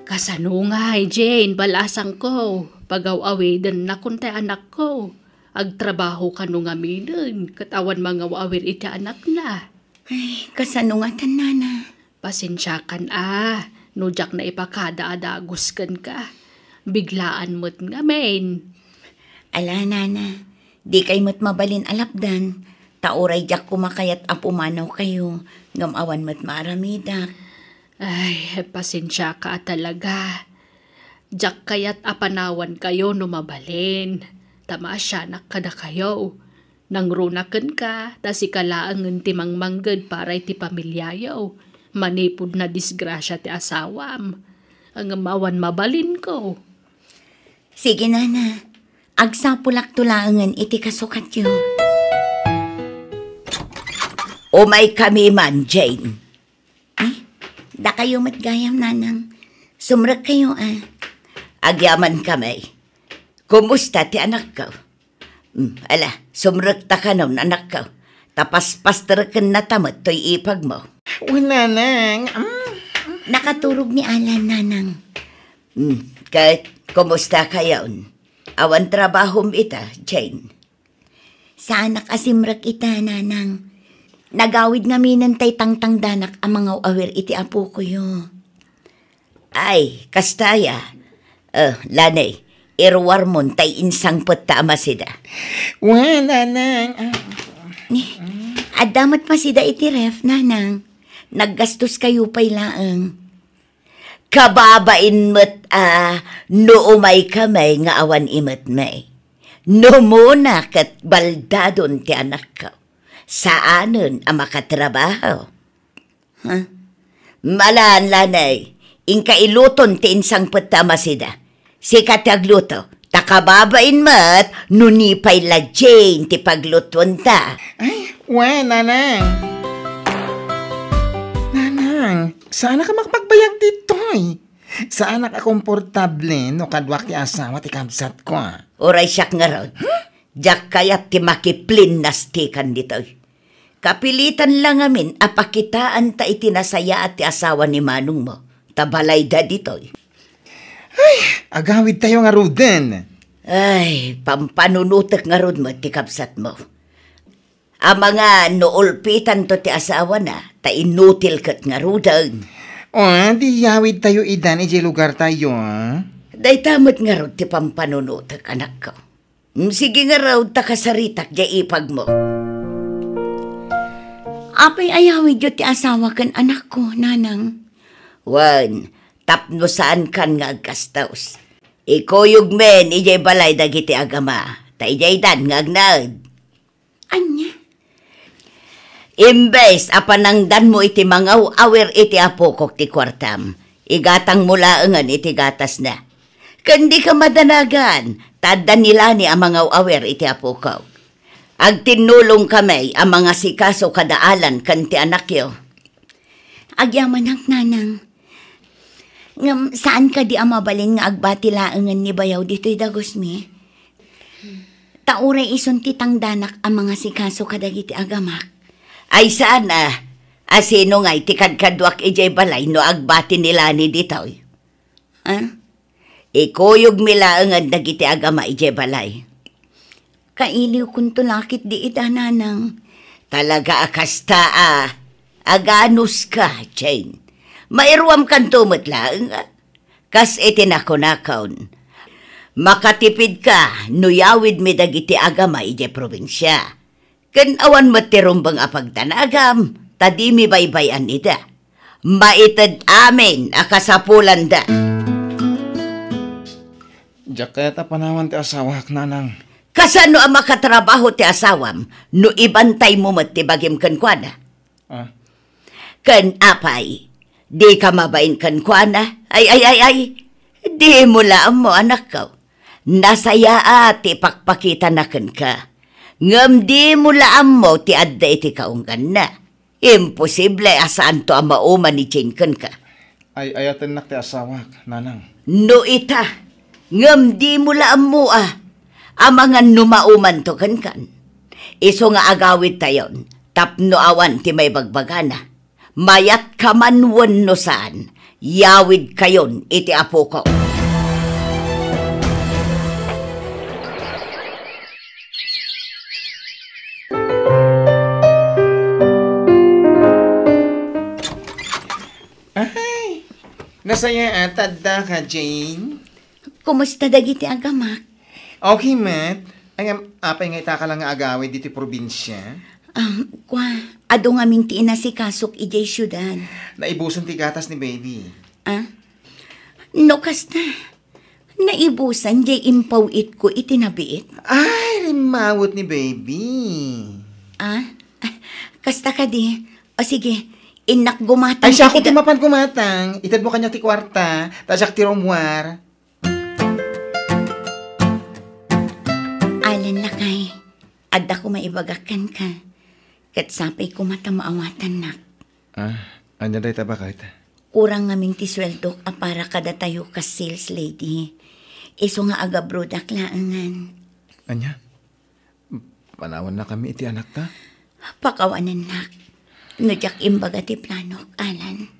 Kasano ngay, Jane, balasangko? Pagaw-awidennakon ti anakko. Agtrabaho kano ngaminen, ket awan mangaw-awir iti anakna. Ay, kasano ngatan, Nana? Pasensiakan a, no diak naipakada a dagus kenka. Biglaan met ngamin. Ala, Nana, dikay met mabalin a lapdan, ta uray diak koma kayat a pumanawkayo, ngem awan met maaramidak. Ay, pasensiaka a talaga. Diak kayat a panawankayo no mabalin, ta maasianak kadakayo. Nangruna kenka, ta sika laengen ti mangmangged para iti pamiliayo, manipud nadisgrasia ti asawam. Ngem awan mabalinko. Sige, Nana. Agsapulakto laengen iti kasukatyo. Umaykami man, Jane. Eh, dakayo met gayam, Nanang. Sumrekkayo, a. Agyamankami. Kumusta ti anakko? Hmm, ala, sumrekta kanon, anakko. Ta paspasterekennata met toy ipagmo. Wen, Nanang. Mm. Nakaturog ni Alan, Nanang. Hmm, ket kumusta kayon? Awan trabahom ita, Jane? Saanak a simrek ita, Nanang. Nagawid ngaminen tay tangtangdanak a mangaw-awir iti apokoyo. Ay, kasta aya. Eh, Lanay, iruarmon tay insangpetta a masida. Wen, Nanang. Ah. Eh, adda met masida iti ref, Nanang. Naggastoskayo pay laeng. Kababain met a no umaykami nga awan imetmi. No umuna ket baldadon ti anakko, saanen a makatrabaho. Ha? Malaan, lanay, inka iluton ti insangpet ta a masida. Sika ti agluto, ta kababain met no ni pay la Jane ti paglutuenta. Ay, wen, nanang. Nanang, saanak a makapagbayag ditoy. Saanak a komportable no kaduak ti asawa ti kabsatko, a. Uray siak ngarud. Huh? Diak kayat ti makiplinnastikan ditoy. Kapilitan la ngamin a pakitaanta iti nasayaat ti asawa ni manongmo, ta balayda ditoy. Ay, agawidtayo ngaruden. Ay, pampanunotek ngarud met ti kabsatmo. Amangan no ulpitanto ti asawana, ta inutil ket ngaruden. O, di yawidtayo idan idiay lugartayo, a? Dayta met ngarud ti pampanunotek, anakko. Mm, sige ngarud, ta kasaritak diay ipagmo. Apay a yawidyo ti asawa ken anakko, nanang? Wen, tapno saankan nga agkastos. Ikuyogmin idiay balay dagiti agama, ta idiaydan nga agnaed. Ania? Imbes a panangdanmo iti mangaw-awir iti apokok ti kuartam, igatangmo laengen iti gatasna. Ken dika madanagan, ta adda ni Lani a mangaw-awir iti apokok. Agtinnulongkami a mangasikaso kada Alan ken ti anakyo. Agyamanak, nanang. Ngem saan kadi a mabalin nga agbati laengen ni bayaw ditoy dagusmi? Ta uray isun ti tangdanak a mangasikaso kadagiti agamak. Ay saan a, a sino ngay ti kadkaduak idiay balay no agbati ni Lani ditoy? A? Ikuyogmi laengen dagiti agama idiay balay. Kailiwkonto la ketdi ida, nanang. Talaga a kasta a. Aganuska, Jane. Mairuamkanto met laeng, a. Kas iti nakunakon, makatipidka no yawidmi dagiti agama idiay probinsia. Ken awan met ti rumbeng a pagdanagam, ta dimi baybay-an ida. Maited amin a kasapulanda. Diak kayat a panawan ti asawak, nanang. Kasano a makatrabaho ti asawam no ibantaymo met ti bagim kenkuana? Ah. Ken apay, dika mabain kenkuana? Ay, ay, ay, ay. Dimo la ammo, anakko. Nasayaat ti ipakpakitana kenka. Ngem dimo la ammo ti adda iti kaungganna. Imposible a saanto a mauman ni Jane kenka. Ay-ayatennak ti asawak, nanang. No ita, ngem dimo la ammo a, amangan no maumanto kenkan. Isu nga agawidtayon, tapno awan ti maibagbagana. Mayatka man wenno saan, yawidkayon iti apokok. Ay, nasayaat ta addaka, Jane. Kumusta dagiti agamak? Okay met. Ay, ngem, apay nga itaka la nga agawid ditoy probinsia? Ah, kua, adu ngamin ti inasikasok idiay siudad. Naibusan ti gatas ni baby. Ah? No kasta, naibusan diay impaw-itko iti nabiit. Ay, rimmawet ni baby. Ah? Kasta kadi. O sige, innak gumatang. Ay, siak ti mapan gumatang. Itedmo kaniak ti kuarta, ta siak ti rummuar. Alan, lakay, adda koma ibagak kenka, ket sapay koma ta maawatannak. Ah, ania dayta, baket? Kurang ngamin ti sueldok a para kadatayo kas sales lady. Isu nga agabroadak laengen. Ania? Panawannakami iti anakta? Pakawanennak. No diak imbaga ti planok, Alan.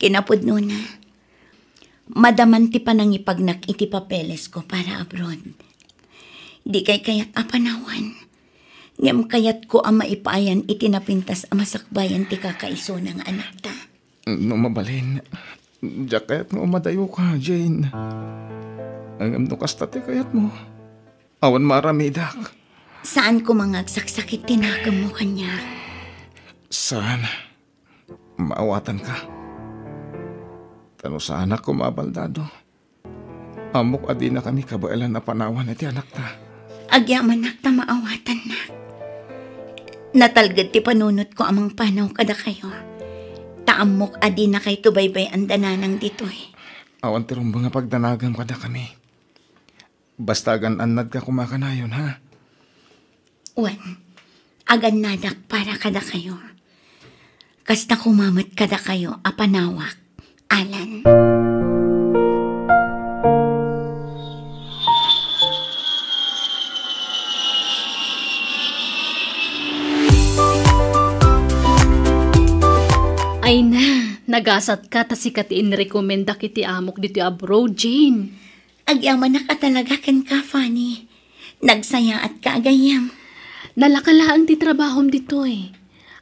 Kinapudnona, madaman ti panangipagnak iti papelesko para abroad. Dikay kayat a panawan. Ngem kayatko a maipayan iti napintas a masakbayan ti kakaisuna nga anakta. No mabalin, diak kayat nga umadayoka, Jane. Ngem no kasta ti kayatmo, awan maaramidak. Saan koma nga agsaksakit ti nakemmo kaniak. Saan, maawatanka. Ta no saanak koma a baldado, ammok a dinakami kabaelan a panawan iti anakta. Agyamanak ta maawatannak. Natalged ti panunotko a mangpanaw kadakayo. Ta ammok a dinakayto baybay-an da nanang ditoy. Awan ti rumbeng a pagdanagam kadakami. Basta agan-annadka koma kanayon, ha? Wen, agannadak para kadakayo. Kasta koma met kadakayo a panawak, Alan. Ay na, nagasatka ta sika ti inrekomendak iti amok ditoy abroad, Jane. Agyamanak a talaga kenka, Fanny. Nagsayaatka a gayyem. Nalaka laeng ti trabahom ditoy.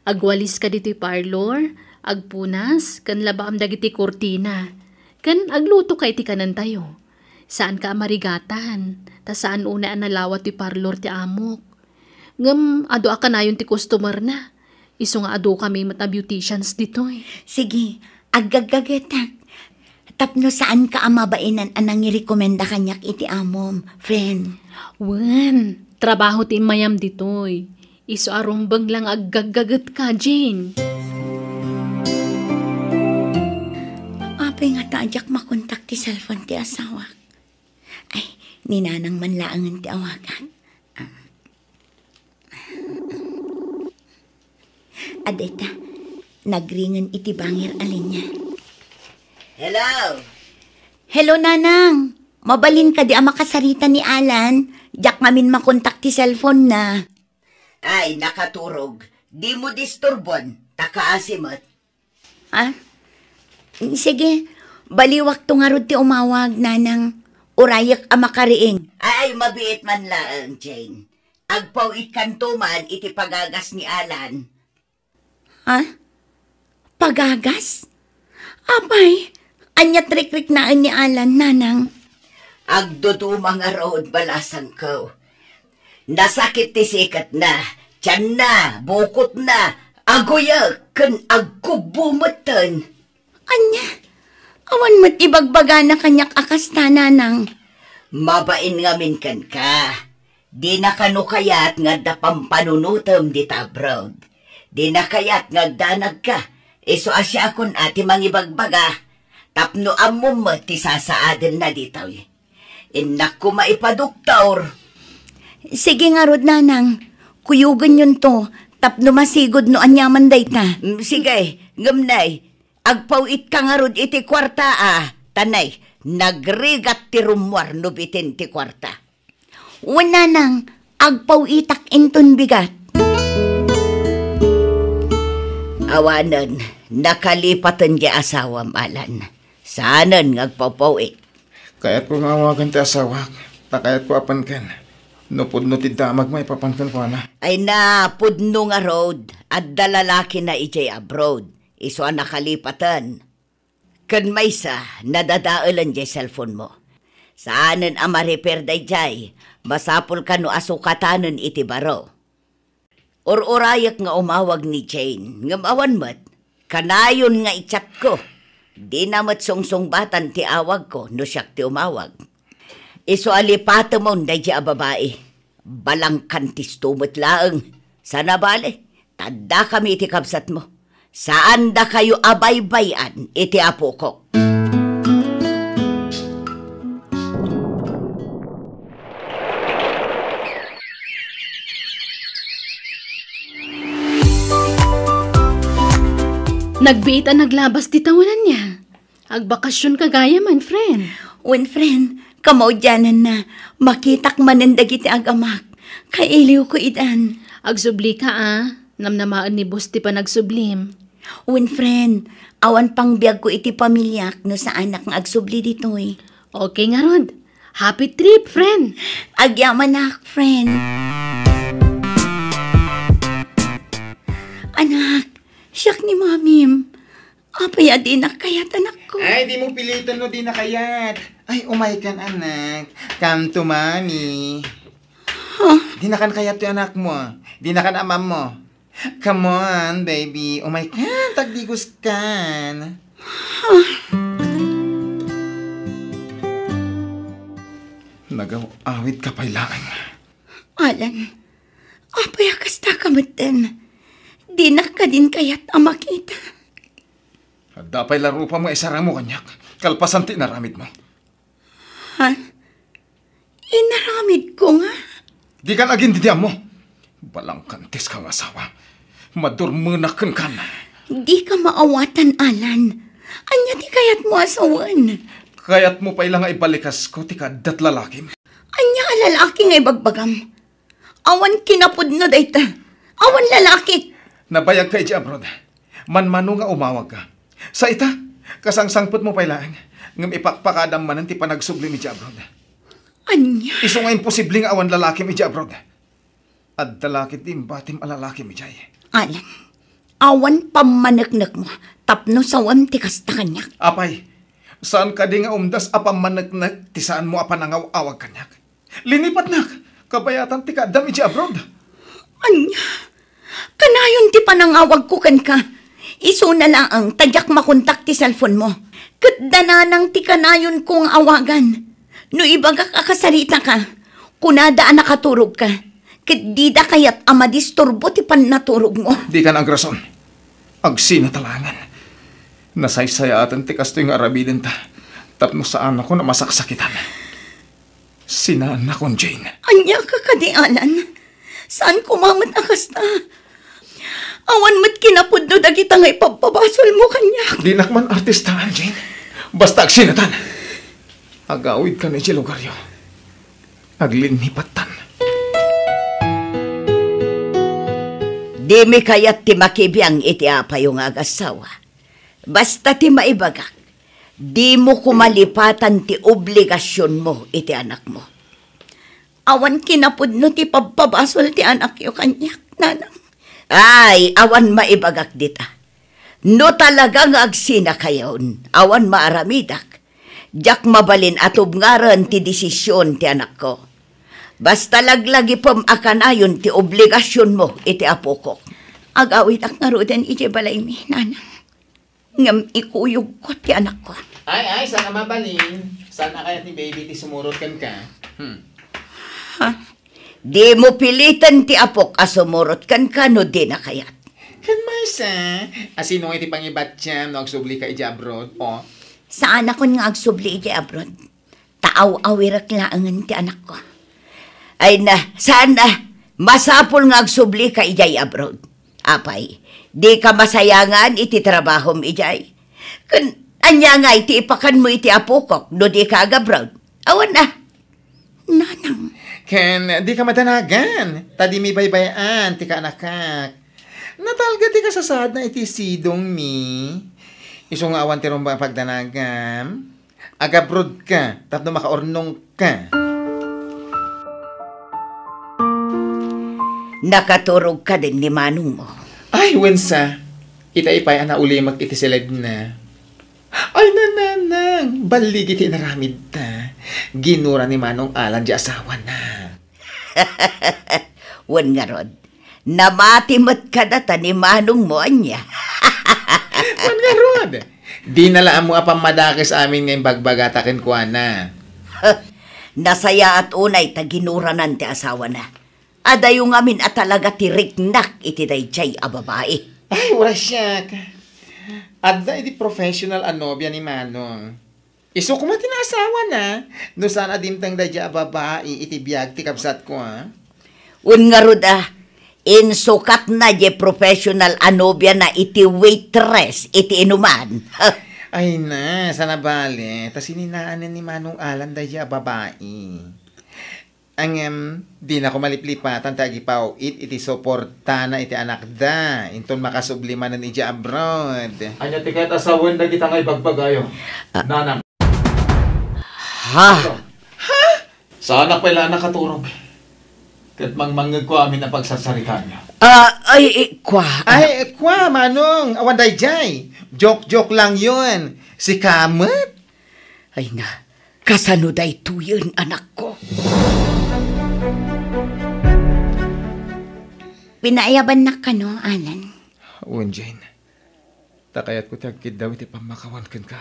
Agwaliska ditoy parlor, agpunas, ken labaam dagiti kurtina. Ken aglutoka iti kanentayo. Saanka a marigatan, ta saan unay a nalawa ti parlor ti amok. Ngem adu a kanayon ti customer-na. Isu nga adu kami met a beauticians ditoy. Sige, aggaggagetak. Tapno saanka a mabainan a nangirekomenda kaniak iti amom, friend. Wen, trabaho ti immayam ditoy. Isu a rumbeng la nga aggaggagetka, Jane. Apay ngata a diak makontak ti cellphone ti asawak? Ay, ni Nanang man laengen ti awagak. Ah. Adda ita, nagringen iti bangir a linia. Hello? Hello, Nanang. Mabalin kadi a makasarita ni Alan? Diak ngamin makontak ti cellphone-na. Ay, nakaturog. Dimo disturbon, ta kaasi met. Ah? Sige, baliwakto ngarud ti umawag, Nanang. Urayek a makariing. Ay, mabiit man laeng, Jane. Agpaw-itkanto man iti pagagas ni Alan. Ha? Pagagas? Apay, ania ti rikriknaen ni Alan, Nanang? Agduduma ngarud, balasangko. Nasakit ti siketna, tianna, bukotna, aguyek, ken agkubbo metten. Ania? Awan met ibagbagana kaniak a kasta, Nanang. Mabain ngamin kenka. Dina kano kayat nga adda pampanunotem dita abroad. Dina kayat nga agdanagka. Isu a siakon a ti mangibagbaga. Tapno ammom met ti sasaadenna ditoy. Innak koma ipadoktor. Sige ngarud, Nanang. Kuyogenyonto tapno masigud no aniaman dayta. Mm, sige, ngem nay, agpaw-itka ngarud iti kuarta a. Ta nay, nagrigat ti rummuar no bitin ti kuarta. Wen, Nanang, agpaw-itak inton bigat. Awanen, nakalipaten ti asawam, Alan. Saanen nga agpawpaw-it. Kayatko nga awagan ti asawak, ta kayatko a panken. No pudno ti damag maipapan kenkuana. Ay na, pudno ngarud, adda lalakina idiay abroad, isu a nakalipaten. Ken maysa, nadadaelen diay cellphone-mo. Saanen a ma-repair daydiay, masapul kano a sukatanen iti baro. Ur-urayek nga umawag ni Jane, ngem awan met. Kanayon nga i-chat-ko. Dina met sungsungbatan ti awagko no siak ti umawag. Isu a lipatemon daydiay a babai. Balangkantisto met laeng. Sana bale, ta addakami iti kabsatmo. Saandakayo a baybay-an iti apokok. Nagbiit a naglabas ti tawenanna. Agbakasyon ka gayam, friend. Wen, friend, kamaudiananna, makitak manen dagiti agamak. Kailiwko idan. Agsublika a, namnamaen ni boss ti panagsublim. Wen, friend, awan pangbiagko iti pamiliak no saanak nga agsubli ditoy. Okay ngarud. Happy trip, friend. Agyamanak, friend. Anak, siak ni mamim. Apay a dinak kayat, anakko? Ay, dimo piliten no dina kayat. Ay, umaykan, anak. Come to mommy. Huh? Dinakan kayat ti anakmo. Dinakan amammo. Come on, baby. Umaykan, tagdigoskan. Huh? Nagaw-awidka pay laeng. Alan, apay a kasta ka metten? Dinak kadin kayat a makita. Adda pay la rupam nga isarangmo kaniak, kalpasan ti inaramidmo. Ha? Inaramidko nga? Dikan agin didiammo. Balangkantis ka nga asawa. Madurmenak kenkan. Dika maawatan, Alan. Ania ti kayatmo a sawen? Kayatmo pay la nga ibalikasko ti kaaddat lalakim? Ania a lalaki nga ibagbagam? Awan kinapudno dayta. Awan lalaki. Nabayagka idiay abroad. Manmano nga umawagka. Sa ita, kasangsangpetmo pay laeng. Ngem ipakpakadam manen ti panagsublim idiay abroad. Ania? Isu nga imposible nga awan lalakim idiay abroad. Adda la ketdi imbatim a lalakim idiay. Alan, awan pammaneknekmo tapno sawem ti kasta kaniak. Apay, saan kadi nga umdas a pammaneknek ti saanmo a panangaw-awag kaniak? Linipatnak, kabayatan ti kaaddam idiay abroad. Ania? Kanayon ti panangawagko kenka. Isuna laeng ta diak makontak ti cellphone-mo. Ket da nanang ti kanayonko nga awagan. No ibagak a kasaritaka, kunada a nakaturogka. Ket dida kayat a madisturbo ti pannaturogmo. Dikan agrason. Agsinata laengen. Nasaysayaaten ti kastoy nga aramidenta tapno saanakon a masaksakitan. Sinaannakon, Jane. Ania ka kadi, Alan? Saan koma met a kasta? Awan met kinapudno dagita nga ipabpabasolmo kaniak. Dinak man artistaan, Jane. Basta agsinatan. Agawidkan idiay lugaryo. Aglinipattan. Dimi kayat ti makibiang iti apayo nga agassawa. Basta ti maibagak, dimo koma lipatan ti obligasionmo iti anakmo. Awan kinapudno ti pabpabasol ti anakyo kaniak, nanang. Ay, awan maibagak dita. No talaga nga agsinakayon, awan maaramidak, diak mabalin a tubngaren ti desisyon ti anakko. Basta laglagipem a kanayon ti obligasionmo iti apokok. Agawidak ngaruden idiay balaymi, nanang. Ngem ikuyogko ti anakko. Ay, ay, saan a mabalin? Saan a kayat ni baby ti sumurot kenka? Hmm. Ha? Dimo piliten ti apok a sumurot kenka no dina kayat. Ken maysa, asino nga iti pangibatiam no agsublika idiay abroad? O? Saanakon nga agsubli idiay abroad. Ta aw-awirek laengen ti anakko. Ay na, saan a, masapul nga agsublika idiay abroad. Apay, dika masayangan iti trabahom idiay? Ken ania ngay ti ipakanmo iti apokok no dika agabroad? Awan a. Nanang. Ken dika madanagan, ta dimi baybay-an ti kaanakak. Natalga ti kasasaadna iti sidongmi. Isu nga awan ti rumbeng a pagdanagam. Agabrodka tapno makaurnongka. Nakaturogka din ni manongmo? Ay, wensa. Itay pay a naulimek iti siledna. Ay, nanang, baligi ti inaramidta. Ginura ni Manong Alan di asawana. Wen ngarud, namati met kadata ni manongmo ania? Wen ngarud, dina la ammo a pammadakes amin nga imbagbagata kenkuana. Nasayaat unay ta ginuranan ti asawana. Adayo ngamin a talaga ti riknak iti daydiay a babai. Ay, ura siak. Adda idi professional a nobia ni Manong. Isu koma ti naasawana, no saan a dimteng daydiay a babai iti biag ti kabsatko, a? Wen ngarud a, insukatna diay professional a nobiana iti waitress iti inuman. Ay na, saan a bale, ta sininaanen ni Manong Alan daydiay a babai. Ngem, dinako maliplipatan ti agipaw-it iti suportana iti anakda, inton makasubli manen idiay abroad. Ania ti kayat a sawen dagita nga ibagbagayo, ah, nanang? Ha? Ha? Saanak pay la a nakaturog. Ket mangmangngegko amin a pagsarsaritaanyo. Ah, ay, eh, kwa, ah. Ay, eh, kwa, Manong, awan daydiay. Joke-joke lang yun. Sika met? Ay na, kasano daytoyen, anakko? Pinaayabannak kano, Alan? Wen, Jane. Ta kayatko ti agkiddaw iti pammakawan kenka.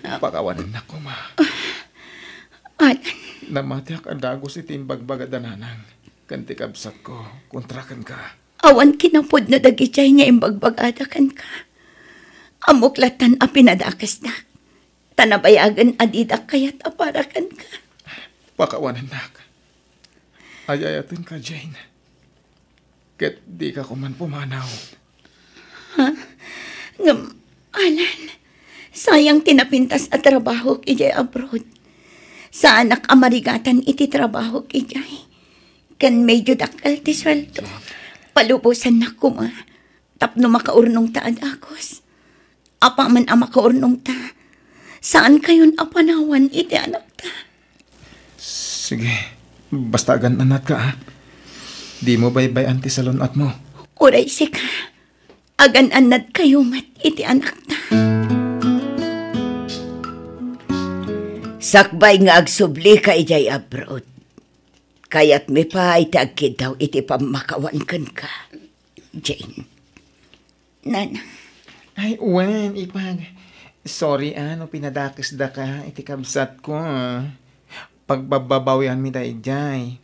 Pakawanennak koma. Alan, Namatiak a dagus iti imbagbagada nanang ken ti kabsatko kontra kenka. Awan kinapudno dagidiay nga imbagbagada kenka. Ammok lattan a pinadakesdak, ta nabayagen a didak kayat a para kenka. Pakawanennak. Ay-ayatenka, Jane. Ket dika koman pumanaw. Ha? Ngem, Alan, sayang ti napintas a trabahok idiay abroad. Saanak a marigatan iti trabahok idiay. Ken medio dakkel ti sueldo. Palubosannak koma tapno makaurnongta a dagus. Apaman a makaurnongta, saankayon a panawan iti anakta. Sige, basta agan-annatka, a. Dimo baybay-an ti salun-atmo. Uray sika, agan-annadkayo met iti anakta. Sakbay nga agsublika idiay abroad, kayatmi pay ti agkiddaw iti pammakawan kenka, Jane. Nanang. Ay, wen, ipag. Sorry, a, no pinadakesdaka iti kabsatko, a. Pagbababawianmi daydiay.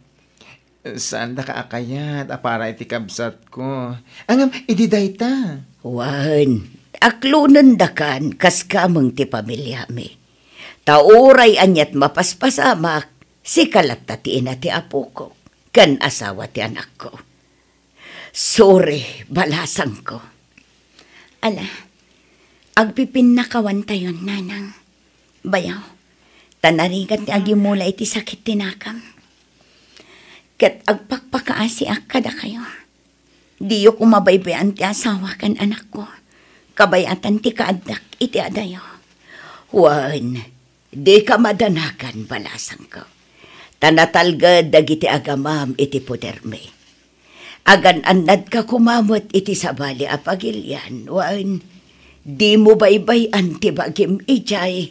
Saandaka a kayat a para iti kabsatko. Ngem, idi dayta. Wen, aklonendakan kas kameng ti pamiliami. Ta uray aniat mapaspasamak, sika latta ti ina ti apoko, ken asawa ti anakko. Sorry, balasangko. Ala, agpipinnakawantayon, nanang. Bayaw, ta narigat ti agimula iti sakit ti nakam. Ket agpakpakaasiak kadakayo. Diyo koma baybay-an ti asawa ken anakko. Kabayatan ti kaaddak iti adayo. Wen, dika madanagan, balasangko. Ta natalged dagiti agamam iti podermi. Agan-annadka koma met iti sabali a pagilian, wen, dimo baybay-an ti bagim idiay.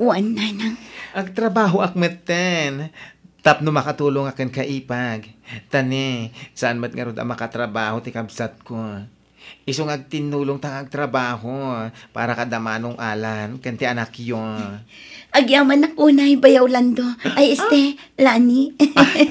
Wen, nanang. Agtrabahoak metten, tapno makatulongak kenka, ipag. Ta ne, saan met ngarud a makatrabaho ti kabsatko. Isu nga agtinnulongta nga agtrabaho para kada Manong Alan ken ti anakyo. Agyamanak unay, Bayaw Lando. Ay, este, Lani. Ay.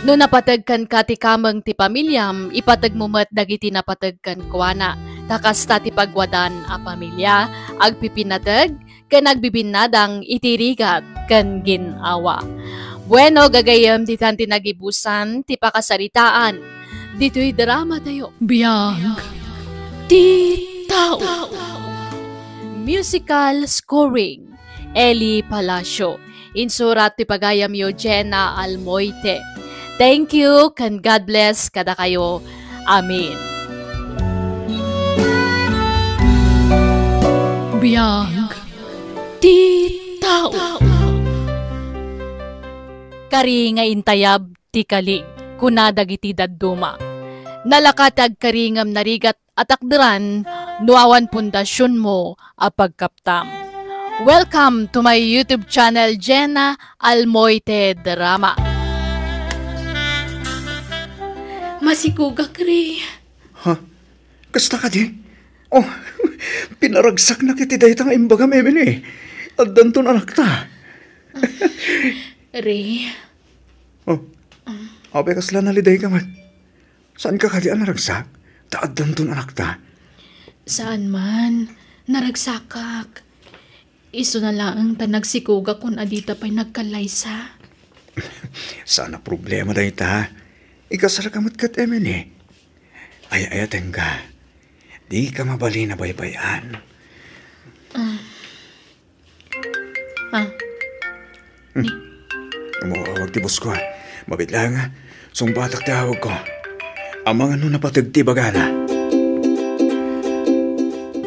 No napateg kenka ti kameng ti pamiliam, ipateg mo met dagiti napateg kenkuana. Ta kasta ti pagwadan a pamilia, agpipinateg ken agbibinnadang iti rigat ken gin-awa. Bueno, gagayyem, ditan ti nagibusan ti pakasaritaan ditoy dramatayo. Biag ti tao. Musical scoring. Eli Palacio. Insurat ti pagayamyo, Jenna Almoite. Thank you, ken God bless kadakayo. Amen. Biag ti tao. Kari nga intayab ti kali, kuna dagiti dadduma. Nalaka ti agkari ngem narigat a takderan no awan pundasionmo a pagkaptam. Welcome to my YouTube channel, Jenna Almoite Drama. Masikugak, Ray. Ha? Kasta kadi? Oh, pinaragsaknak iti dayta nga imbagam, Emily. Addanton anakta. Ray. Oh, apay kasla nalidayka met? Saanka kadi a naragsak? Ta addanton anakta. Saan man. Naragsakak. Isuna laeng ta nagsikugak kun adita pay nagkallaysa. Saan a problema dayta. Ikasarka met ket Emily. Ay-ayatenka. Dika mabalin a baybay-an. Ah. Ah. Hmm. Ni? Umawawag ti boss ko, ah. Mabiit laeng, ah. Sungbatak ti awagko. Amangan no napateg ti ibagana.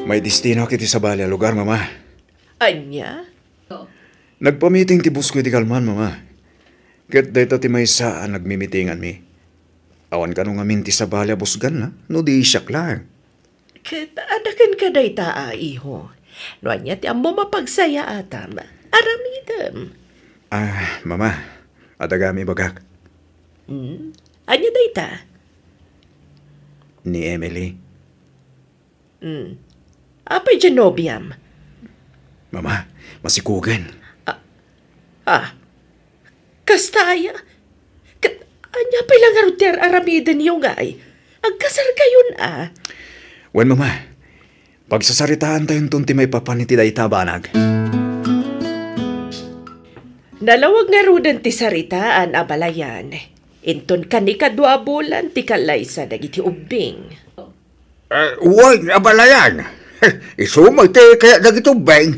May destinoak iti sabali a lugar, Mama. Ania? Nagpamiting ti boss ko iti kalman, Mama. Ket dayta ti maysa a nagmimitinganmi. Awan kano ngamin ti sabali a busganna, no di siak laeng. Ket adda kenka dayta a iho. No ania ti ammom a pagsayaatam, aramidem. Ah, Mama, adda gayam ibagak. Hmm? Ania dayta? ni Emily. Hmm. Apay diay nobiam? Mama, masikugen. Ah, ah. Kasta aya? Ket ania pay la ngarud ti ar-aramidenyo ngay? Agkasarkayon a. Wen, Mama, pagsasaritaantayonton ti maipapan iti dayta a banag. Nalawag ngaruden ti saritaan a balayan. Inton kanikadua a bulan ti kallaysa dagiti ubbing. Eh, wen, a balayan. Isu met ti kayat dagiti ubbing.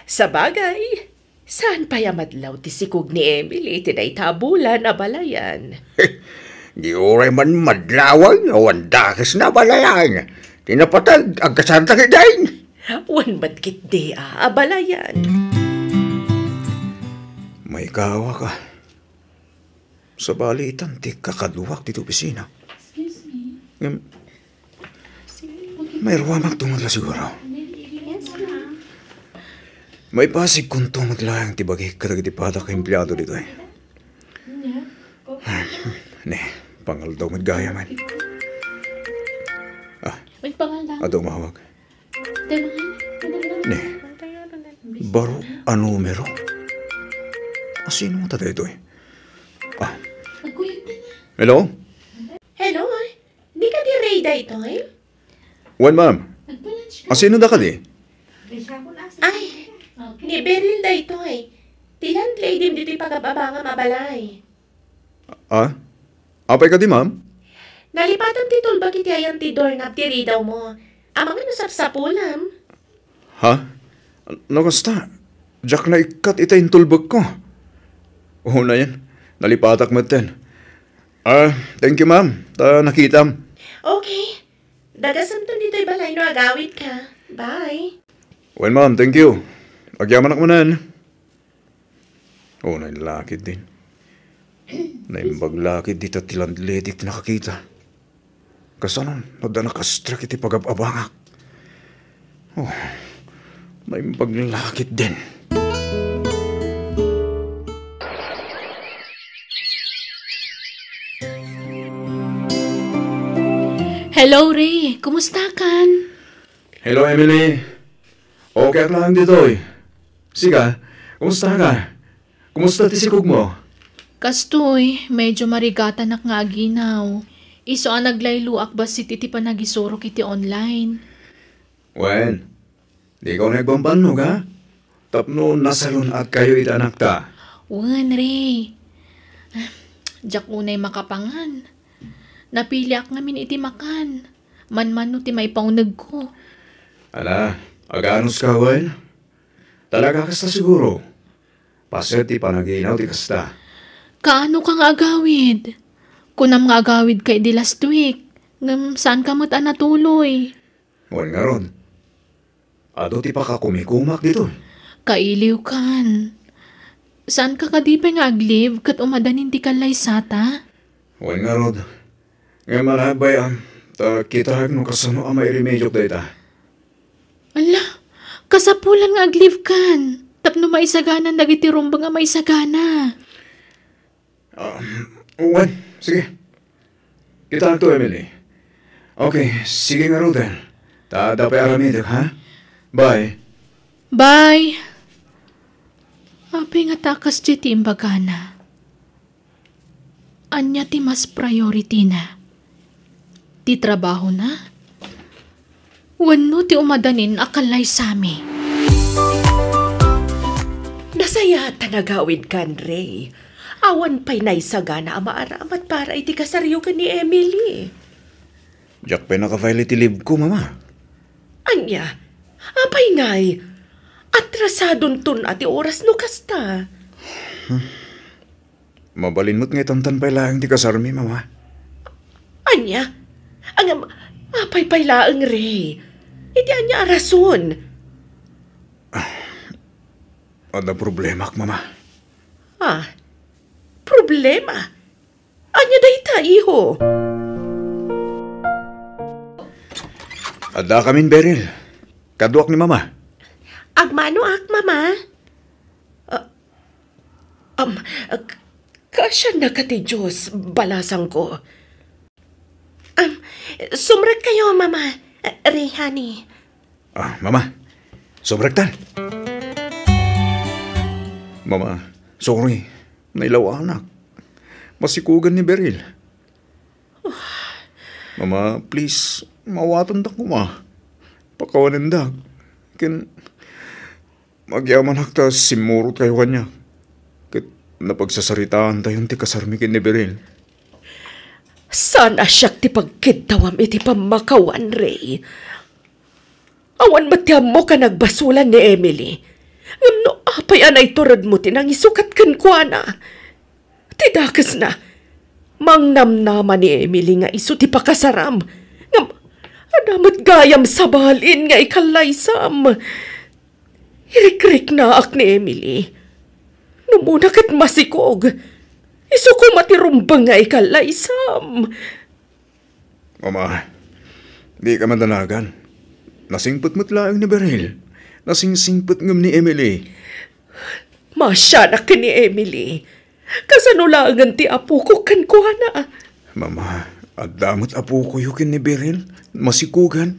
Sabagay, saan pay a madlaw ti sikog ni Emily iti dayta a bulan a balayan. Di uray man madlawan, awan dakes na a balayan. Ti napateg, agkasarda ketdin. Wen met ketdi a, a balayan. Maikawak a. Sabali itan ti kakaduak ditoy opisina. Excuse me. Ngem, mairuamak to met la siguro. Yes, ma'am. Maipasigkonto met laeng ti bagik kadagiti padak a empleado ditoy. Ne, pangaldaw met gayam. Ah, Magpangaldaw. Adu a umawag. Ne. Baro a numero. Asino ta daytoy? Ah. Hello? Hello? Di kadi Ray daytoy? Wen, ma'am. Asino da kadi? Ay, ni Beryl daytoy. Ti landlady ditoy pagab-abangam a balay. Ah? Apay kadi, ma'am? Nalipatam ti tulbek iti ayan ti doorknob ti ridawmo. Amangan no sapsapulam. Ha? No kasta, diak naikkat ita intulbekko. Unayen, nalipatak metten. Ah, thank you, ma'am, ta nakitam. Okay. Dagasemton ditoy balay no agawidka. Bye. Wen, ma'am, thank you. Agyamanak manen. Unay la ketdin. Naimbag la ketdi ta ti landlady ti nakakita. Kasano no adda nakastrak iti pagab-abangak? Oh, naimbag la ketdin. Hello, Ray. Kumusta kan? Hello, Emily. Okay ak laeng ditoy. Sika, kumusta ka? Kumusta ti sikogmo? Kastoy, medyo marigatanak nga aginaw. Isu a naglayloak bassit iti panagisurok iti online. Wen, dika unay agbambannog, ha? Tapno nasalun-atkayo iti anakta. Wen, Ray. Diak unay makapangan. Napiliak ngamin iti makan. Manmano ti maipaunegko. Ala, aganuska, wen? Talaga kasta siguro. Paset ti panaginaw ti kasta. Kaano ka nga agawid? Kunam nga agawid ka idi last week, ngem saan ka met a natuloy. Wen ngarud, adu ti pakakumikumak ditoy. Kailiw kan. Saan ka kadi pay nga ag-leave ket umadanin ti kallaysata? Wen ngarud, ngem ala, bay-am, ta kitaek no kasano a mairemediok dayta. Ala, kasapulan nga ag-leave kan, tapno maisaganan dagiti rumbeng a maisagana. Um, wen, sige. Kitaek to, Emily. Okay, sige ngaruden. Ta adda pay aramidek, ha? Bye. Bye. Apay ngata a kasdiay ti imbagana? Ania ti mas priority-na? Ti trabahona? Wenno ti umadanin a kallaysami? Nasayaat ta nagawidkan, Ray. Awan pay naisagana a maaramat para iti kasaryo ken ni Emily. Diak pay naka-file iti leave-ko, Mama. Ania? Apay ngay? Atrasadonton a ti oras no kasta. Mabalin met nga itantan pay laeng ti kasarmi, Mama. Ania? Ngem, apay pay laeng, Ray? Iti ania a rason? Adda problemak, Mama. Ah, problema? Ania dayta, iho? Addakamin, Beryl. Kaduak ni Mama. Agmanoak, Mama. Ah, um, k-, kaasiannaka ti Dios, balasangko. Um, Sumrekkayo, Mama. Ray, honey. Ah, Mama. Sumrektan. Mama, sorry. Nailawanak. Masikugan ni Beryl. Mama, please, maawatandak koma. Pakawanendak. Ken agyamanak ta simmurotkayo kaniak. Ket napagsasaritaantayon ti kasarmi ken ni Beryl. Saan a siak ti pagkiddawam iti pammakawan, Ray. Awan met ti ammok a nagbasolan ni Emily. Ngem no apay a naituredmo ti nangisukat kenkuana? Ti dakesna, mangnamnama ni Emily nga isu ti pakasaram. Ngem adda met gayam sabalin nga ikallaysam. Irikriknaak ni Emily. Numona ket masikog. Isu koma ti rumbeng nga ikallaysam. Mama, dika madanagan. Nasingpet met laeng ni Beryl. Nasingsingpet ngem ni Emily. Maasianak ken ni Emily. Kasano laengen ti apoko kenkuana? Mama, adda met apokoyo ken ni Beryl. Masikugan.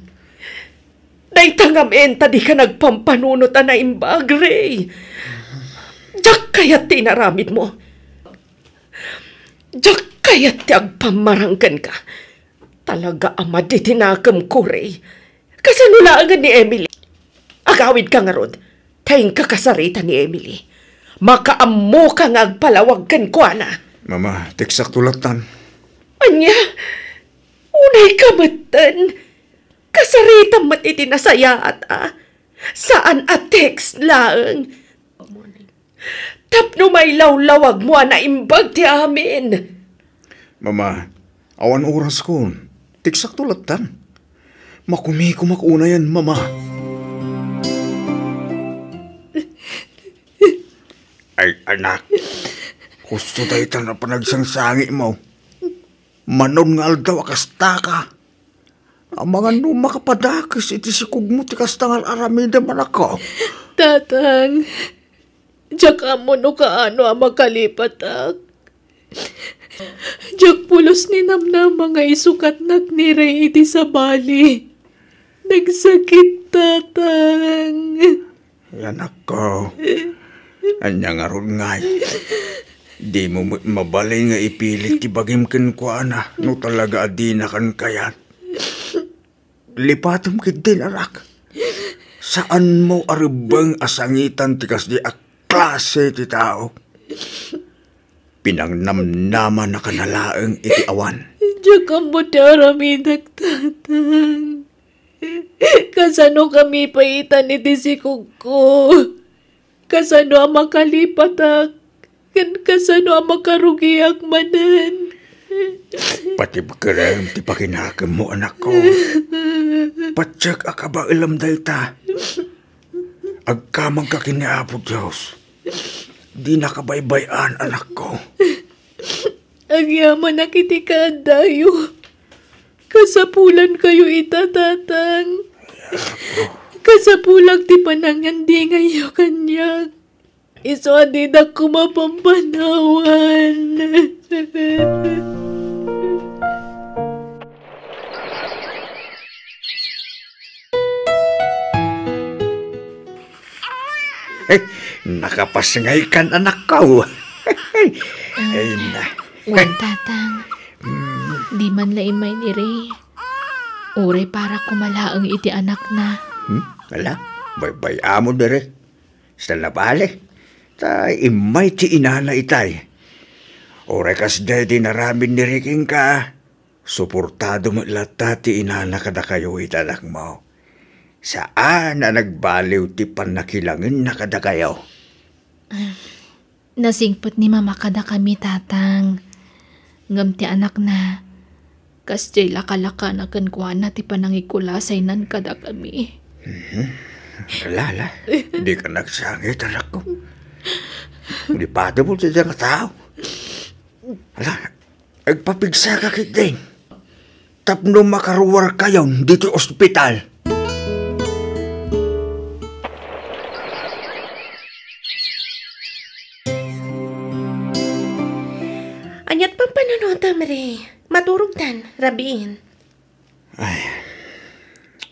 Dayta ngamin ta dika nagpampanunot a naimbag, Ray. Diak kayat ti inaramidmo. Diak kayat ti agpammarang kenka. Talaga a madi ti nakemko, Ray. Kasano laengen ni Emily? Agawidka ngarud, ta inka kasarita ni Emily. Makaammoka nga agpalawag kenkuana. Mama, teksakto lattan. Ania? Unayka metten. Kasaritam met iti nasayaat a. Saan a text laeng. Tapno mailawlawagmo a naimbag ti amin. Mama, awan orasko. Teksakto lattan. Makumikomak unayen, Mama. Ay, anak. Husto dayta a panagsangsangitmo. Manon nga aldaw a kastaka. Amangan no makapadakes iti sikogmo ti kasta nga ar-aramidem, anakko. Tatang, diak ammo no kaano a makalipatak. Diak pulos ninamnama nga isukatnak ni Ray iti sabali. Nagsakit, Tatang. Ay, anakko, ania ngarud ngay? Dimo met mabalin nga ipilit ti bagim kenkuana no talaga a dinakan kayat. Lipatem ketdin, anak. Saanmo a rebbeng a sangitan ti kasdi a klase ti tao. Pinangnamnamanakana laeng iti awan. Diak ammo ti aramidek, Tatang. Kasano kami paitan iti sikogko? Kasano a makalipatak? Ken kasano a makarugiak manen? Patibkerem ti pakinakemmo, anakko. Patiek a kabaelam dayta. Agkamangka ken ni Apo Dios. Dinaka baybay-an, anakko. Agyamanak iti kaaddayo. Kasapulankayo ita, Tatang. Kasapulak ti panangandingayyo kaniak. Isu a didak koma pampanawan. Eh, nakapasngaykan, anakko. Ay, na. Wen, Tatang. Di man la immay ni Ray. Uray para koma laeng iti anakna. Hmm? Ala, baybay-am diri. Saan a bale? Ta immay ti inana itay. Uray kasdiay ti inaramid ni Ray kenka, suportado met latta ti inana kadakayo iti anakmo. Saan a nagbaliw ti pannakilangenna kadakayo. Nasingpet ni Mama kadakami, Tatang. Ngem ti anakna, kasdiay lakalakana kenkuana ti panangikulasaynan kadakami. Mhm. Ala, ala. Dika nagsangit, anakko. Di pati mo ti nga tao. Ala, agpapigsaka ketdin. Tapno makaruarkayon ditoy ospital. Aniat pampanunotam, Ray? Maturogtan, rabiin. Ay,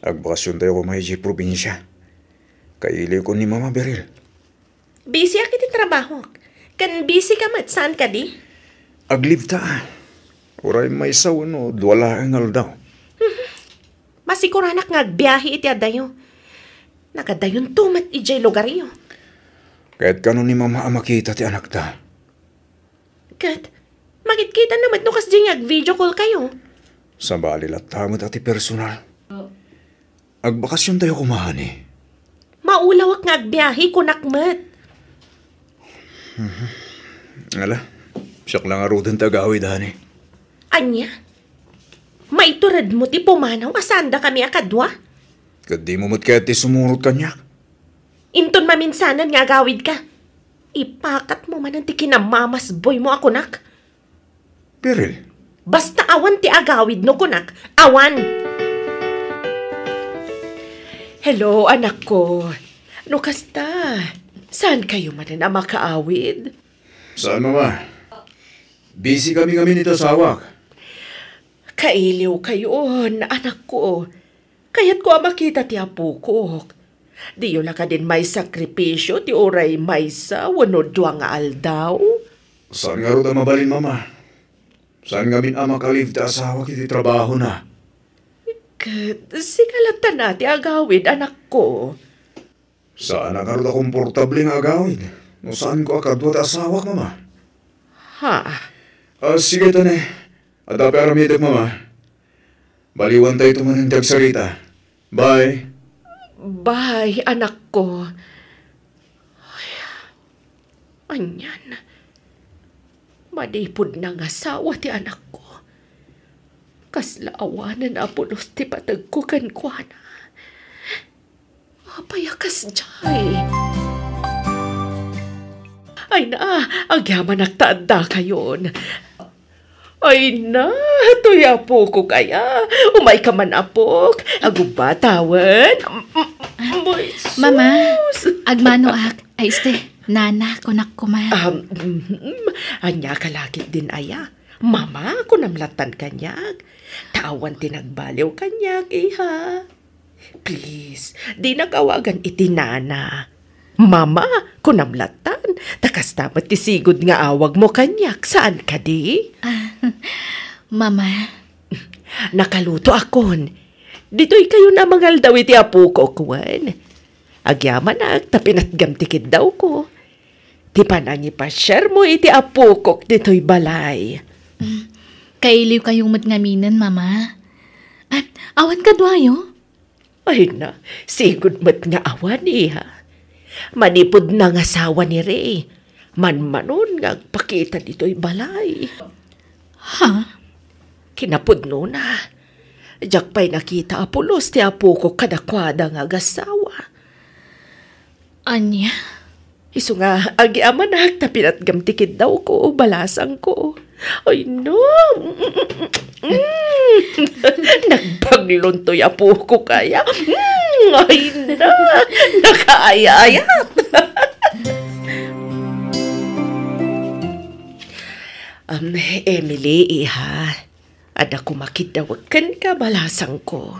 agbakasiontayo koma idiay probinsia. Kailiwko ni Mama, Beryl. Busy ak iti trabahok. Ken busy ka met, saan kadi? Aglibta. Uray maysa wenno dua laeng nga aldaw. Masikuranak nga agbiahe iti adayo. Nagadayonto met idiay lugaryo. Ket kano ni Mama a makita ti anakta? Ket, makitkitanna met no kasdi nga ag-video call kayo. Sabali latta met a ti personal. Agbakasiontayo koma, honey. Maulawak nga agbiahe, kunak met. Ala, siak la ngaruden ti agawid, honey. Ania? Maituredmo ti pumanaw a saandakami a kadua? Ket dimo met kayat ti sumurot kaniak? Inton maminsanan nga agawidka, ipakatmo manen ti kinamamasboymo a kunak. Beryl. Basta awan ti agawid no kunak, awan. Hello, anakko. No kasta, saan kayo manen a makaawid? Saan, Mama? Busy kami ngamin iti asawak. Kailiw kayon, anakko. Kayatko a makita ti apokok. Diyo la kadin maisakripisio ti uray maysa wenno dua nga aldaw? Saan ngarud a mabalin, Mama. Saan ngamin a makalive ti asawak iti trabahona. Ket sika latta ti agawid, anakko. Saan a ngarud a komportable nga agawid no saanko a kadua ti asawak, Mama. Ha? Ah, sige, tane. Adda pay aramidek, Mama. Baliwantayto manen ti agsarita. Bye. Bye, anakko. Ay, anian? Manipud nangasawa ti anakko. Kasla awanen a pulos ti pategko kenkuana. Apay a kasdiay? Ay na, agyamanak ta adda kayon. Ay na, toy apokok aya. Umayka man, apok. Agubba, tawen. Mm, mm, Mama, sus. Agmanoak. Ay, este, nana, kunak koma. Um, mhm. Ania ka la ketdin aya? Mama, kunam lattan kaniak. Ta awan ti nagbaliw kaniak, iha. Please, dinak awagan iti nana. Mama, kunam lattan, ta kasta met ti sigud nga awagmo kaniak, saan kadi? Ah, Mama. Nakalutoakon. Ditoy kayon a mangaldaw iti apokok, wen? Agyamanak ta pinatgam ti kiddawko. Ti panangipasiarmo iti apokok ditoy balay. Mm, kailiw kayo met ngaminen, Mama. Ah, awan kaduayo? Ay na, sigud met nga awan, iha. Manipud nangasawa ni Ray, manmanon nga agpakita ditoy balay. Ha? Kinapudnona, diak pay nakita a pulos ti apokok kadakuada nga agasawa. Ania? Isu nga agyamanak ta pinatgam ti kiddawko, balasangko. Ay, no. Mm. Nagbaglon toy apokok aya. Mm. Ay, na. Nakaayayat. Um, Emily, iha. Adda koma kiddawek kenka, balasangko.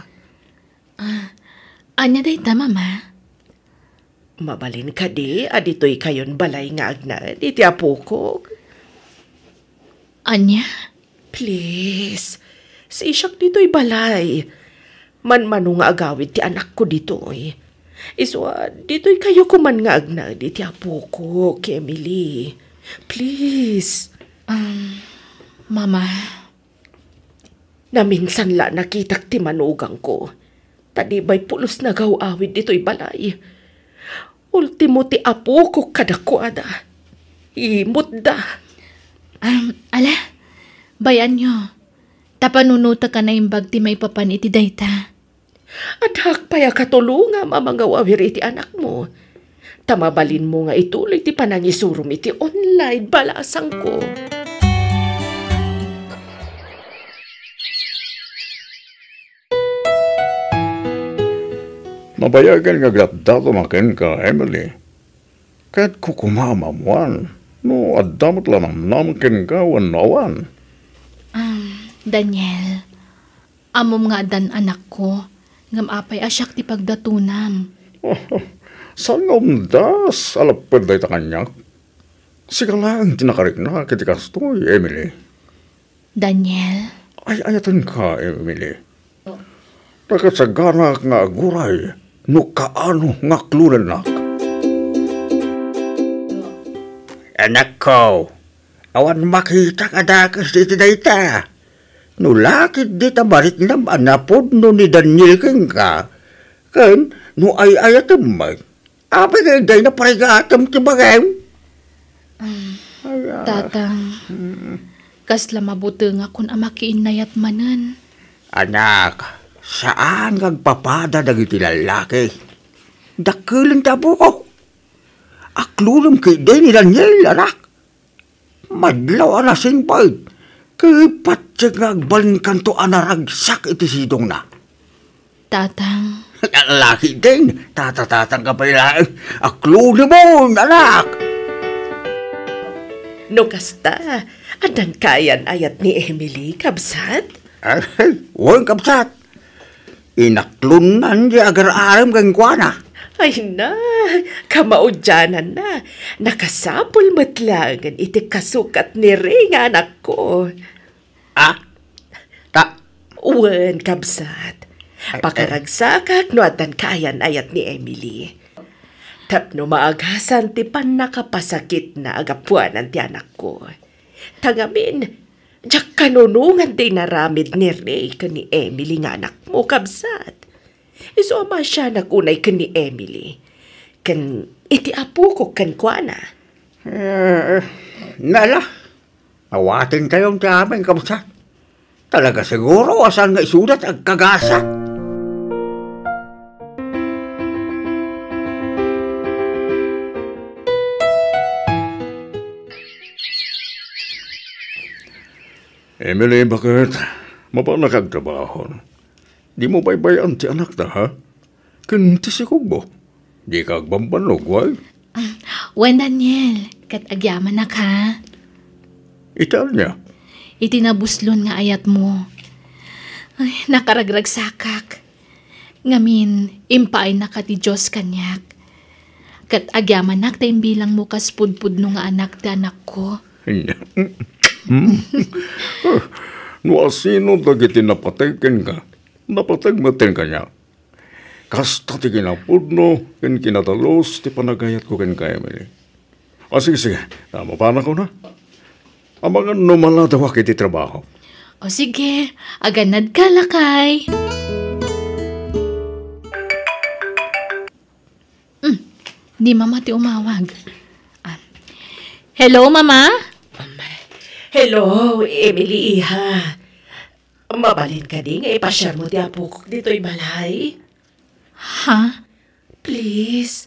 Ah, ania dayta, Mama? Mabalin kadi a ditoy kayon balay nga agnaed iti apokok? Ania? Please, sisiak ditoy balay. Manmano nga agawid ti anakko ditoy. Isu a, ditoy kayo koman nga agnaed iti apokok, Emily. Please. Um, Mama. Naminsan la nakitak ti manugangko, ta di pay pulos nagaw-awid ditoy balay. Ultimo ti apokok kadakuada. Imutda. Um, ala, bay-anyo. Ta panunotek a naimbag ti maipapan iti dayta. Addaak pay a katulongam a mangaw-awir iti anakmo. Ta mabalinmo nga ituloy ti panangisurom iti online, balasangko. Nabayagen nga agratdatom a kenka, Emily. Ket kukumaam a ammoan no adda met la namnam kenka wenno awan. Um, Daniel, Ammom nga addan anakko, ngem apay a siak ti pagdatonam? Saan nga umdas a lapped dayta kaniak? Sika laeng ti nakariknak iti kastoy, Emily. Daniel. Ay-ayatenka, Emily. Nakasaganak nga aguray no kaano nga aklonennak. Anakko, awan makitak a dakes iti dayta. No la ketdi ta mariknam a napudno ni Daniel kenka, ken no ay-ayatem met, apay nga dayta parigatem ti bagim? Ay, ah. Tatang, kasla mabutengakon a makiinnayat manen. Anak, saan nga agpapada dagiti lallaki. Dakkelen ti apok. Aklonem ketdi ni Daniel, anak. Madlaw a nasingpet, ket patiek nga agbalinkanto a naragsak iti sidongna. Tatang. Laki din, tatatatang ka pay laeng. Aklonemon, anak! No kasta, addan kayan-ayat ni Emily, kabsat? Ay, wen, kabsat. Inaklonnan ti agar-arem kenkuana. Ay na, kamaudiananna. Nakasapul met laengen iti kasukat ni Ray nga anakko. Ah? Ta- Wen, kabsat. Ay, ay. Pakaragsakak no addan kayan-ayat ni Emily. Tapno maagasan ti pannakapasakitna a gapuanan ti anakko. Ta ngamin, diak kanunongan ti inaramid ni Ray ken ni Emily nga anakmo, kabsat. Isu a maasianak unay ken ni Emily, ken iti apokok kenkuana. Eh, nala, awatenkayon ti amin, kabsat. Talaga siguro a saan nga isuda ti agkagasa. Emily, baket? Mapanak agtrabaho. Dimo baybay-an ti anakta, ha? Ken ti sikogmo. Dika agbambannog, wen? Ah, wen, Daniel, ket agyamanak, ha? Iti ania? Iti nabuslon nga ayatmo. Ay, nakaragragsakak. Ngamin, impaaynak ti Dios kaniak. Ket agyamanak ta imbilangmo kas pudpudno nga anak ti anakko. Hmm? No asino dagiti napateg kenka, napateg met kaniak. Kasta ti kinapudno ken kinadalus ti panagayatko kenka, Emily. O, sige, sige. Mapanakon, ha? Amangan no maladawak iti trabaho. O, sige. Aganadka, lakay. Hmm. Ni Mama ti umawag. Ah. Hello, Mama? Hello, Emily, iha. Mabalin kadi nga ipasiarmo ti apokok ditoy balay? Ha? Please,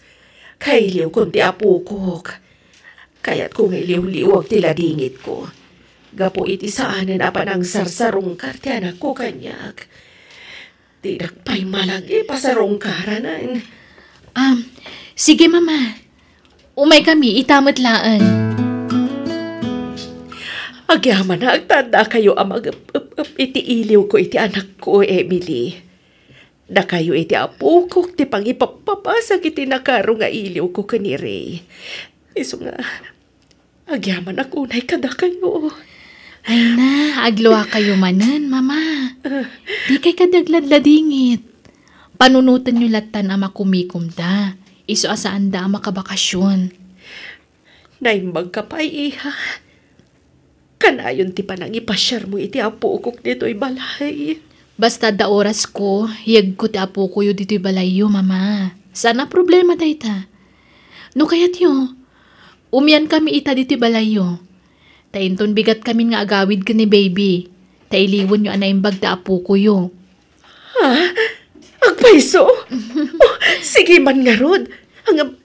kailiwkon ti apokok. Kayatko nga iliwliwag ti ladingitko. Gapu iti saanen a panangsarsarungkar ti anakko kaniak. Dinak pay malang ipasarungkaranen. Um, sige, Mama. Umaykami ita met laeng. Agyamanak ta addakayo a mag-ep-ep-ep iti iliwko iti anakko, Emily. Dakayo iti apokok ti pangipapabasag iti nakaro nga iliwko ken ni Ray. Isu nga, agyamanak unay kadakayo. Ay na, agluakayo manen, Mama. Ah. Dikay kadi agladladingit. Panunotenyo lattan a makumikomda. Isu a saanda a makabakasyon. Naimbagka pay, iha. Kanayon ti panangipasiarmo iti apokok ditoy balay. Basta adda orasko, yegko ti apokoyo ditoy balayyo, Mama. Saan a problema dayta. No kayatyo, umiankami ita ditoy balayyo. Ta inton bigatkamin nga agawid ken ni Baby, ta iliwenyo a naimbag ti apokoyo. Ha? Agpayso? Oh, sige man ngarud. Ang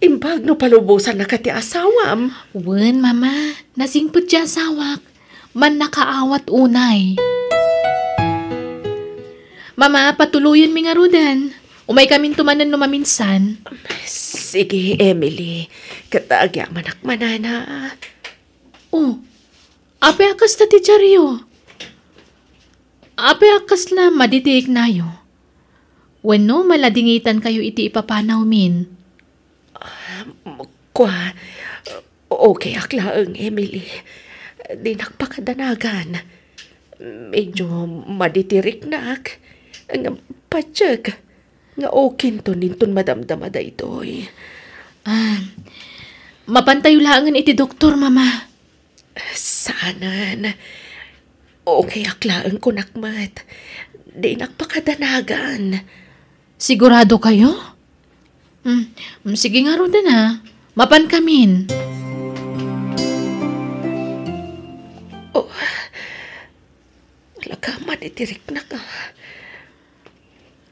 Imbag no palubosannaka ti asawam. Wen, Mama. Nasingpet ti asawak. Mannakaawat unay. Mama, patuloyenmi ngaruden. Umaykaminto manen no maminsan. Sige, Emily. Ket agyamanak manana. Oh, apay a kasta ti diaryo? Apay a kasla madi ti riknayo? Wenno maladingitankayo iti ipapanawmin? Kua, okayak laeng, Emily. Dinak pakadanagan. Medyo madi ti riknak. Ngem patiek nga okinton inton madamdama daytoy. Ah, mapantayo laengen iti doktor, Mama. Saanen. Okayak laeng kunak met. Dinak pakadanagan. Sigurado kayo? Mm, mm, sige ngaruden a. Mapankamin. Oh, alagad man iti riknak a.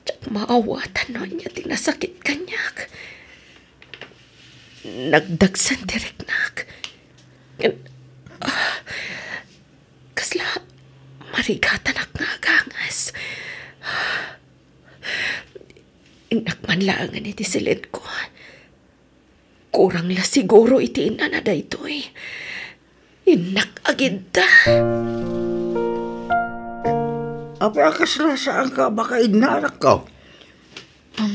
Diak maawatan no ania ti nasakit kaniak. Nagdagsen ti riknak. Ngem, ah, kasla marigatanak nga agangas. Innak man laengen iti silenko. Kurang la siguro iti innana daytoy. Innak agidda. Apay a kasla saanka a makainna, anakko? Um,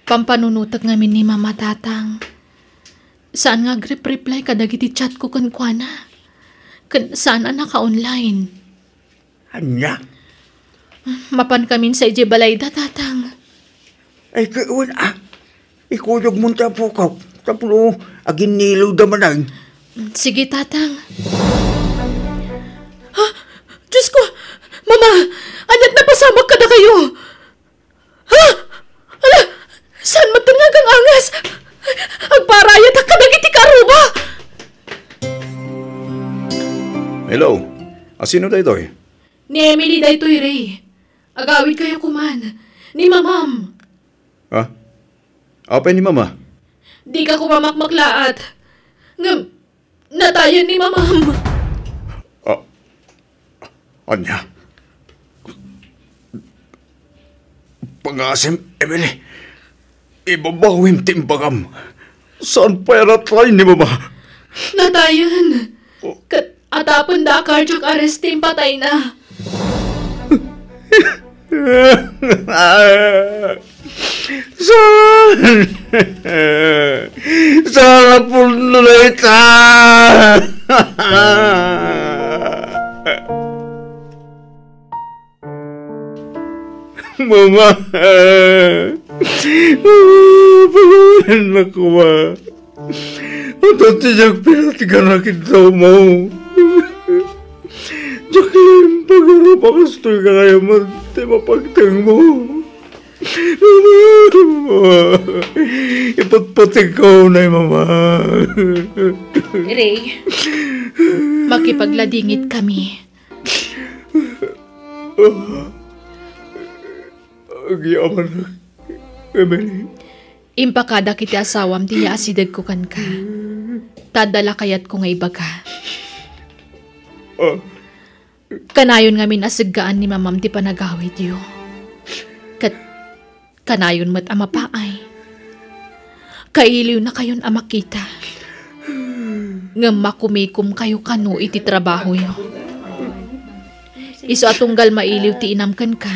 pampanunotek ngamin ni Mama, Tatang. Saan nga agrep-reply kadagiti chatko kenkuana. Ken saan a naka-online. Ania? Mapankamin sa idiay balayda, Tatang. Ay, ket wen a. Ikuyogmon ti apok tapno aginnilawda manen. Sige, Tatang. Ha? Diosko! Mama! Ania't napasamak kadakayo? Ha? Ala, saan met nga agangas? Agparayatak kadagiti karuba! Hello? A, sino daytoy? Ni Emily daytoy, Ray. Agawidkayo koman. Ni Mamam. Ha? Apay ni Mama? Dika koma makmaklaat. Ngem, natayen ni Mamam. Ah, ania? Pangasim, Emily. Ibabawim ti imbagam. Saan pay a natay ni Mama? Natayen. Oh. Ket atapenda a cardiac arrest ti impatayna. Saan? Saan a pudno dayta? Mama! Mama, pagawanan na koma. Adu ti diak pinatgan a kidawmo. Diak laeng pagarup a kastoy kakayaman ti mapagtengmo. Mama! Ipatpategko, nay, Mama. Ray, makipagladingit kami. Agyamanak, Emily. Impakadak iti asawam ti yaasidegko kenka. Ta adda la kayatko nga ibaga. Ah. Kanayon ngamin a seggaan ni Mamam ti panagawidyo. Ket kanayon met a mapaay. Kailiwnakayon a makita. Ngem makumikomkayo kano iti trabahoyo. Isu a tunggal mailiw ti inam kenka,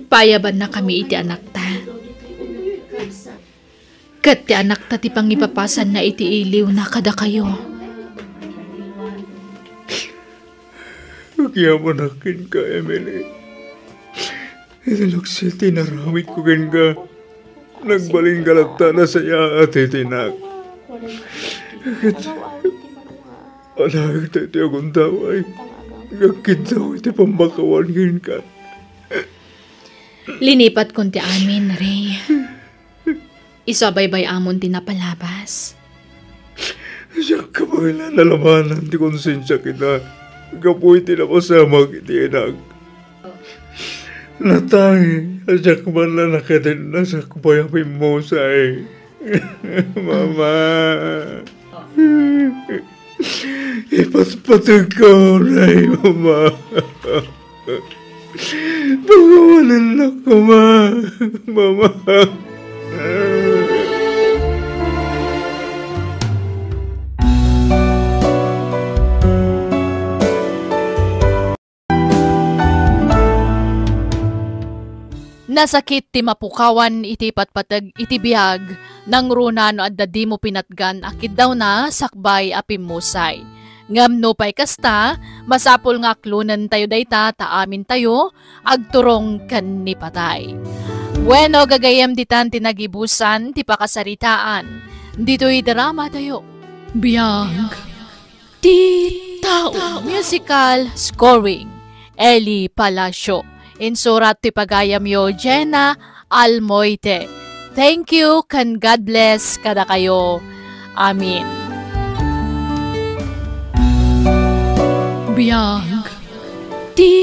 paayabannakami iti anakta. Ket ti anakta ti pangipapasanna iti iliwna kadakayo. Agyamanak kenka, Emily. Iti lukso ti inaramidko kenka, nagbalin ka latta a nasayaat iti inak. Ket alaek daytoy a gundaway nga agkiddaw iti pammakawan kenka. Linipatkon ti amin, Ray. Isu a baybay-amon ti napalabas. Diak kabaelan a labanan ti konsensiak ita gapu iti napasamak iti inak. Natay a diak man la nakatenna sakbay a pimmusay. Mama. Ipatpategko, nay, Mama. Pagawanan na koma, Mama. Nasakit ti mapukawan iti patpateg iti biag, nangruna no adda dimo pinatgan a kiddawna sakbay a pimmusay. Ngem nupay kasta, masapul nga aklonentayo dayta ta amintayo agturong ken ni patay. Bueno, gagayyem, ditan ti nagibusan ti pakasaritaan ditoy dramatayo. Biag ti tao. Musical scoring, Eli Palacio. Insurat ti pagayamyo, Jenna Almoite. Thank you, ken God bless kadakayo. Amen. Biag ti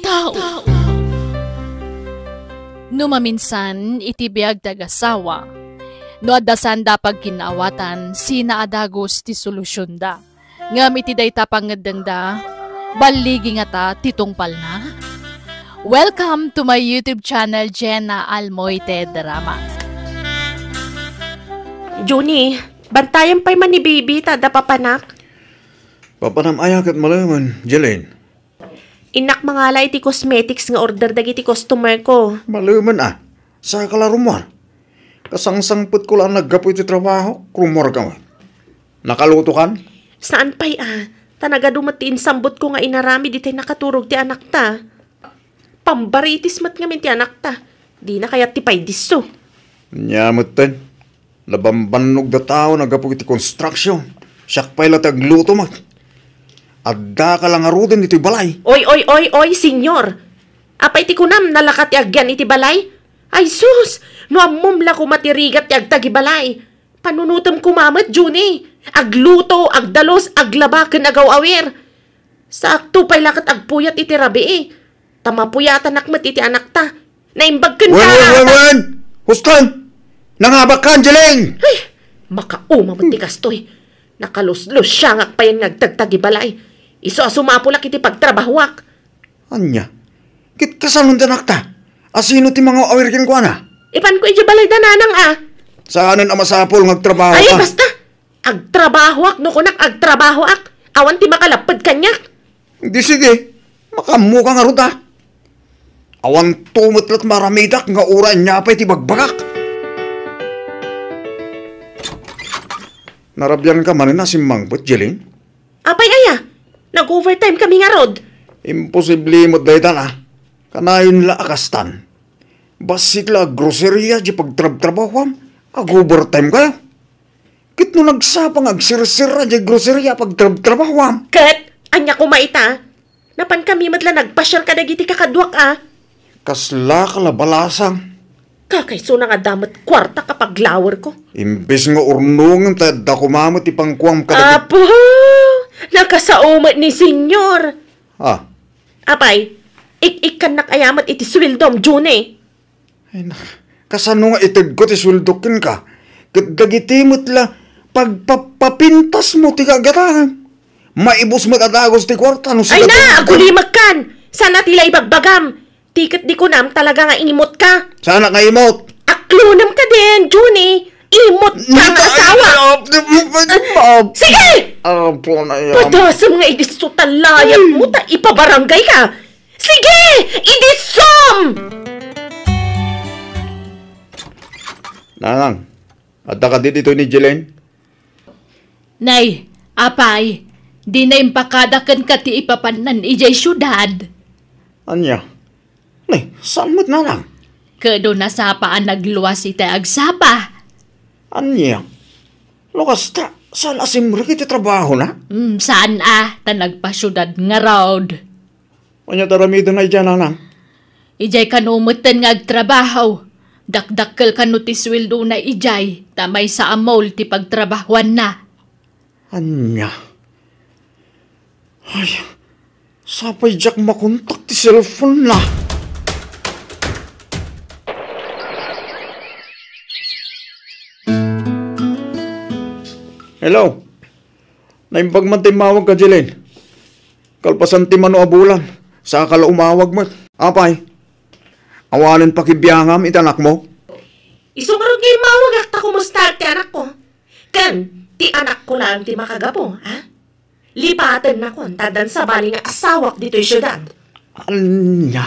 tao. No maminsan, iti biag ti agasawa, no adda sanda pagkinnaawatan, sina a dagus ti solusionda. Ngem iti dayta pangngeddengda, balligi ngata ti tungpalna? Welcome to my YouTube channel, Jenna Almoite Drama. Junie, bantayan pay man ni Baby ta adda papanak. Papanam aya ket malemen, Jeline? Innak mangala iti cosmetics nga order dagiti customer ko. Malemen a. Saka la rummuar. Kasangsangpetko la a naggapu iti trabaho, rummuarka met. Nakalutokan? Saan pay a. Ta nagadu met ti insambotko nga inaramid itay nakaturog ti anakta. Pambaritis met ngamin ti anakta. Dina kayat ti paydisso. Ania metten? Nabambannogda tao nga gapu iti construction. Siak pay la ti agluto met. Addaka la ngaruden iti balay. Oy, oy, oy, oy, senyor! Apay ti kunam, nalaka ti agyan iti balay? Ay sus! No ammom la koma ti rigat ti agtagibalay. Panunotem koma met, Junie. Agluto, agdalus, aglaba, ken agaw-awir. Saakto pay la ket agpuyat iti rabii. Ta mapuyatanak met iti anakta. Naimbag kenka. Wen, wen, wen, wen! Huston! Nangabakkan, Jeline! Ay! Makauma met ti kastoy. Nakaluslusiangak payen nga agtagtagibalay. Isu a sumapulak iti pagtrabahoak. Ania? Ket kasano ti anakta? Asino ti mangaw-awir kenkuana? Ipanko idiay balayda, nanang a. Saanen a masapul nga agtrabaho ka? Ay, basta! Agtrabahoak no kunak agtrabahoak. Awan ti makalapped kaniak. Di sige, makaammoka ngarud a. Awanto met la ti maaramidak nga uray ania pay ti ibagbagak. Narabianka manen a simmangpet, Jeline? Apay aya? Nag-overtime kami ngarud. Imposible met dayta a. Kanayon la a kastan. Bassit la a groceria diay pagtrabtrabahuam. Ag-overtime kayo. Ket no nagsapa nga agsirsira diay groceria pagtrabtrabahuam. Ket ania koma ita? Napan kami met la nagpasiar kadagiti kakaduak a. Kasla kalabalasang. Kakaisuna nga adda met kuarta a paglawerko. Imbes nga urnongen ta adda koma met ti pankuam kadagiti. Apo! Nakasao met ni Senyor. Ah. Apay, ik-ikkannak aya met iti sueldom, Junie? Ay, nak-, kasano nga itedko ti sueldok kenka? Ket dagiti met la pagpapapintasmo ti gagatanem. Maibus met a dagus ti kuarta no sika. Ay na, agulimekkan! Saan a ti la ibagbagam? Ti ket di kunam talaga nga imot ka. Saanak nga imot? Aklonem ka din, Junie. Imot ka nga asawa. Sige! Apo na yan. Padasem nga idisso ta layat mo ta ipabarangay ka. Sige! Idissom! Nanang, adda kadi ditoy ni Jeline? Nay, apay, dina impakada kenka ti ipapannan idiay siudad. Ania? Nay, saan met, nanang? Ket no nasapa a nagluas itay agsapa. Ania? No kasta, saan a simrek iti trabahona? Mm, saan a, ta nagpasiudad ngarud. Ania ti aramidna idiay, nanang? Idiay kano metten nga agtrabaho. Dakdakkel kano ti sueldona idiay, ta maysa a mall ti pagtrabahoanna. Ania? Ay, sapay diak makontak ti cellphone-na. Hello? Naimbag man ti immawagka, Jeline. Kalpasan ti mano a bulan, saka la umawag met. Apay, awanen pakibiangam iti anakmo? Isu ngarud nga immawagak ta kumustaak ti anakko. Ken ti anakko laeng ti makagapu, ha? Lipatennakon ta addan sabali nga asawak ditoy siudad. Ania?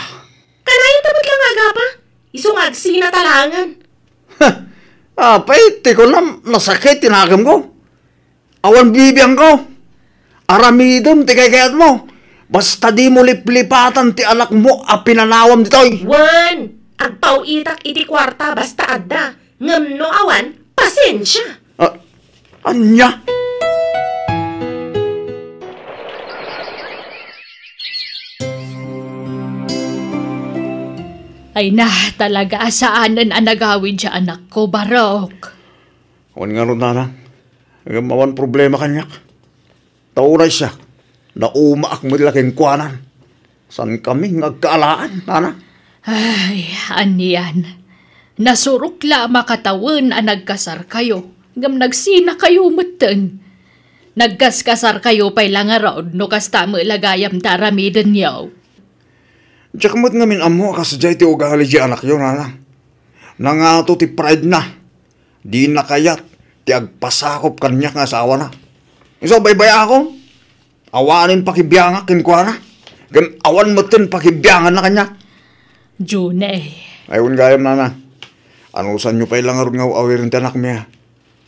Kanayon ta met la nga agapa. Isu nga agsina talaangen. Apay, ti kunam, nasakit ti nakemko. Awan bibiangko. Aramidem ti kaykayatmo. Basta dimo liplipatan ti anakmo a pinanawam ditoy. Wen, agpaw-itak iti kuarta basta adda. Ngem no awan, pasensia. Ah, ania? Ay na, talaga a saanen a nagawid ti anakko, Barok. Awan ngarud, nanang. Ngem awan problema kaniak. Ta unay siak, naumaak met la kenkuana. Saankami nga agkaalaan, nanang. Ay, anian. Nasurok la a makatawen a nagkasarkayo, ngem nagsinakayo metten. Nagkaskasarkayo pay la ngarud no kasta met la gayam ti aramidenyo. Diak met ngamin ammo a kasdiay ti ugali ti anakyo, nanang. Nangato ti pride na. Dina kayat ti agpasakop kaniak nga asawana. Isu a baybay-akon, awanen pakibiangak kenkuana, ken awan metten pakibianganna kaniak. June. Ay, wen gayam, nanang. Anusanyo pay la ngarud nga aw-awiren ti anakmi, a?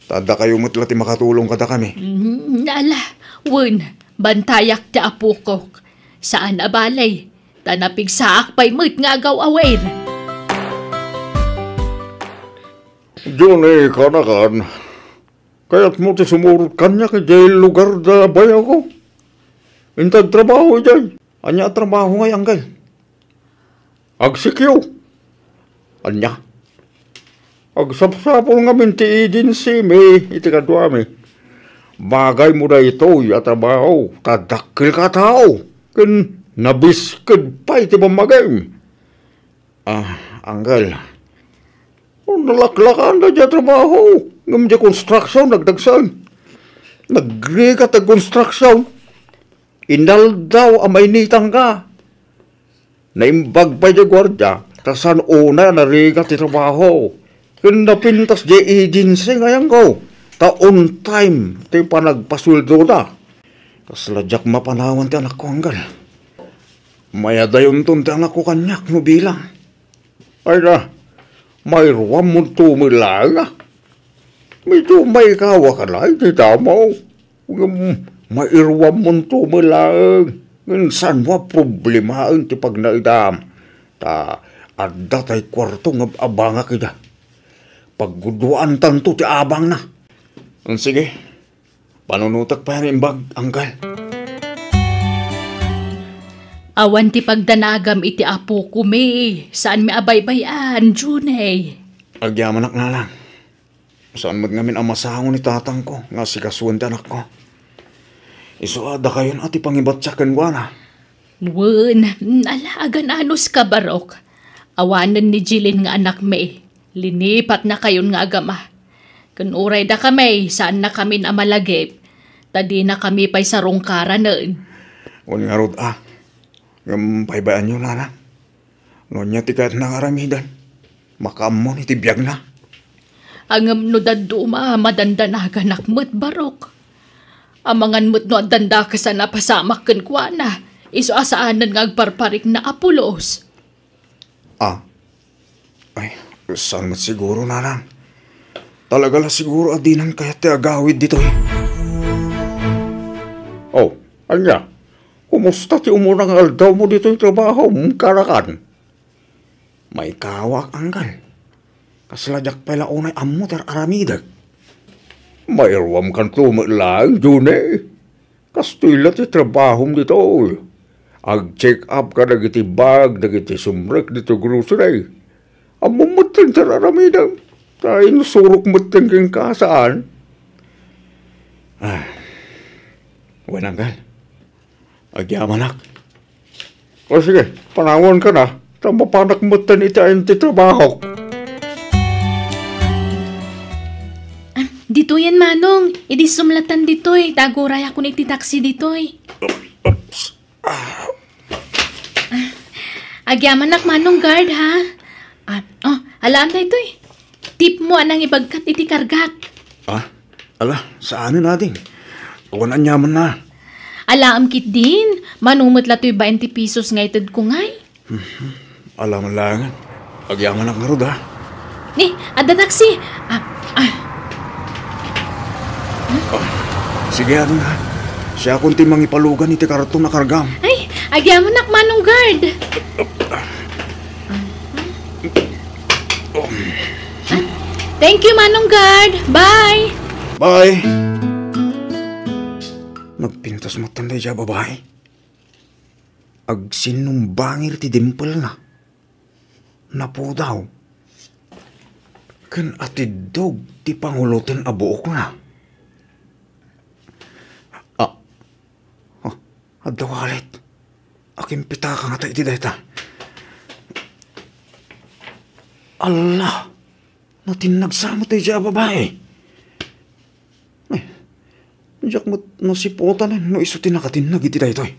Ta addakayo met la ti makatulong kadakami. Mm, ala, wen, bantayak ti apokok. Saan a bale, ta napigsaak pay met nga agaw-awir. June, kanakan, kayatmo ti sumurot kaniak idiay lugar da bayawko? Inted trabaho idiay. Ania a trabaho ngay, Anggal? Agsikyo. Ania? Agsapsapul ngamin ti agency mi iti kaduami. Bagaymo daytoy a trabaho, ta dakkelka a tao, ken nabisked pay ti bammagim. Ah, Anggal. Oh, nalaklakan da diay trabaho. Ngem diay construction, nagdagsen. Nagrigat ti construction. Inaldaw a mainitan ka. Naimbag pay diay guardia, ta saan unay a narigat ti trabaho. Ken napintas diay agency nga ayanko, ta on time ti panagpasueldoda. Kasla diak mapanawan ti anakko, Anggal. Mayadayonton ti anakko kaniak no bilang. Ay na, mairuammonto met laeng, a. Medyo maikawak a laeng ti damo. Ngem mairuammonto met laeng. Ngem saanmo a problemaen ti pagnaedam. Ta adda tay kuarto nga ab-abangak ida. Pagguduantanto ti abangna. Sige. Panunotek pay a naimbag, Anggal. Awan ti pagdanagam iti apokon, saanmi a baybay-an, June. Agyamanak, nanang. Saan met ngamin a masango ni tatangko nga asikasuen ti anakko. Isu a dakayon a ti pangibatiak kenkuana. Wen, ala, agan-anos ka, Barok. Awanen ni Jilin nga anakmi. Linipatnakayon nga agama. Ken uray dakami, saannakamin a malagip, ta dinakami pay sarungkaranen. Wen ngarud a. Ngem baybay-anyo, nanang. No ania ti kayatna nga aramiden, makaammon iti biagna. Ngem no dadduma, madandanaganak met, Barok. Amangan met no addan dakes a napasamak kenkuana, isu a saanen nga agparparikna a pulos. Ah. Ay, saan met siguro, nanang. Talaga la siguro a dinan kayat ti agawid ditoy. Oh, ania? Kumusta ti umuna nga aldawmo ditoy trabahom, kanakan? Maikawak, Anggal. Kasla diak pay la unay ammo ti ar-aramidek. Mairuamkanto met laeng, June. Kastoy la ti trabahom ditoy. Ag-check up ka dagiti bag, dagiti sumrek ditoy grocery. Ammom metten ti ar-aramidem. Ta insurok metten kenka, saan? Ah. Wen, Anggal. Agyamanak. O sige, panawanka na, ta mapanak metten iti ayan ti trabahok. Ah, ditoyen, Manong. Idi sumlatan ditoy, ta agurayakon iti taksi ditoy. Oops. Ah, agyamanak, Manong, guard, ha? Ah, oh, alaam daytoy. Tipmo a nangibagkat iti kargak. Ah, ala, saanen, ading. Awan aniamanna. Alaam ketdin, mano met la toy baente pesos nga itedko ngay? Mhm. Ala man laengen. Agyamanak ngarud, ha? Ni, adda taxi. Ah, ah. Ah, sige, ading, ha? Siakon ti mangipalugan iti karton a kargam. Ay, agyamanak, Manong Guard. Ah, thank you, Manong Guard. Bye. Bye. Nagpintas met daydiay a babai. Agsinumbangir ti dimpelna. Napudaw. Ken atiddog ti panguloten a buokna. Ah, ah, adda wallet. Akimpitaka ngata iti dayta. Allah! Natinnag sa met daydiay a babai. Eh, diak met nasiputan no isu ti nakatinnag iti daytoy.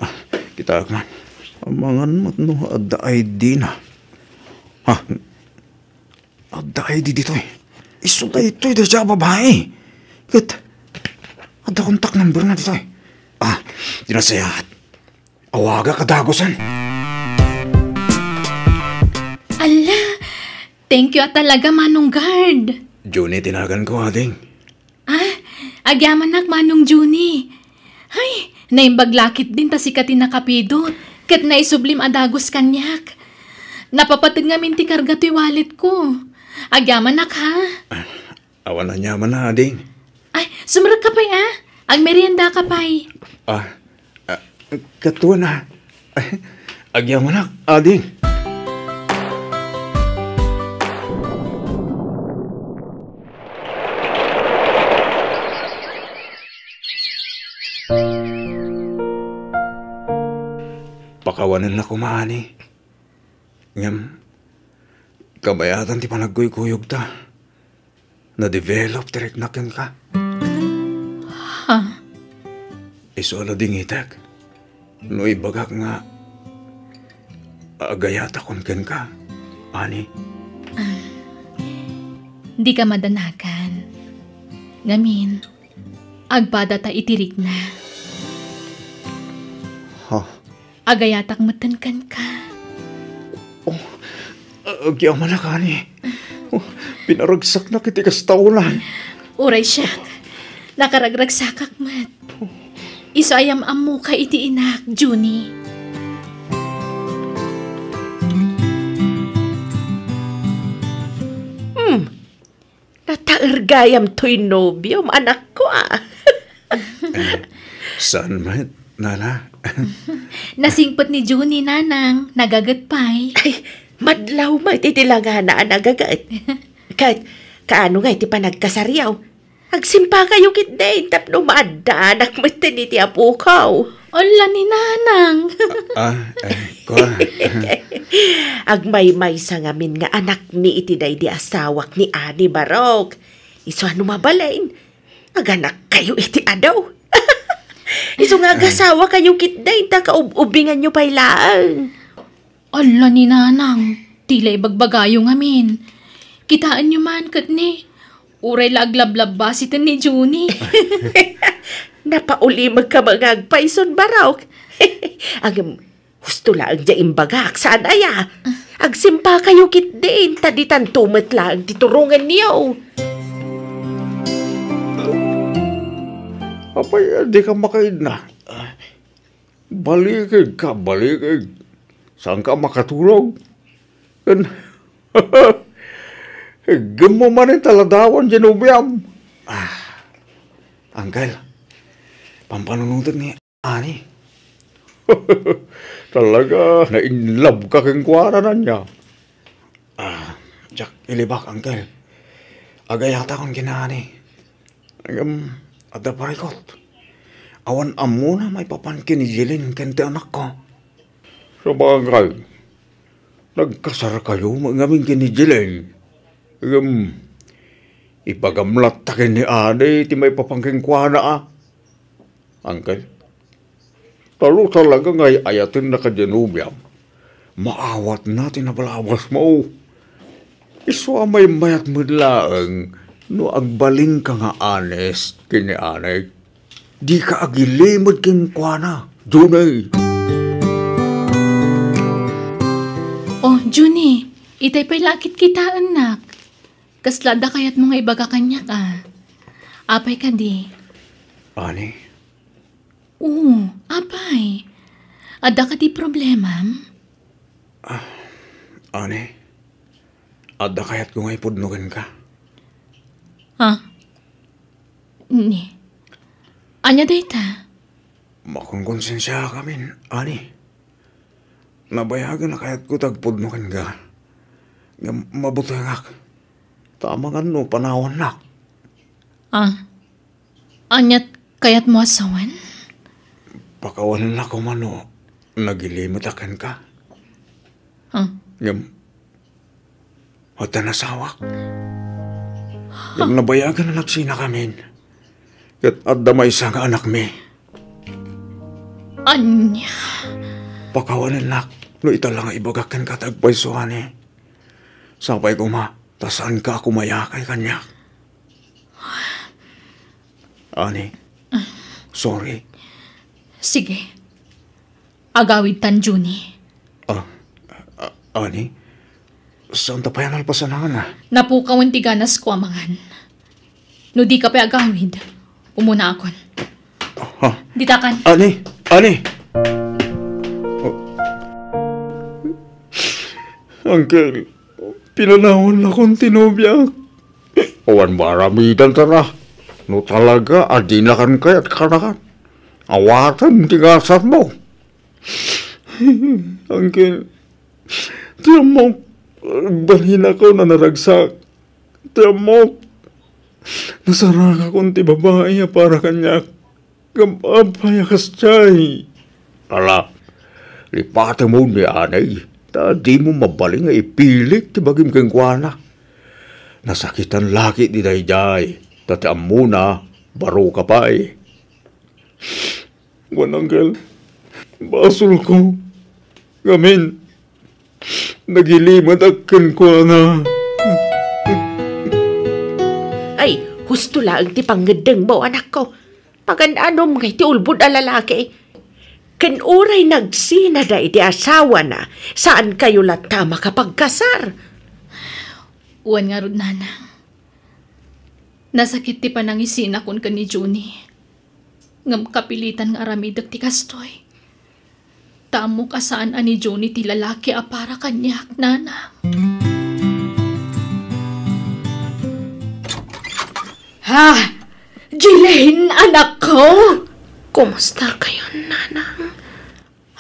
Ah, kitaek man. Amangan met no adda I D na. Ha? Adda I D ditoy. Isu daytoy daydiay a babai. Ket adda contact number na ditoy. Ah, ti nasayaat. Awagak a dagusen. Alla, thank you a talaga, Manong Guard. Junie ti naganko, ading. Ah, agyamanak, Manong Junie. Ay, naimbag la ketdin ta sika ti nakapidot, ket naisublim a dagus kaniak. Napapateg ngamin ti karga toy walletko. Agyamanak, ha? Ah, awan aniamanna, ading. Ay, sumrekka pay, a. Agmeriendaka pay. Ah, ah, katuan, a. Agyamanak, ading. Pakawanenna koma, ani. Ngem, kabayatan ti panagkuykuyogta. Na-develop ti riknak kenka. Ha? Isu a nadingitek no ibagak nga agayatakon kenka, ani? Ah, dika madanagan. Ngamin, agpadata iti rikna. Ha? Agayatak metten kenka. Oh, agyamanak, ani. Oh, pinaragsaknak iti kasta unan. Uray siak, nakaragragsakak met. Isu a yam-ammoka iti inak, Junie. Hmm, nataer gayam toy nobiom, anakko, a. Eh, saan met, nana? Nasingpet ni Junie, nanang, nagaget pay. Ay, madlaw met iti langana a nagaget. Ket, kaano ngay ti panagkasaryo? Agsimpakayo ketdin tapno maaddaanak metten iti apokaw. Ala ni nanang. Ah, eh, kua. Agmaymaysa ngamin nga anakmi iti daydi asawak ni Ani Barok. Isu a no mabalin, aganakkayo iti adu. Isu nga agasawakayo ketdin ta kaub-ubinganyo pay laeng. Ala ni nanang, ti la ibagbagayo ngamin. Kitaenyo man ket ni, uray la aglablabasiten ni Junie. Napaulimekka nga agpayson, Barok. Ngem, husto laeng diay imbagak, saan aya? Agsimpakayo ketdin, ta ditanto met laeng ti turongenyo. Apay, dika makaidna? Balikigka, balikig. Saanka a makatulog? Ken, iggemmo manen ta ladawan diay nobiam. Ah, Uncle, pampanunotek ni Ani. Talaga, na-in love ka kenkuana, ania? Ah, diak ilibak, Uncle. Agayatakon ken ni Ani. Ngem, adda parikut. Awan ammona maipapan ken ni Jelen ken ti anakko. Sabagay, nagkasarkayo met ngamin ken ni Jelen. Ngem, ibagam latta ken ni Ani ti maipapan kenkuana, a. Uncle, ta no talaga nga ay-ayatenna ka diay nobiam, maawatna ti nabalabasmo. Isu a maymayat met laeng no agbalinka nga honest ken ni Ani. Dika agilimed kenkuana, Junie. Oh, Junie, Itay pay la a kitkitaennak. Kasla adda kayatmo nga ibaga kaniak, a? Apay kadi? Ani? Oo, apay? Adda kadi problemam? Ah, ani? Adda kayatko nga ipudno kenka? Ha? Ni. Ania dayta? Makonkonsensiaakamin, ani. Nabayagen a kayatko ti agpudno kenka. Ngem mabutengak. Ta amangan no panawannak. Ah. Aniat kayatmo a sawen? Pakawanennak koma no nagilimetak kenka. Ah. Ngem, adda nasawak. Ngem nabayagen a nagsinakamin. Ket adda maysa nga anakmi. Ania? Pakawanennak no ita la nga ibagak kenka ti agpaysuani. Sapay koma, ta saanka a kumayakay kaniak. Ani, sorry. Sige. Agawidtan, Junie. Ah, ah, ani? Saanta pay a nalpasan a? Napukawen ti ganasko a mangan. No dika pay agawid, umunaakon. Ha? Ditakan. Ani? Ani? Oh. Uncle, pinanawannakon ti nobiak. Awan maaramidanta. No talaga a dinakan kayat kanakan, awatem ti gasatmo. Uncle, ti ammok, balinakon a naragsak. Ti ammok, nasarangakon ti babai a para kaniak. Ngem apay a kasdiay? Ala, lipatemon ni anay, ta dimo mabalin nga ipilik ti bagim kenkuana. Nasakitan la ketdi daydiay, ta ti ammona, baro ka pay. Wen, Uncle, basolko. Ngamin, nagilimedak kenkuana. Ay, husto laeng ti pangngeddengmo, anakko. Pagan-anom ngay ti ulbod a lalaki. Ken uray nagsinada iti asawana, saankayo latta a makapagkasar. Wen ngarud, nanang. Nasakit ti panangisinakon ken ni Junie. Ngem kapilitan nga aramidek ti kastoy. Ta ammok a saan a ni Junie ti lalaki a para kaniak, nanang. Ha? Jelaine, anakko? Kumusta kayon, nanang?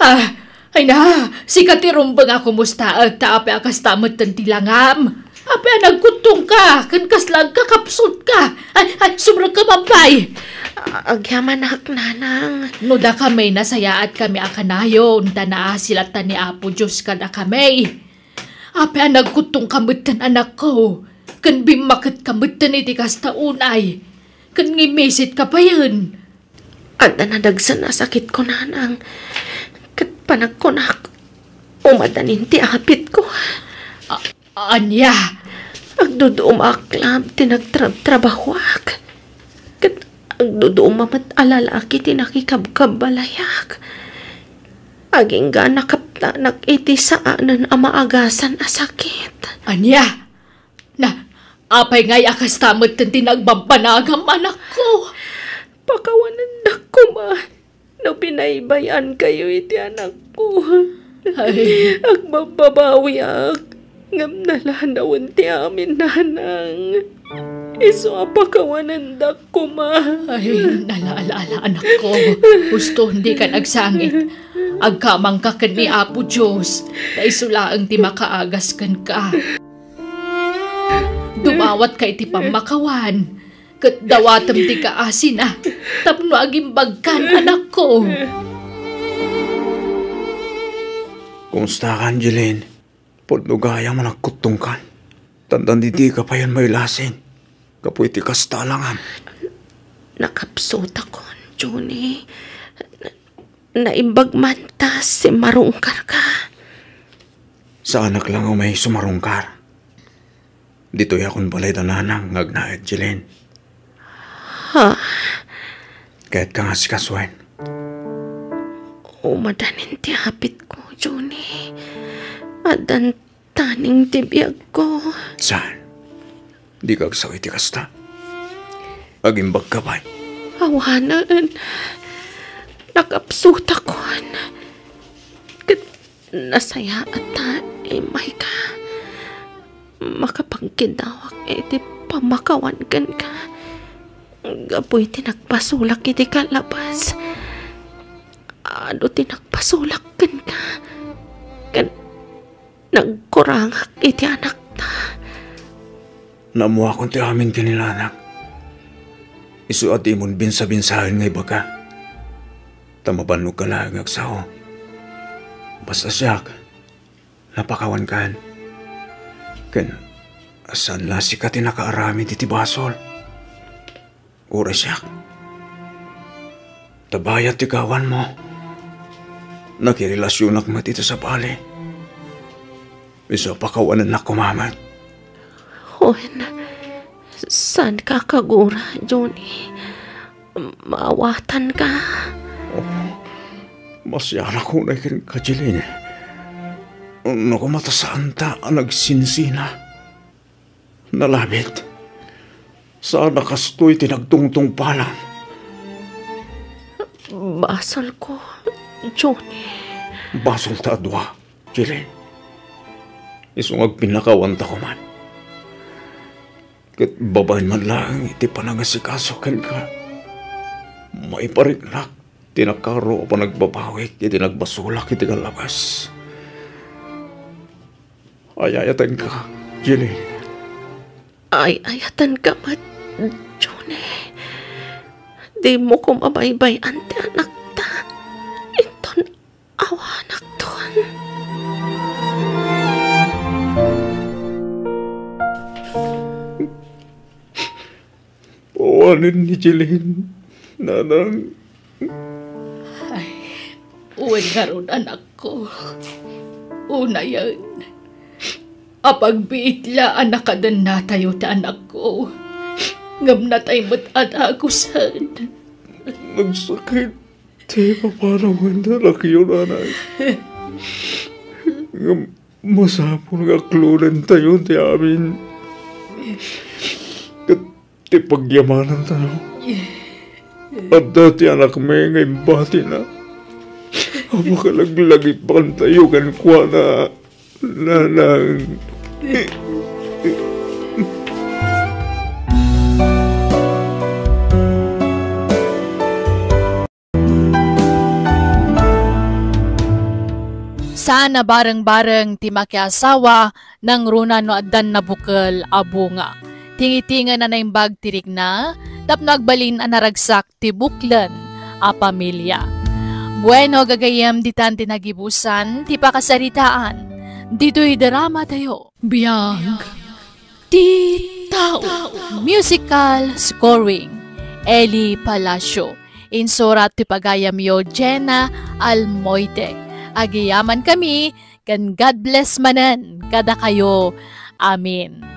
Ah, ay na, sika ti rumbeng a kumustaek, ta apay a kasta metten ti langam? Apay a nagkuttongka, ken kasla agkakapsutka? Ay, ay, sumrekka, mabbay! A-, agyamanak, nanang. No dakami, nasayaatkami a kanayon, ta naasi latta ni Apo Dios kadakami. Apay a nagkuttongka metten, anakko, ken bimmaketka metten iti kasta unay, ken ngimmisetka payen? Adda nadagsen a sakitko, nanang. Ket panagkunak, umadanin ti apitko. A-, ania? Agduduum a aklab ti nagtrabtrabahoak. Ket agduduum a met a lalaki ti nakikabkabbalayak. Agingga nakaptanak iti saanen a maagasan a sakit. Ania? Na, apay ngay a kasta metten ti nagbanbanagam, anakko? Pakawanendak koma no binaybay-ankayo iti anakko. Ay. Agbabbabawiak, ngem nalanawen ti amin, nanang. Isu a pakawanendak koma. Ay, nalaalaala, anakko. Husto, dikan agsangit. Agkamangka ken ni Apo Dios, ta isu laeng ti makaagas kenka. Dumawatka iti pammakawan, ket dawatem ti kaasina tapno agimbagkan, anakko. Kumustakan, Jeline? Pudno gayam a nagkuttongkan. Tantan, dika payen mailasin gapu iti kasta a langam. Nakapsutakon, Junie. Naimbag man ta simmarungkarka. Saanak la nga umay sumarungkar. Ditoyakon balay da nanang nga agnaed, Jeline. Ha? Kayatka nga asikasuen? Umadanin ti apitko, Junie. Addan Taning ti biagko. Saan? Dika agsao iti kasta. Agimbagka pay. Awanen. Nakapsutakon. Ket nasayaat ta imayka. Makapangkiddawak iti pammakawan kenka. Gapu iti nagpasulak iti kalabas. Adu ti nagpasulak kenka. Ken nagkurangak iti anakta. Naammoakon ti amin ken ni nanang. Isu a dimon binsabinsaen nga ibaga. Ta mabannogka laeng nga agsao. Basta siak, napakawankan. Ken saan la sika ti nakaaramid iti basol. Uray siak. Ta bayat ti gawanmo. Nakirelasionak met iti sabali. Isu a pakawanennak koma met. Wen, saanka kagura, Johnny? Maawatanka. Oh, masianak unay kenka, Jeline. No koma ta saanta a nagsinsina. Nalabit. Saan a kastoy ti nagtungtungpalan. Basolko, Johnny. Basolta a dua, Jeline. Isu nga agpinnakawanta koman. Ket babaen man laeng iti panangasikaso kenka, maipariknak ti nakaro a panagbabawik iti nagbasolak iti kalabas. Ay-ayatenka, Jeline. Ay-ayatenka met, Johnny. Dimo koma baybay-an ti anakta. Inton awanakton. Pawanen ni Jeline, nanang. Ay, wen ngarud, anakko. Unayen, apagbiit la a nakadennatayo ti anakko. Ngem natay met a dagusen. Nagsakit ti ipapanawen ti anakyo, nanang. Ngem masapul nga aklodentayo ti amin. Ket ti pagyamanantayo. Adda ti anakmi nga imbatina. Apakalaglagipantayo kenkuana, nanang. Saan a bareng-bareng ti makiasawa nangruna no addan nabukel a bunga. Tingitingen a naimbag ti rikna tapno agbalin a naragsak ti buklen a pamilia. Bueno, gagayyem, ditan ti nagibusan ti pakasaritaan ditoy drama tayo. Biag ti tao. Musical scoring, Eli Palacio. Insurat ti pagayamyo, Jenna Almoite. Agyamankami, ken God bless manen kadakayo. Amen.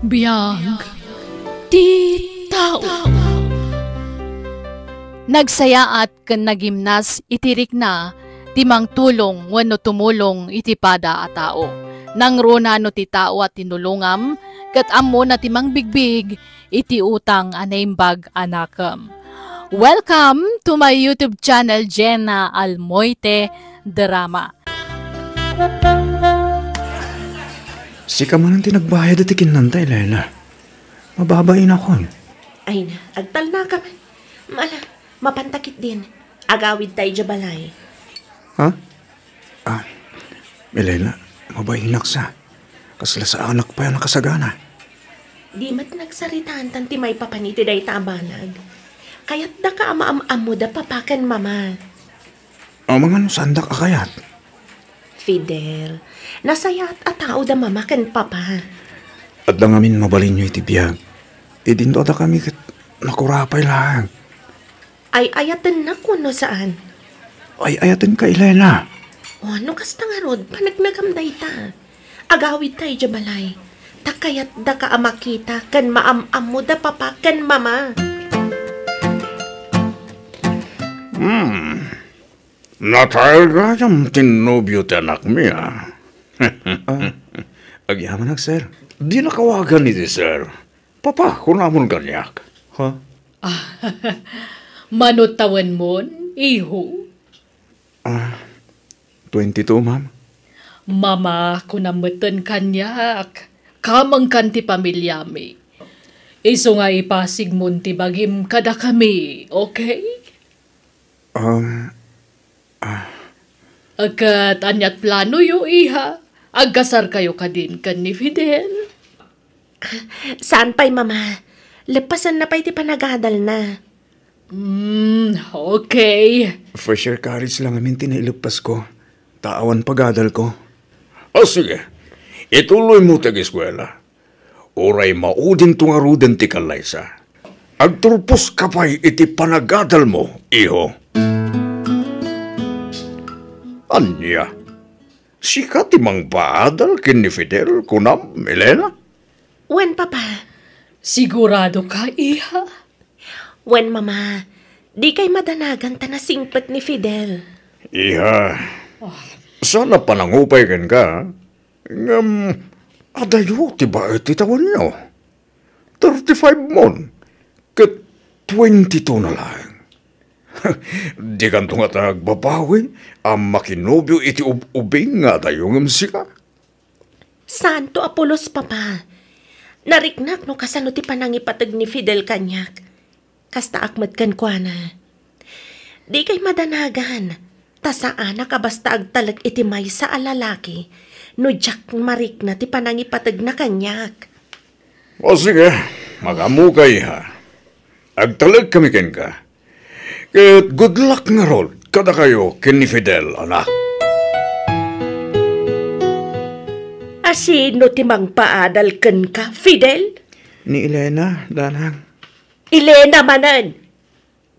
Biag ti tao. Nagsayaat ken nagimnas iti rikna ti mangtulong wenno tumulong iti pada a tao. Nangruna no ti tao a tinulongam ket ammona ti mangbigbig iti utang a naimbag a nakem. Welcome to my YouTube channel, Jenna Almoite Drama. Sika manen ti nagbayad iti kinnanta, Elena. Mababainakon. Ay na, agtalnaka man. Ala, mapanta ketdin. Agawidta idiay balay. Ha? Ah, Elena, mabainak sa. Kasla saanak pay a nakasagana. Di met nagsaritaantan ti maipapan iti dayta a banag. Kayatdaka a maam-ammoda papa ken mama. Amangan no saandak a kayat. Fidel, nasayaat a tao da mama ken papa. Adda ngamin mabalinyo iti biag. Idinto adda kami ket nakurapay laeng. Ay-ayatennak wenno saan? Ay-ayatenka, Elena. O, no kasta ngarud, panagnagam dayta. Agawidta idiay balay. Ta kayatdaka a makita ken maam-ammoda papa ken mama. Hmm. Natay gayam ti nobio ti anakmi, a. Ah, agyamanak, sir. Dinak awagan iti sir. Papa, kunamon kaniak. Ha? Mano tawenmon, iho? Ah, twenty-two, ma'am. Mama, kunam metten kaniak. Kamengkan ti pamiliami. Isu nga ipasigmon ti bagim kadakami, okay? Um, ah. Ket aniat planoyo, iha? Agkasarkayo kadin ken ni Fidel? Saan pay, Mama. Leppasenna pay ti panagadalna. Hmm, okay. First year college lang amin ti naileppasko. Ta awan pagadalko. O sige, ituloymo ti ageskuela. Uray maudinto ngaruden ti kallaysa. Agturposka pay iti panagadalmo, iho. Ania? Sika ti mangpaadal ken ni Fidel, kunam, Elena? Wen, Papa. Siguradoka, iha? Wen, Mama. Dikay madanagan ta nasingpet ni Fidel. Iha, saan a panangupay kenka, ngem adayo ti baet ti tawenyo. Thirty-five mon, ket twenty-two na laeng. Dikanto ngata agbabawi a makinobio iti ub-ubing nga adayo ngem sika? Saanto a pulos, Papa. Nariknak no kasano ti panangipateg ni Fidel kaniak. Kastaak met kenkuana. Dikay madanagan, ta saanak a basta agtalek iti maysa a lalaki no diak marikna ti panangipategna kaniak. O sige, magammoka, iha. Agtalek kami kenka. Ket good luck ngarud kadakayo ken ni Fidel, anak. A sino ti mangpaadal kenka, Fidel? Ni Elena, Nanang. Elena manen!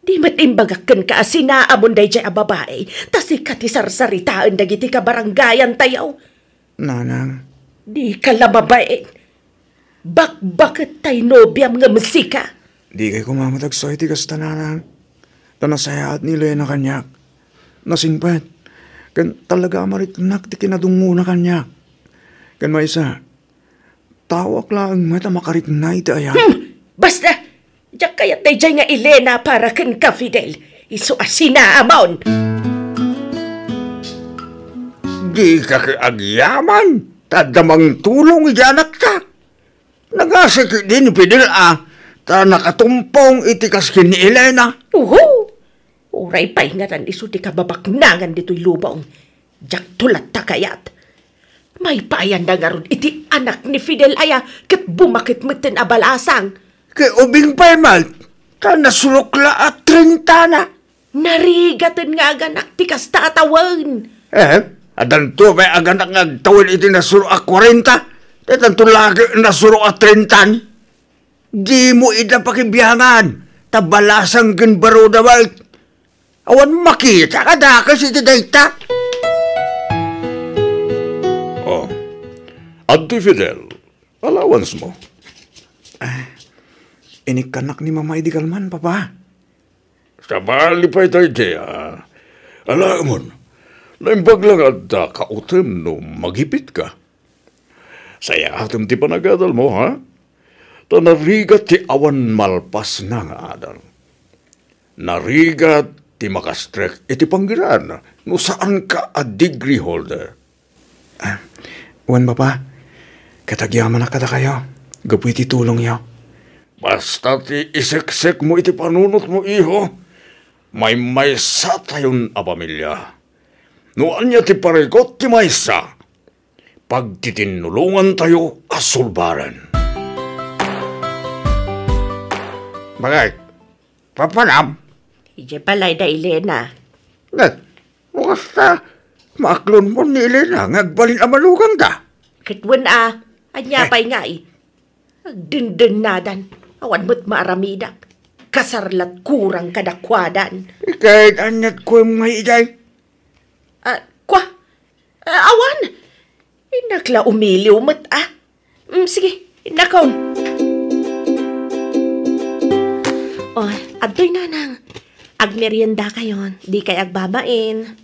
Di met imbagak kenka a sinaamon daydiay a babai, ta sika ti sarsaritaen dagiti kabarangayantayo. Nanang. Dika la mabain. Bakbaket tay nobiam ngem sika. Dikay koma met agsaw iti kasta, Nanang. Ta nasayaat ni Elena kaniak. Nasingpet. Ken talaga a mariknak ti kinadungngona kaniak. Ken maysa, taoak laeng met a makarikna iti ayat. Hmm! Basta! Diak kayat daydiay nga Elena para kenka, Fidel. Isu a sinaamon! Dika ket agyaman, ta adda mangtulong iti anakta. Nagasa ketdi ni Fidel a, ta nakatumpong iti kas ken ni Elena. Uhu! Uray pay ngatan isu ti kababaknangan ditoy lubong. Diakto latta kayat. Maipaayanna ngarud iti anak ni Fidel aya ket bumaket metten a balasang. Ket ubing pay met, ta nasurok la a trintana. Narigaten nga aganak ti kasta a tawen. Eh, addanto pay aganak nga agtawen iti nasurok a kwarenta, ta addanto laeng nasurok a trintan. Dimo ida pakibiangan, ta balasang ken baruda met. Awan makita kadakes iti dayta. Oh, adtoy Fidel, allowance mo. Ah, inikkannak ni Mama idi kalman, Papa. Sabali pay daydiay, a. Alaemon, naimbag la nga adda kautem no magipitka. Sayaatem ti panagadalmo, ha? Ta narigat ti awan malpasna nga adal. Narigat ti makastrek iti panggeran no saanka a degree holder. Ah, wen, Papa, ket agyamanak kadakayo gapu iti tulongyo. Basta ti iseksekmo iti panunotmo, iho, maymaysatayon a pamilia. No ania ti parikut ti maysa, pagtitinnulongantayo a sulbaren. Bakit? Papanam? Idiay balay da Elena. Nat, no kasta, maaklonmon ni Elena nga agbalin a manugangda. Ket wen a, ania pay ngay? Agdendennadan, awan met maaramidak. Kasar lat kurang kadakuadan. Ket aniat kuem ngay idiay? Ah, kua? Ah, awan. Innak la umiliw met, ah. Mm, sige, innakon. Oh, adtoy, Nanang. Agmeriendakayon, dikay agbabain.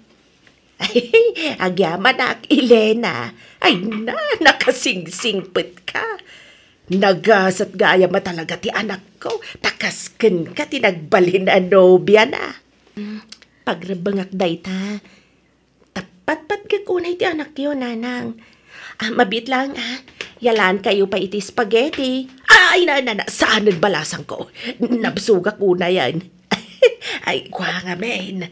Agyamanak, Elena. Ay na, nakasingsingpetka. Nagasat gayam a talaga ti anakko, ta kas kenka ti nagbalin a nobiana. Mm, pagrebbengak dayta. Patpatgek unay ti anakyo, nanang. Ah, mabiit lang, ah. Yalaan kayo pa iti spaghetti. Ay, na, na, na, saanen balasangko. Nabsogak unayen. Ay, kua ngamin.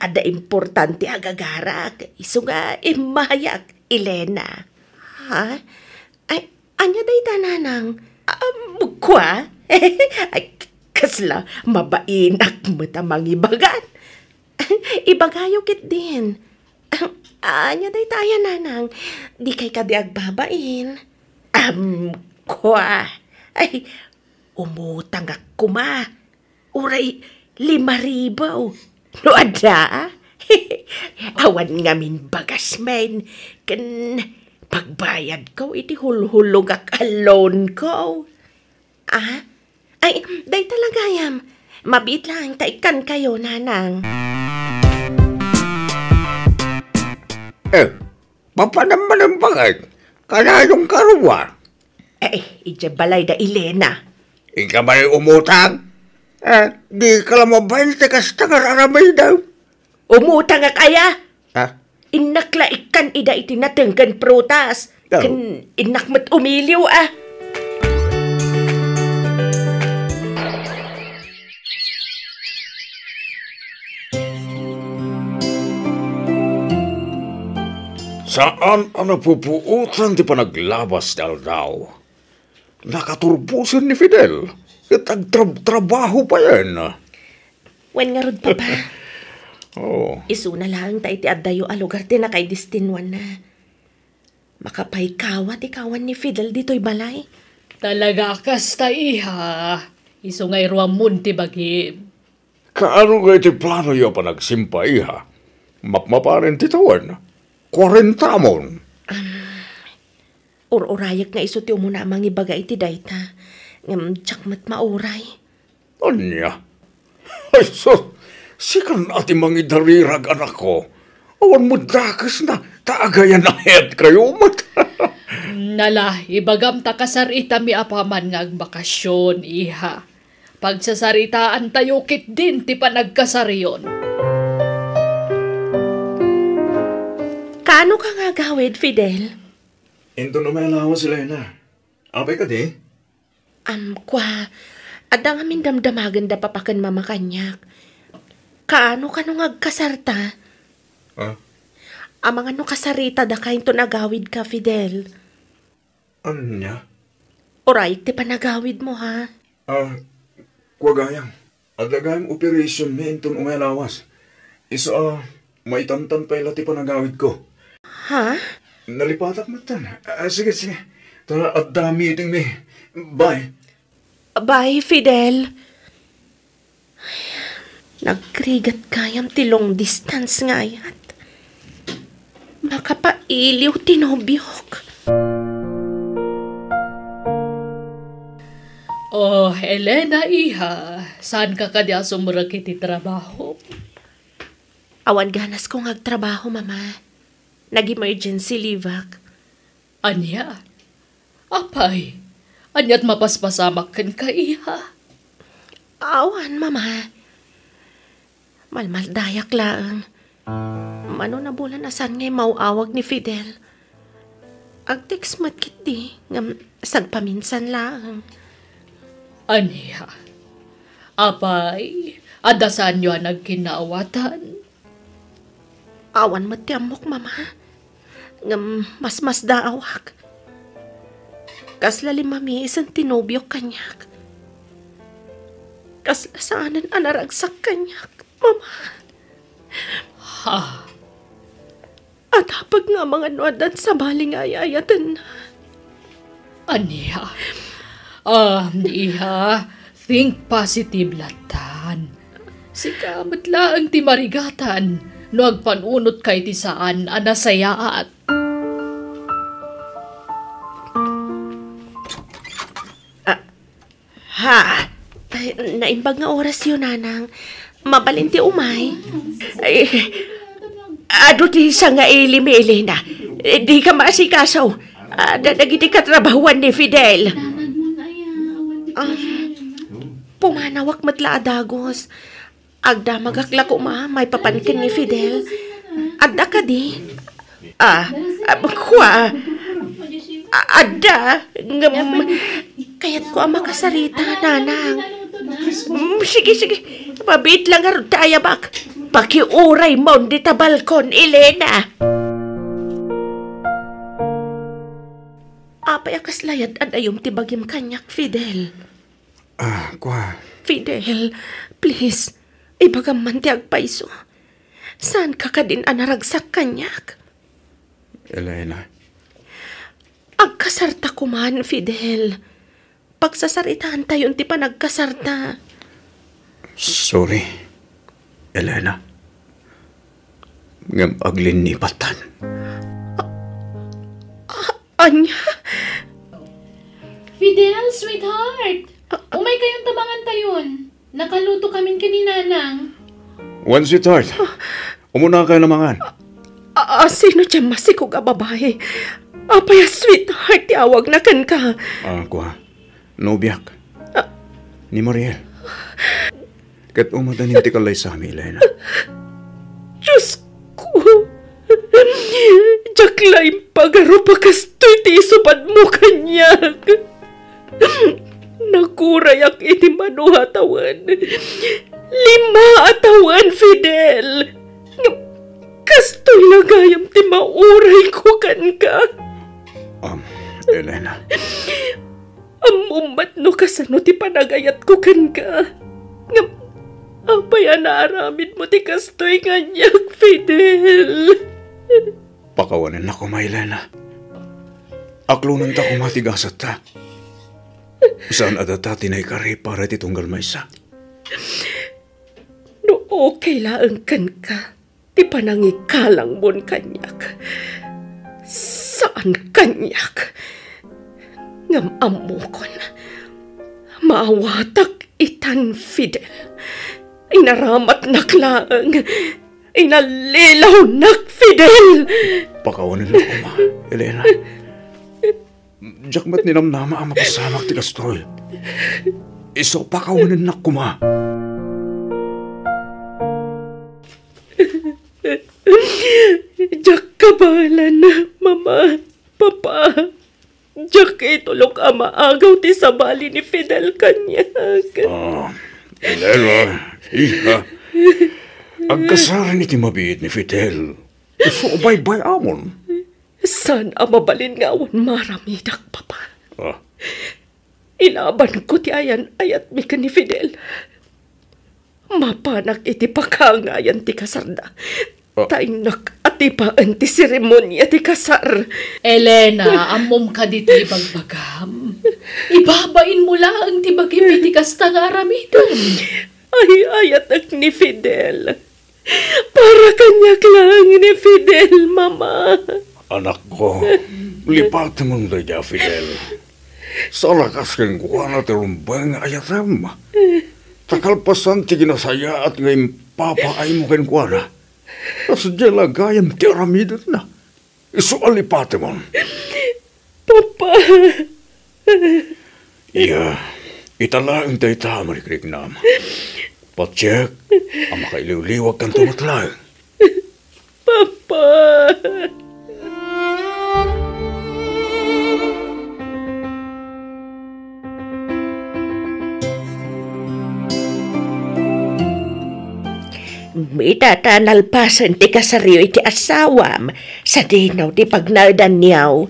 Adda importante a gagarak. Isu nga immayak, Elena. Ha? Ay, ania dayta, nanang? Um, kua? Ay, kasla mabainak met a mangibagan. Ibagayo ketdin. Ania dayta aya, nanang? Dikay kadi agbabain? Um, kua? Ay, umutangak koma. Uray lima ribu. No adda, awan ngamin bagasmen ken pagbayadko iti hulhulogak a loanko. Ah? Ay, dayta la gayam. Mabiit lang ta ikkankayo, nanang. Eh, papanam manen baket? Kanayon karua? Eh, idiay balay da Elena. Inka man umutang? Eh, dika la mabain ti kasta nga ar-aramidem. Umutangak aya? Ha? Innak la ikkan ida iti nateng ken prutas. Oh. Ken innak met umiliw, ah. Saan a napupuotan ti panaglabas ti aldaw. Nakaturbosen ni Fidel, ket agtrab-trabaho payen. Wen ngarud, Papa. Oh. Isuna laeng ta iti addayo a lugar ti nakaidestinuanna. Makapaikawa ti kawan ni Fidel ditoy balay. Talaga a kasta, iha. Isu nga iruammon ti bagim. Kaano nga iti planoyo a panagsimpa, iha? Mapmapanen ti tawen. Kuarentamon. Am, ur-urayek nga isu ti umuna a mangibaga iti dayta. Ngem diak met mauray. Ania? Ay, sus! Sikan a ti mangidarirag, anakko. Awan met dakesna, ta agayan-ayatkayo met. Nala, ibagam ta kasaritami apaman nga agbakasyon, iha. Pagsasaritaantayo ketdin ti panagkasariyon. Kaano ka nga agawid, Fidel? Inton umay a lawas, Elena. Apay kadi? Am, kua, adda ngamin damdamagen da papa ken mama kaniak. Kaano kano nga agkasarta? Ah? Amangan no kasaritada ka inton agawidka, Fidel. Ania? Urayek ti panagawidmo, ha? Ah, kua gayam. Adda gayam operationmi inton umay a lawas. Isu a, maitantan pay la ti panagawidko. Ha? Nalipatak metten. Ah, sige, sige. Ta adda meetingmi. Bye. Bye, Fidel. Nagrigat gayam ti long distance nga ayat. Makapailiw ti nobiok. Oh, Elena, iha, saanka kadi a sumrek iti trabaho? Awan ganasko nga agtrabaho, Mama. Nag-emergency leave-ak. Ania? Apay, ania't mapaspasamak kenka, iha? Awan, Mama. Malmaldayak laeng. Mano nabulan a saan nga immaw-awag ni Fidel. Ag-text met ketdi, ngem sagpaminsan laeng. Ania? Apay, adda saanyo a nagkinnaawatan? Awan met ti ammok, Mama. Ngem masmasdaawak. Kasla limmamiisen ti nobiok kaniak. Kasla saanen a naragsak kaniak, Mama. Ha? Atapek nga amangan no addan sabali nga ay-ayatenna. Ania? Ah, iha, think positive lattan. Sika met laeng ti marigatan no agpanunotka iti saan a nasayaat. Ah, ha? Naimbag nga orasyo, nanang. Mabalin ti umay. Ay, adu ti sanga ili mi, Elena. Eh, di ka maasikaso. Adda dagiti katrabahuan ni Fidel. Ah, pumanawak met la a dagus. Agdamagak la koma maipapan ken ni Fidel. Adda kadi? Ah, ah, kua. Ah, adda, ngem kayatko a makasarita, nanang. Mm, sige, sige. Mabiit la ngarud ti ayabak. Pakiuraymon dita balkon, Elena. Apay a kasla yad-adayom ti bagim kaniak, Fidel? Ah, kua. Fidel, please, ibagam man ti agpayso. Saanka kadin a naragsak kaniak? Elena. Agkasarta koman, Fidel. Pagsasaritaantayon ti panagkasarta. Sorry, Elena. Ngem aglinnipattan. Ania? Fidel, sweetheart! Umay kayon ta mangantayon. Nakaluto kamin ken ni Nanang. Wen, sweetheart. Umuna kayo a mangan. A, a, sino ti masikog a babae? Apay a sweetheart ti awagna kenka? Ah, kua. Nobiak. Ah. Ni Mariel. Ket umadanin ti kallaysami, Elena. Diosko! Diak la impagarup a kastoy ti isupadmo kaniak. Nagurayak iti mano a tawen. Lima a tawen, Fidel. Ngem kastoy la gayam ti maurayko kenka. Um, Elena. Ammom met no kasano ti panagayatko kenka. Ngem apay a naaramidmo ti kastoy kaniak, Fidel? Pakawanennak koma, Elena. Aklonenta koma ti gasetta. Saan a data ti naikari para iti tunggal maysa. No okay laeng kenka ti panangikalangmon kaniak, saan kaniak. Ngem ammokon, maawatak itan, Fidel. Inaramatnak laeng. Inallilawnak, Fidel! Pakawanennak koma, Elena. Diak met ninamnama a mapasamak ti kastoy. Isu, pakawanennak koma. Diak kabaelan, Mama, Papa. Diak itulok a maagaw ti sabali ni Fidel kaniak. Ah, Fidel, ah, iha. Agkasar iti mabiit ni Fidel. Isu, baybay-amon. Saan a mabalin nga awan maaramidak, Papa. Ah. Ilabanko ti ayan-ayatmi ken ni Fidel. Mapanak iti pakangayan ti kasarda. Ah. Ta innak atipaen ti seremonia ti kasar. Elena, ammom kadi ti ibagbagam? Ibabainmo laeng ti bagim iti kasta nga aramidem. Ay-ayatek ni Fidel. Para kaniak laeng ni Fidel, Mama. Anakko, lipatemon daydiay a Fidel. Saan a kas kenkuana ti rumbeng nga ayatem. Ta kalpasan ti kinasayaat nga impapaaymo kenkuana, sadiay la gayam ti aramidenna. Isu a lipatemon. Papa. Iya, ita laeng dayta a marikriknam. Patiek a makailiwliwagkanto met laeng. Papa. Ita ta nalpasen ti kasaryo iti asawam, sadino ti pagnaedanyo?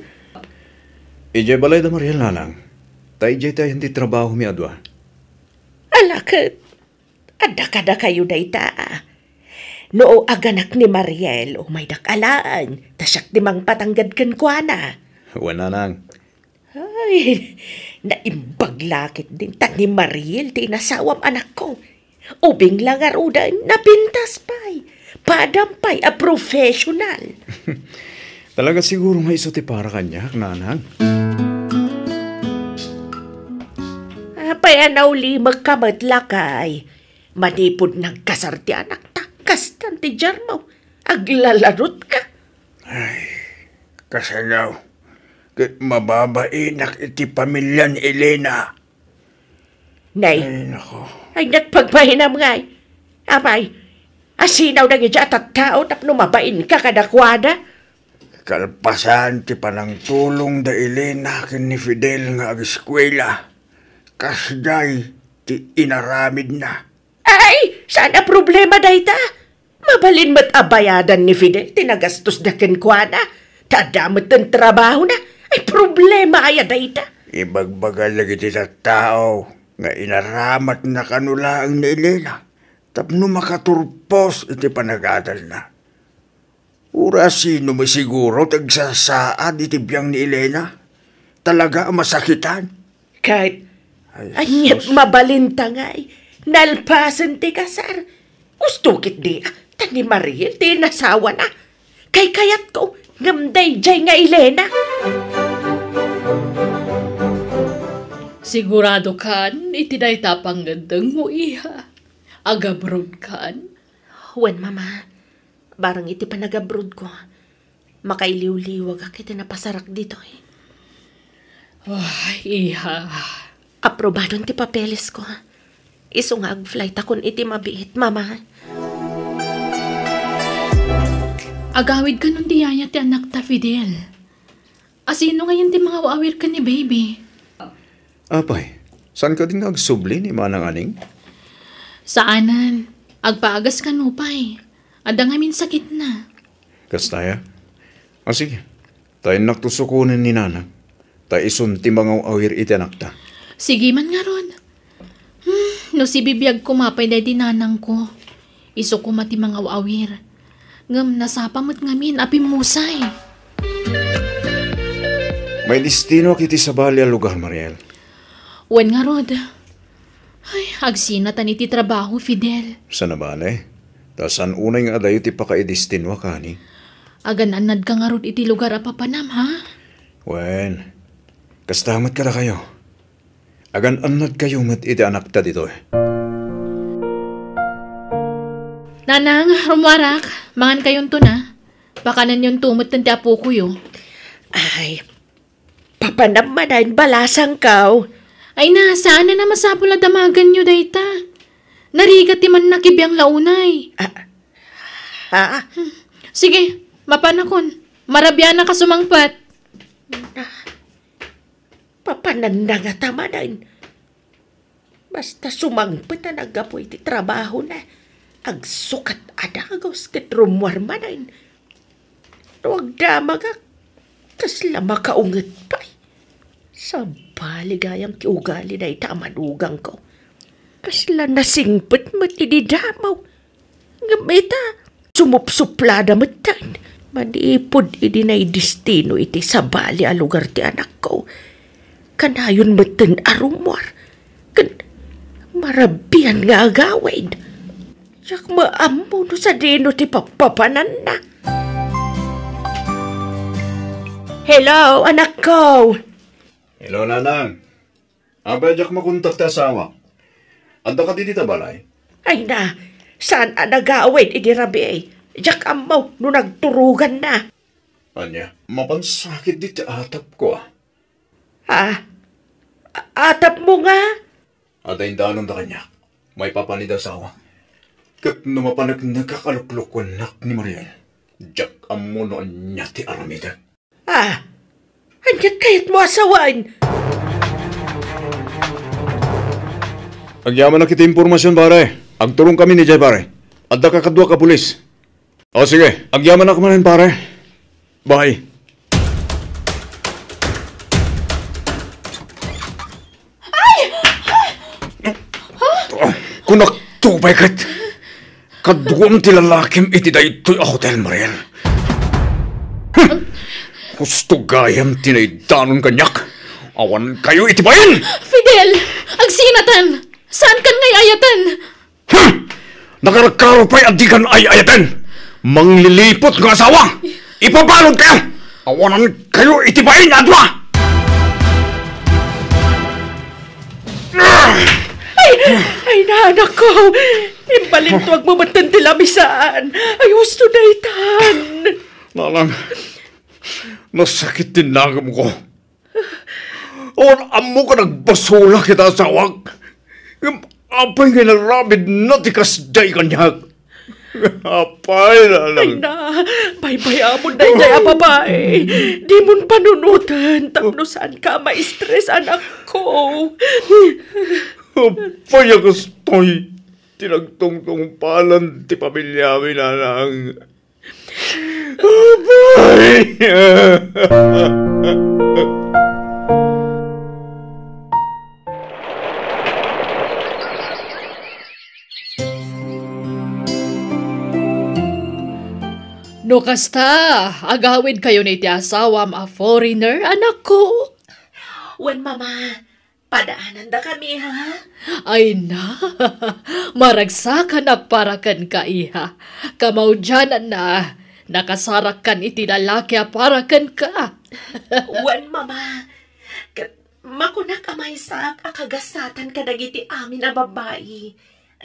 Idiay balay da Mariel, nanang. Ta idiay ti ayan ti trabahomi a dua. Ala ket, adda kadakayo dayta. No aganak ni Mariel, umaydak alaen, ta siak ti mangpatangged kenkuana. Wen, nanang. Ay, naimbag la ketdin ta ni Mariel ti inasawam, anakko. Ubing la ngaruden, napintas pay. Padam pay a professional. Talaga siguro nga isu ti para kaniak, nanang. Apay a naulimekka met, lakay? Manipud nagkasar ti anakta, kastan ti diarmo. Aglalarutka. Ay, kasano? Ket mababainak iti pamilya ni Elena. Nay. Ay, nako. Ay, nagpagbainam ngay. Apay, asinaw dagiti a tattao tapno mabainka kadakuada? Kalpasan ti panangtulong da Elena ken ni Fidel nga ageskuela, kasdiay ti inaramidna. Ay, saan a problema dayta? Mabalin met a bayadan ni Fidel ti nagastosda kenkuana, ta adda met ti trabahona. Ay, problema aya dayta? Ibagbaga dagiti tattao nga inaramatna kano laeng ni Elena tapno makaturpos iti panagadalna. Uray sino masiguro ti agsasaad iti biang ni Elena. Talaga a masakitan. Ket, ay, aniat sus. Mabalinta ngay, nalpasen ti kasar. Gusto ketdi, ta ni Mariel ti inasawana. Kaykayatko, ngem daydiay nga Elena. Sigurado kan iti dayta a pangngeddengmo, iha? Agabroad kan? Wen, Mama. Bareng iti panagabrodko, makailiwliwagak iti napasarak ditoy. Ay, iha. Aprobadon ti papelesko. Isu nga agflightakon iti mabiit, Mama. Agawid kanon ti yaya ti anakta, Fidel. Asino ngayen ti mangaw-awir ken ni Baby? Apay, saan kadi nga agsubli ni Manang Aning? Saanen. Agpaagas kano pay. Adda ngamin sakitna. Kasta aya? A, sige. Ta innakto sukonen ni Nanang. Ta isun ti mangaw-awir iti anakta. Sige man ngarud. Hmm, no sibibiag koma pay daydi nanangko, isu koma ti mangaw-awir. Ngem nasapa met ngamin a pimmusay. Maidestinoak iti sabali a lugar, Mariel. Wen ngarud. Ay, agsinatan iti trabaho, Fidel. Saan a bale. Ta saan unay nga adayo ti pakaidestinoak, ani? Agan-annadka ngarud iti lugar a papanam, ha? Wen, kasta met kadakayo. Agan-annadkayo met iti anakta ditoy. Nanang, rummuarak, mangankayonto na. Pakananyonto metten ti apokoyo. Ay, papanam manen, balasangko. Ay na, saan a masapul a damaganyo dayta. Narigat ti mannakibiang la unay. Ah, ha? Sige, mapanakon. Marabianak a sumangpet. Papananna ngata manen. Basta sumangpet a naggapu iti trabahona, agsukat a dagus ket rummuar manen. No agdamagak, kasla makaunget pay. Sabali gayam ti ugali dayta a manugangko. Kasla nasingpet met idi damo. Ngem ita, sumupsuplada metten manipud idi naidestino iti sabali a lugar ti anakko. Kanayon metten a rummuar ken marabian nga agawid. Diak maammo no sadino ti papapananna. Hello, anakko. Hello, Nanang. Apay a diak makontak ti asawak? Adda kadi dita balay? Ay na, saan a nagawid idi rabii. Diak ammo no nagturoganna. Ania, mapansakit dita atapko, a? Ha? A-, atapmo nga? Adda indanonda kaniak. Maipapan ida asawa. Ket no mapaneknek a kaluklukuennak ni Mariel, diak ammo no ania ti aramidek. Ah, ania kayatmo a sawen? Agyamanak iti impormasion, pare. Agturongkami idiay, pare. Adda kakaduak a pulis. O, sige. Agyamanak manen, pare. Bye. Ay! Kunakto pay ket, kaduam ti lalakim iti daytoy a hotel, Mariel. Hmm. Husto gayam ti naidanon kaniak. Awan kayo iti bain! Fidel! Agsinatan! Saan kan nga ay-ayaten? Hmm! Nakarkaro pay a di kan ay-ayaten! Manglilipot nga asawa! Ipabalod kayo! Awanan kayo iti bain a dua! Anakko, imbalintuagmo metten ti lamisaan. Ay, husto daytan. Nanang, nasakit ti nagemko. Awan ammok a nagbasolak ita asawak. Ngem apay nga inaramidna ti kasdiay kaniak? Apay, Nanang. Ay na, baybay-amon daydiay a babai. Dimon panunoten tapno saanka a ma-stress, anakko. Apay a kastoy ti nagtungtungpalan ti pamiliami, Nanang. Apay! No kasta, agawidkayon iti asawam a foreigner, anakko? Wen, Mama, padaanandakami, ha? Ay na, maragsakanak para kenka, iha. Kamaudiananna, nakasarakkan iti lalaki a para kenka. Wen, Mama, ket makunak a maysaak a kagasatan kadagiti amin a babbai.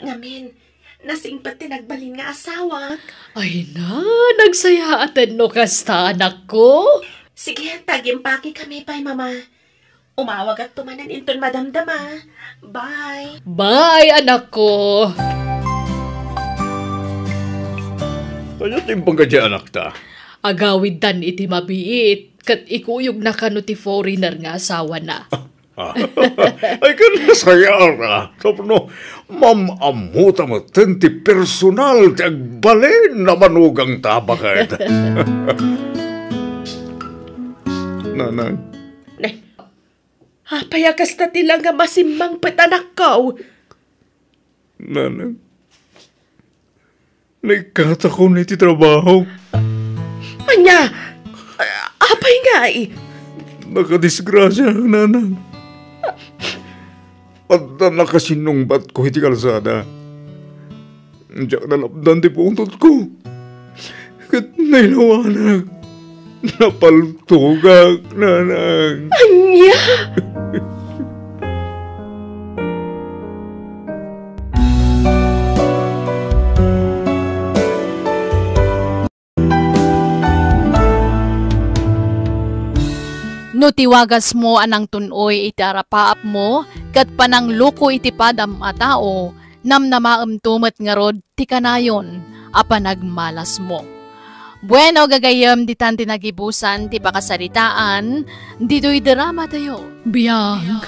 Ngamin, nasingpet ti nagbalin nga asawak. Ay na, nagsayaaten no kasta, anakko. Sige, ta agimpakekami pay, Mama. Umawagakto manen inton madamdama. Bye. Bye, anakko. Ania ti imbagada, anakta? Agawidtan iti mabiit, ket ikuyogna kano ti foreigner nga asawana. Ah. Ay, ket nasayaat, tapno maam-ammota metten ti personal ti agbalin a manugangta, baket. Nanang. Ne. Apay a kasta ti langam a simmangpet, anakko? Nanang. Naikkatakon iti trabaho. Ania? A-, apay ngay? Nakadisgrasiaak, Nanang. Adda nakasinungbatko iti kalsada. Diak nalapdan ti pungtotko. Ket nailawanak. Napaltogak, Nanang. Ania? No ti wagasmo a nangtun-oy iti arapaapmo ket panangluko iti padam a tao, namnamaemto met ngarud ti kanayon a panagmalasmo. Bueno, gagayyem, ditan ti nagibusan ti pakasaritaan ditoy dramatayo. Biag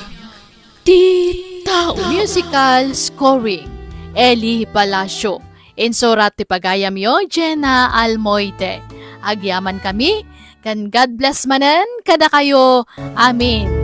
ti tao. Musical scoring, Eli Palacio. Insurat ti pagayamyo, Jenna Almoite. Agyamankami, ken God bless manen kadakayo. Amen.